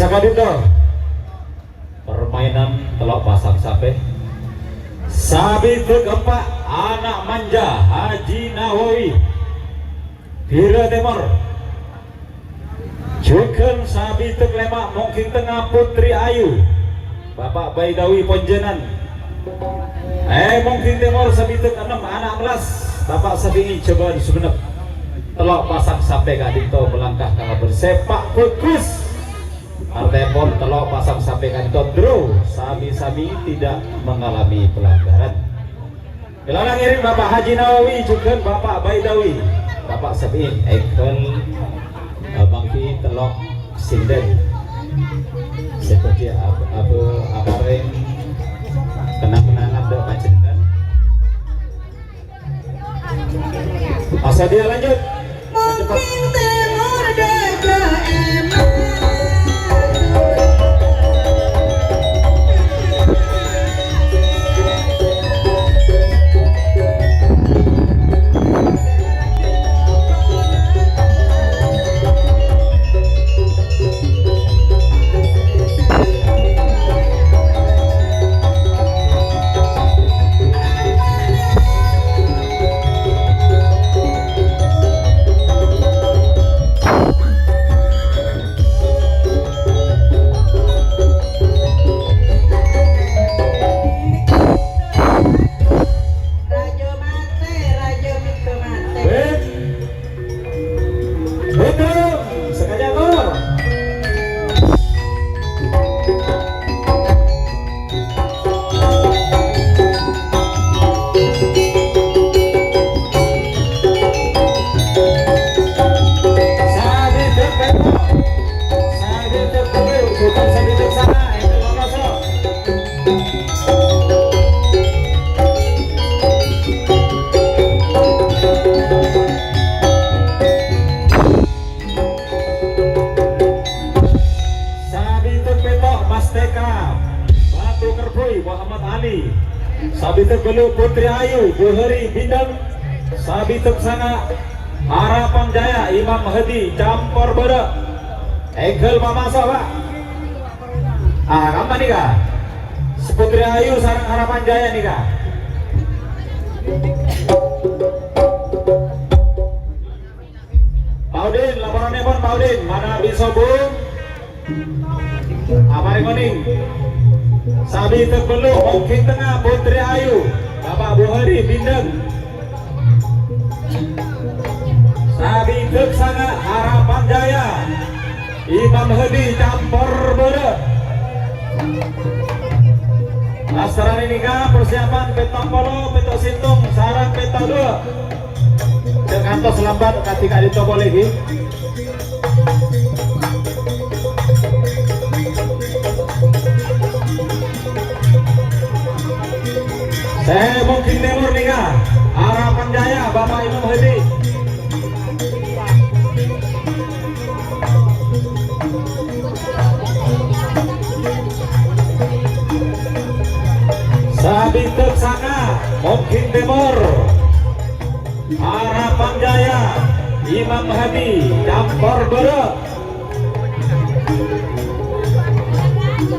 Ka'dinto. Permainan tello' pasang sampè'. Sabidhâk empa', ana' manja Haji Nawawi, Bira Tèmor. Jhughân sabidhâk lèma', Mongging Tengnga Putri Ayu, Bapa' Baidawi Ponjânan. Eh, Mongging Tèmor sabidhâk ennem, ana' Mellas, Bapa' Sabi'i Jhâbân Songennep. Tello' pasang sampè' ka'dinto melangkah ka labân sèpa' bhâghus. Artèpon tello' pasang sampè' ka'dinto draw, sami-sami tidak mengalami pelanggaran. Èlang ngèrèng Bapa' Haji Nawawi jhughân Bapa' Baidawi, Bapa' Sabi'i, èghâl, eh, manggi tello' sindhâk. Sè bhâdhi ab-, ab-, aparèng kenang-kenangan dâ' panjhennengngan. Asadhiyâ lanjut. Mongging Tèmor dâjâ èmang. Rajâ matè, rajâ mèghâ matè. Betul, sakejjhâ', Bro. Sabidhâk pètto', sabidhâk tolu, jhughân sabidhâk sanga, èngghi lolos, Bro. Sabidhâk pètto', Mastèka Batu Kerbuy, Muhammad Ali. Sabidhâk ghâllu, Putri Ayu, Buhari Bindeng. Sabidhâk sanga', Harapan Jaya, Imam Hadi, Campor Bârâ'. Èngghi pamaso', Pak. Ah, kamma nèka? Putri Ayu sareng Harapan Jaya nèka. Pak Udin, laporanèpon Pak Udin, manabi sobung? Aparèng onèng. Sabidhâk ghâllu, Mongging Tengnga, Putri Ayu, Bapa' Buhari Bindeng. Sabidhâk sanga', Harapan Jaya, Imam Hadi, Campor Bârâ'. Lastarè nèka persiapan pètto' polo, pètto' sèttong, sareng pètto' duwâ'. Jhâ' kantos lambat, kadhi ka'dinto polè, ghi. Sè Mongging Tèmor nèka, Harapan Jaya, Bapa' Imam Hadi. Sabidhâk sanga', Mongging Tèmor. Harapan Jaya, Imam Hadi, Campor Bârâ'.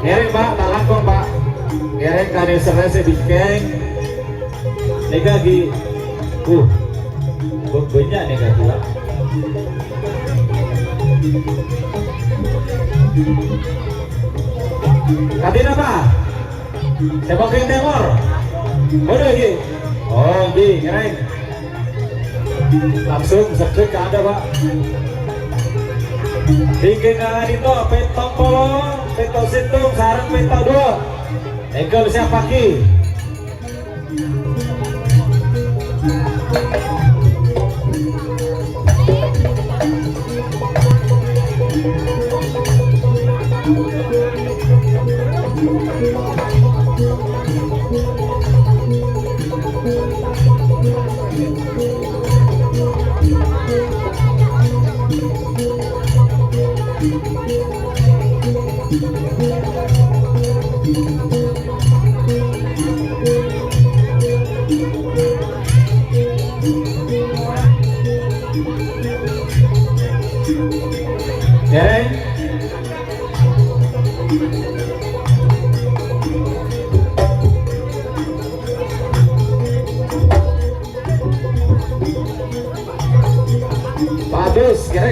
Ngèrèng, Pak, ta' langkong, Pak. Ngèrèng kanèserra sè bingkèng. Nèka ghi, uh, bân-, bânnya' nèka ghi, Pak. Kadhi napa? Sè Mongging Tèmor. Bâdâ, ghi. Oh, ghi, ngèrèng. Langsung sèdhek ka adâ', Pak. Bingkèngnga ka'dinto pètto' polo, pètto' sèttong, sareng pètto' duwâ'. Èngghi siap paghi.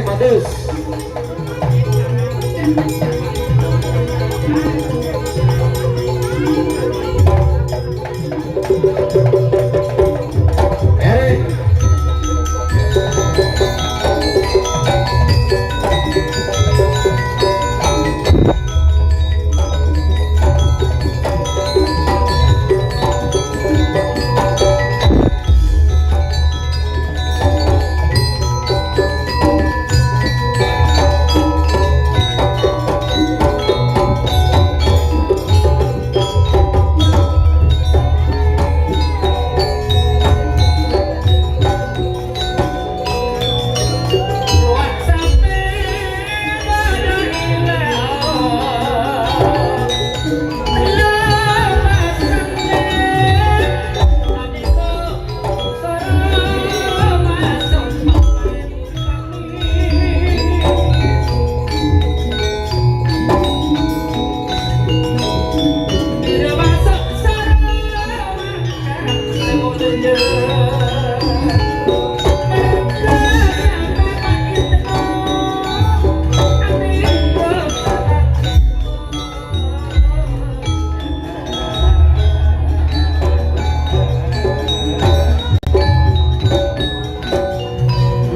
Padus. Erik.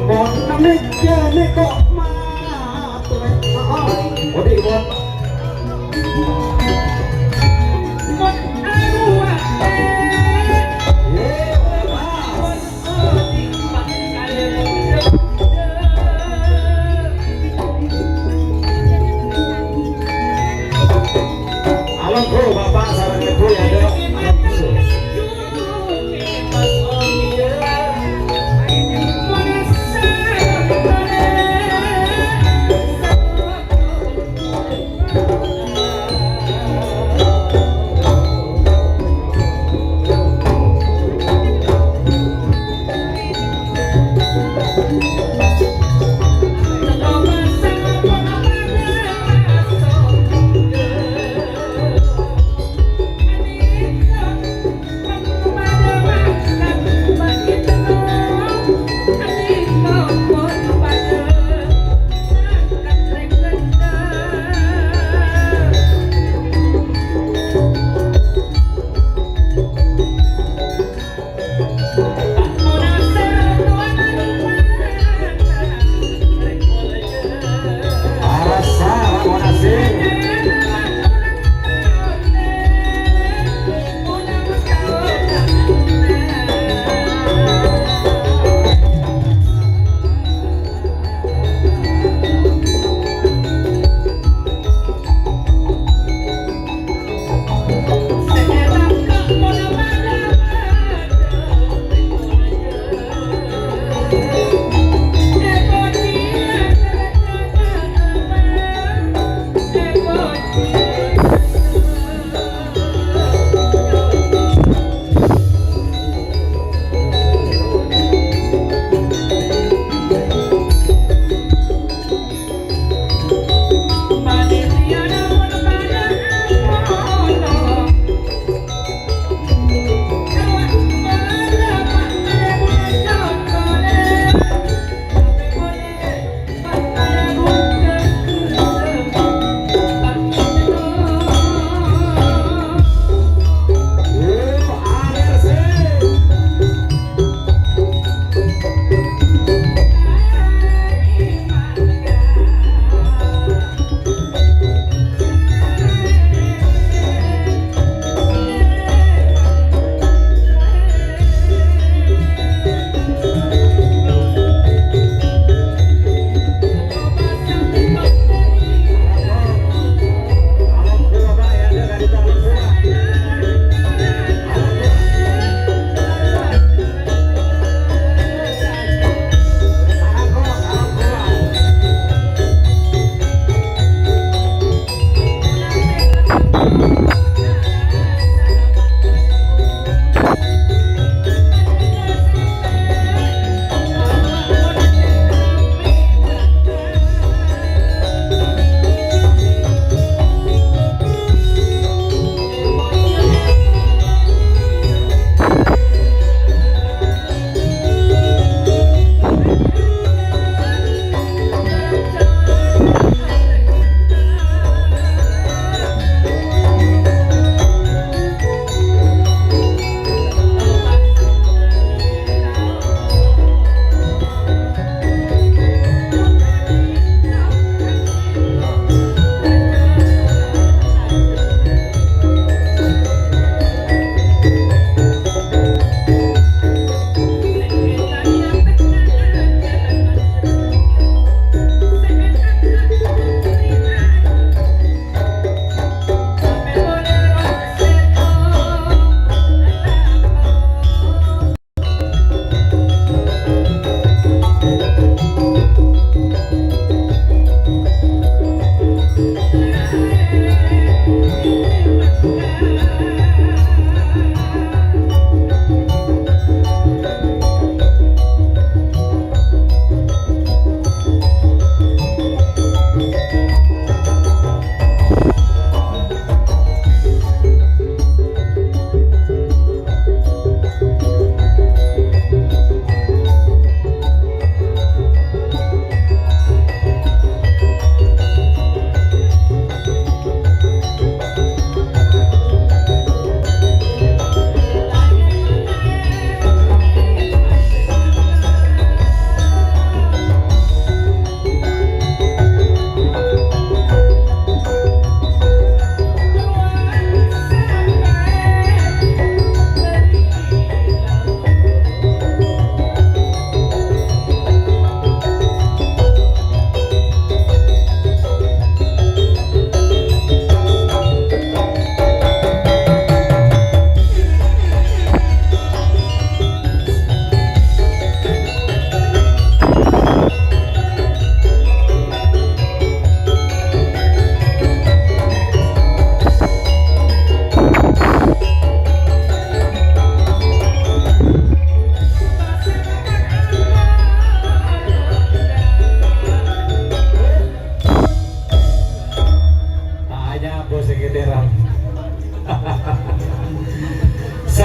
Mon nèka nèko mator. Odi, Mon. Mon aruwa. Ye, Mas. Alon, Bro, Bapak sareng Ibu ya, Dok.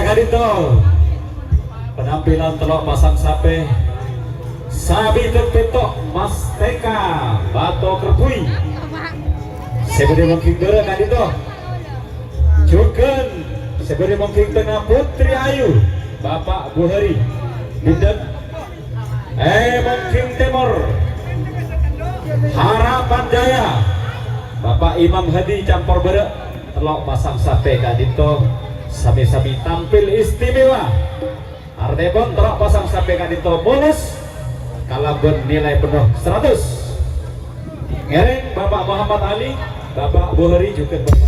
Ka'dinto penampilan tello' pasang sapè. Sabidhâk pètto' Masteka Bato Kerbui. Sè bâdâ mangkèng bârâ' ka'dinto. Jhughân sè bâdâ mangkèng tengnga Putri Ayu, Bapak Buhari. Bindeng. Eh, mangkèng tèmor. Harapan Jaya. Bapak Imam Hadi campor bârâ'. Tello' pasang sapè ka'dinto sami-sami tampil istimewa. Artèpon tello' pasang sapè ka'dinto moles kalabân nilai penuh seratus. Ngèrèng Bapak Muhammad Ali, Bapak Buhari jhughân Bapak.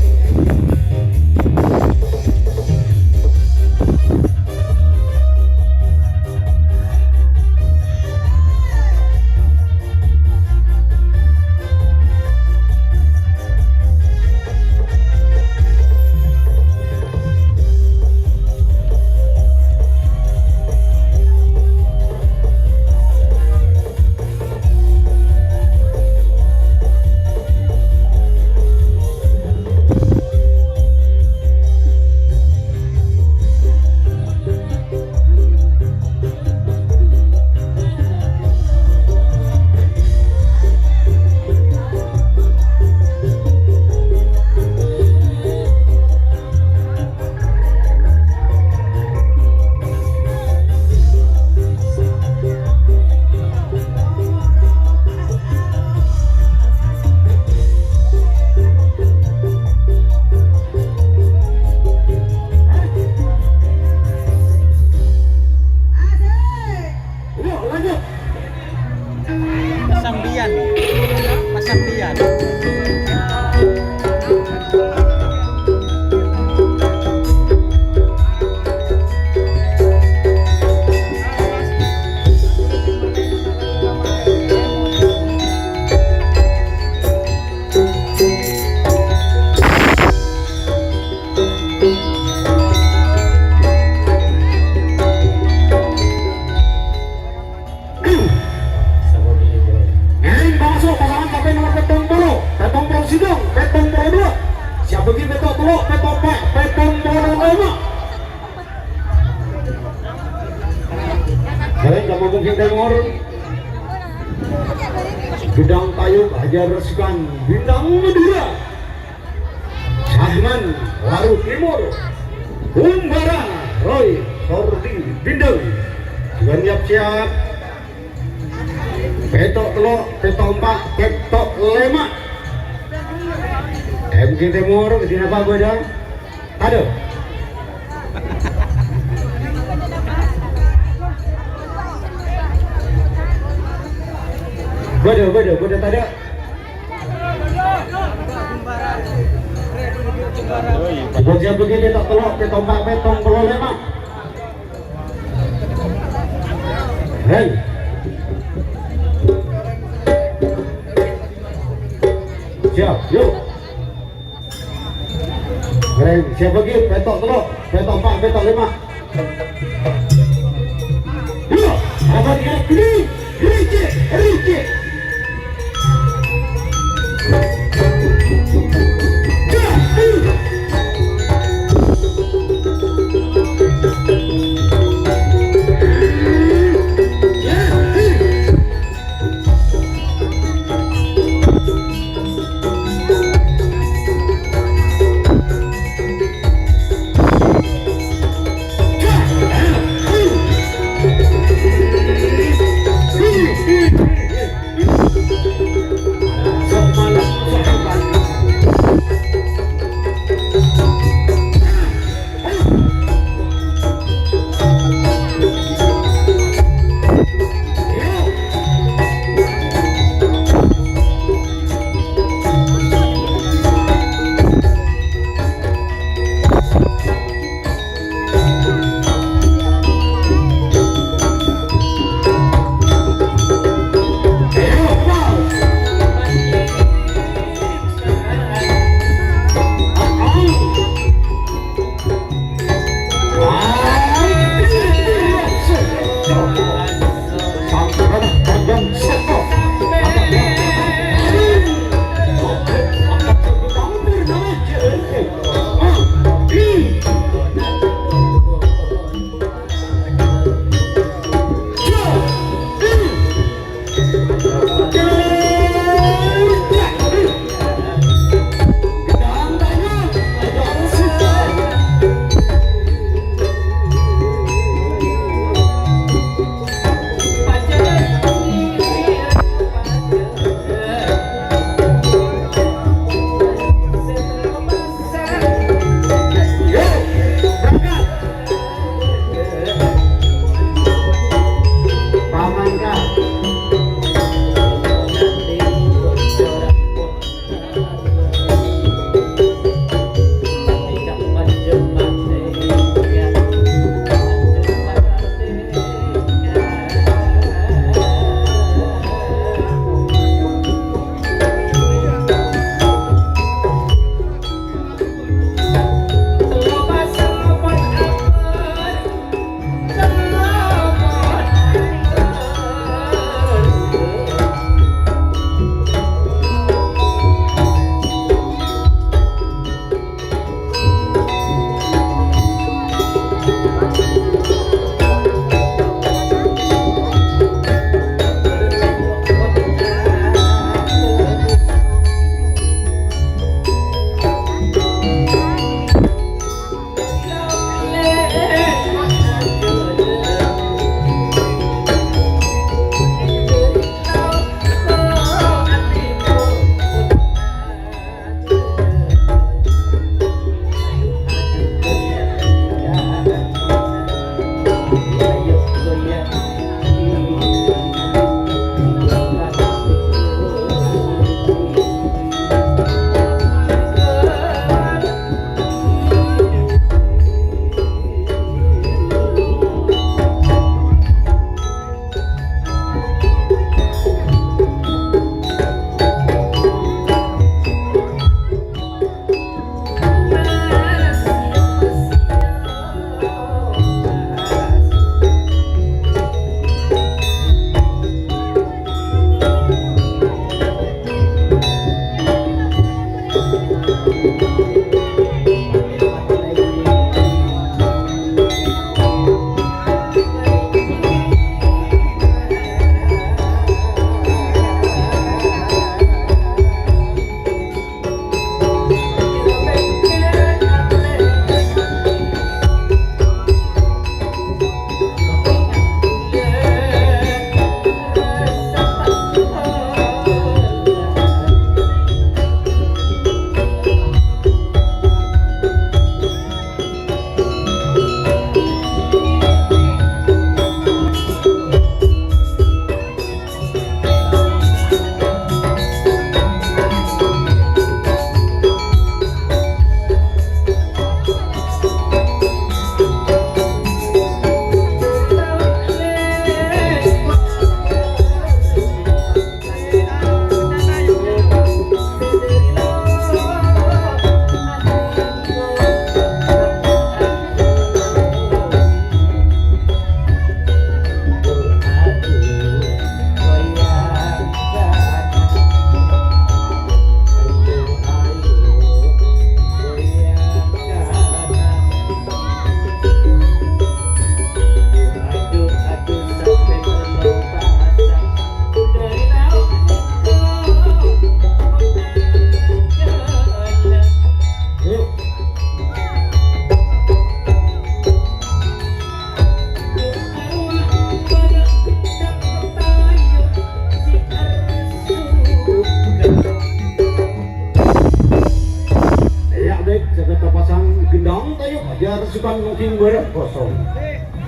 Yuk, lanjut. Pasambian. Pasambian. Ngèrèng bhâkal maso' pasangan tapè nomer pèttong polo, pèttong polo sidhung, pèttong polo duwâ'. Sè abâghi pètto' tello', pètto' empa', pèttong polo lèma'. Ngèrèng ka punggung sè tèmor. Bintang Tayub, Hajar Rasukan, Bintang Madura. Sahman, Waru Timur. Kumbara, Roy, Sordi, Bindeng. Jhughân siap-siap. Pètto' tello', pètto' empa', pètto' lèma'. M G Timur, dinapa bâdâ? Aduh. Bâdâ, bâdâ, bâdâ tadâ'. Bâdâ bâgiyân pètto' tello', pètto' empa', pèttong polo lèma'. Hei. Siap, yuk. Keren. Siap bagi, pètto' tello', pètto' empa', pètto' lèma'. Iya, abang ingat ini. Ricik, ricik.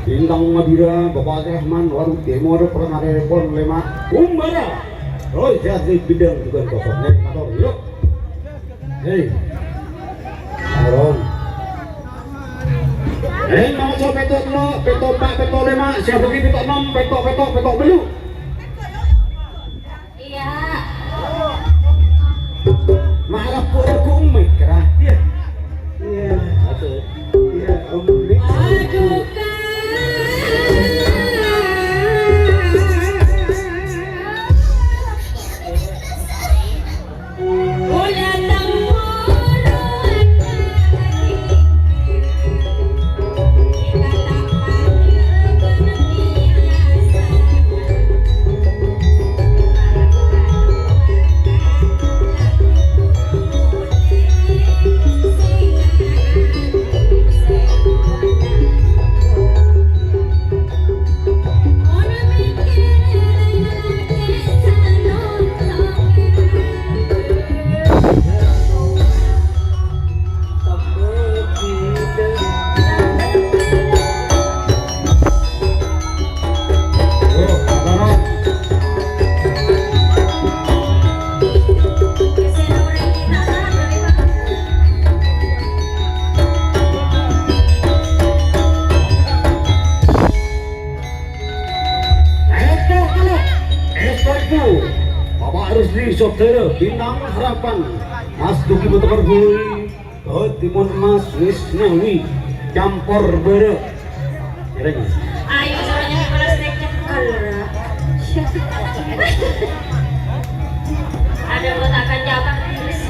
Bintang Madura, Bapak Rahman, Warung Timur, permane pon lema. Kumbara. Roy Jazzy Bidang, bukan kosong. Nih, motor, yuk. Hei. Turun. Hei, mau coba peto tello', peto empa', peto lema, siapa lagi peto enam, peto, peto, peto belu. Iyâ. Marah pura ku Umi, kera. Iyâ. Iyâ. Iyâ, Umi. Aduh, Kak. Esto, halo. Esto, Ibu. Bapak Rusdi, Saudara, Bintang Harapan. Mas Duki Putu Perbuy. Ketimun Emas, Misnawi. Campur Bara. Keren. Ayo, soalnya kelas naik cekel, Ra. Ada letakkan cabang, please.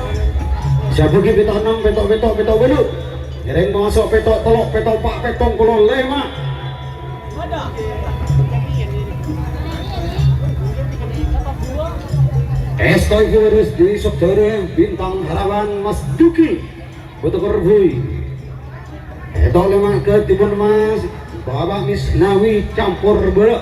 Siapa lagi? Peto enam, peto, peto, peto belu. Ngereng masuk peto tello', peto empa', peto polo lema. Esto Ibu Rusdi, Saudara, Bintang Harapan, Mas Duki Putu Perbuy. Peto lema, Ketimun Emas, Bapak Misnawi, Campur Bara.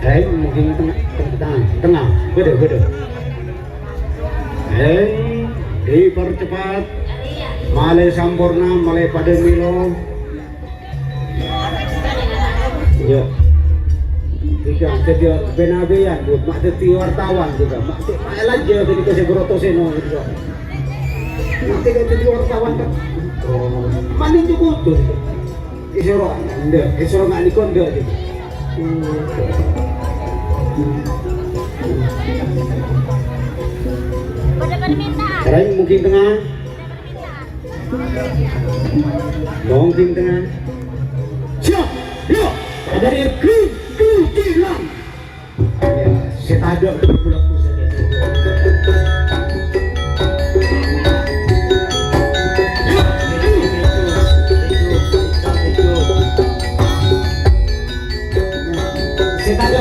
Hei, mungkin tengah, tengah, tengah. Beda, beda. Hei, dipercepat. Malè samporna, malè padâ mèlo. Iyâ. Tidak, jadi bân-abân, Bu. Ma' dhâddhi wartawan, Bu. Ma' dhâddhi, ma' lajâ dhâddhi ka sè bhuru sèno, Bu. Ma' dhâddhi wartawan, kan? Mani cukup, Bu. Isoro, ndak. Isoro nggak nikon, ndak, Bu. Pada permintaan. Rèng mungkin tengah. Mungkin tengah. Siap. Yo. Ada yang kru, kru, tilang. Ya, saya tak ada. Saya tak ada.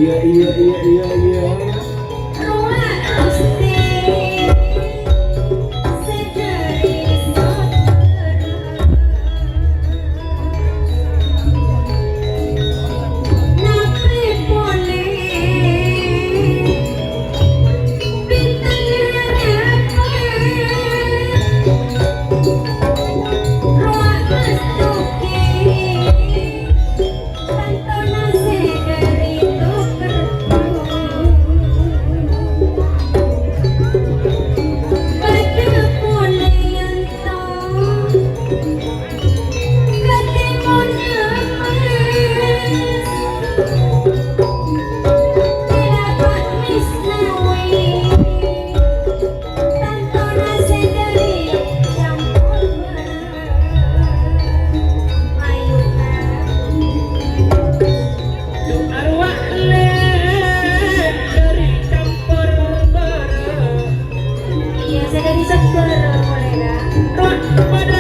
Iya, iya, iya, iya, iya. Iya, saya dari Jember, boleh, Kak? Roh pada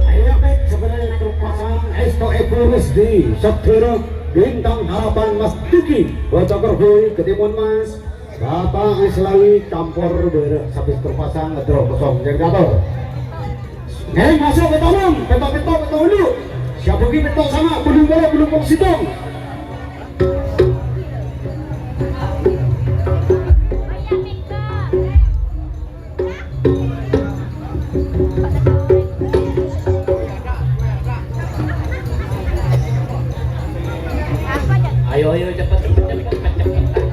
Ayo, Pet, sebenarnya grup pasang Esto Ebu Rusdi, Sabdara, Bintang Harapan Mas Duki, Bocokor Boy, Ketimun Mas, Bapak Islawi, Campur Bere, Sabis Terpasang, Ngedro Kosong, Jeng Catur. Neng, masuk Petonom, Peto-Peto, Peto Ulu, Syabuki Peto Sama, Bulung Bolo, Bulung Polo Sitong. Ayo, ayo, cepet, cepet, cepet, cepet, cepet.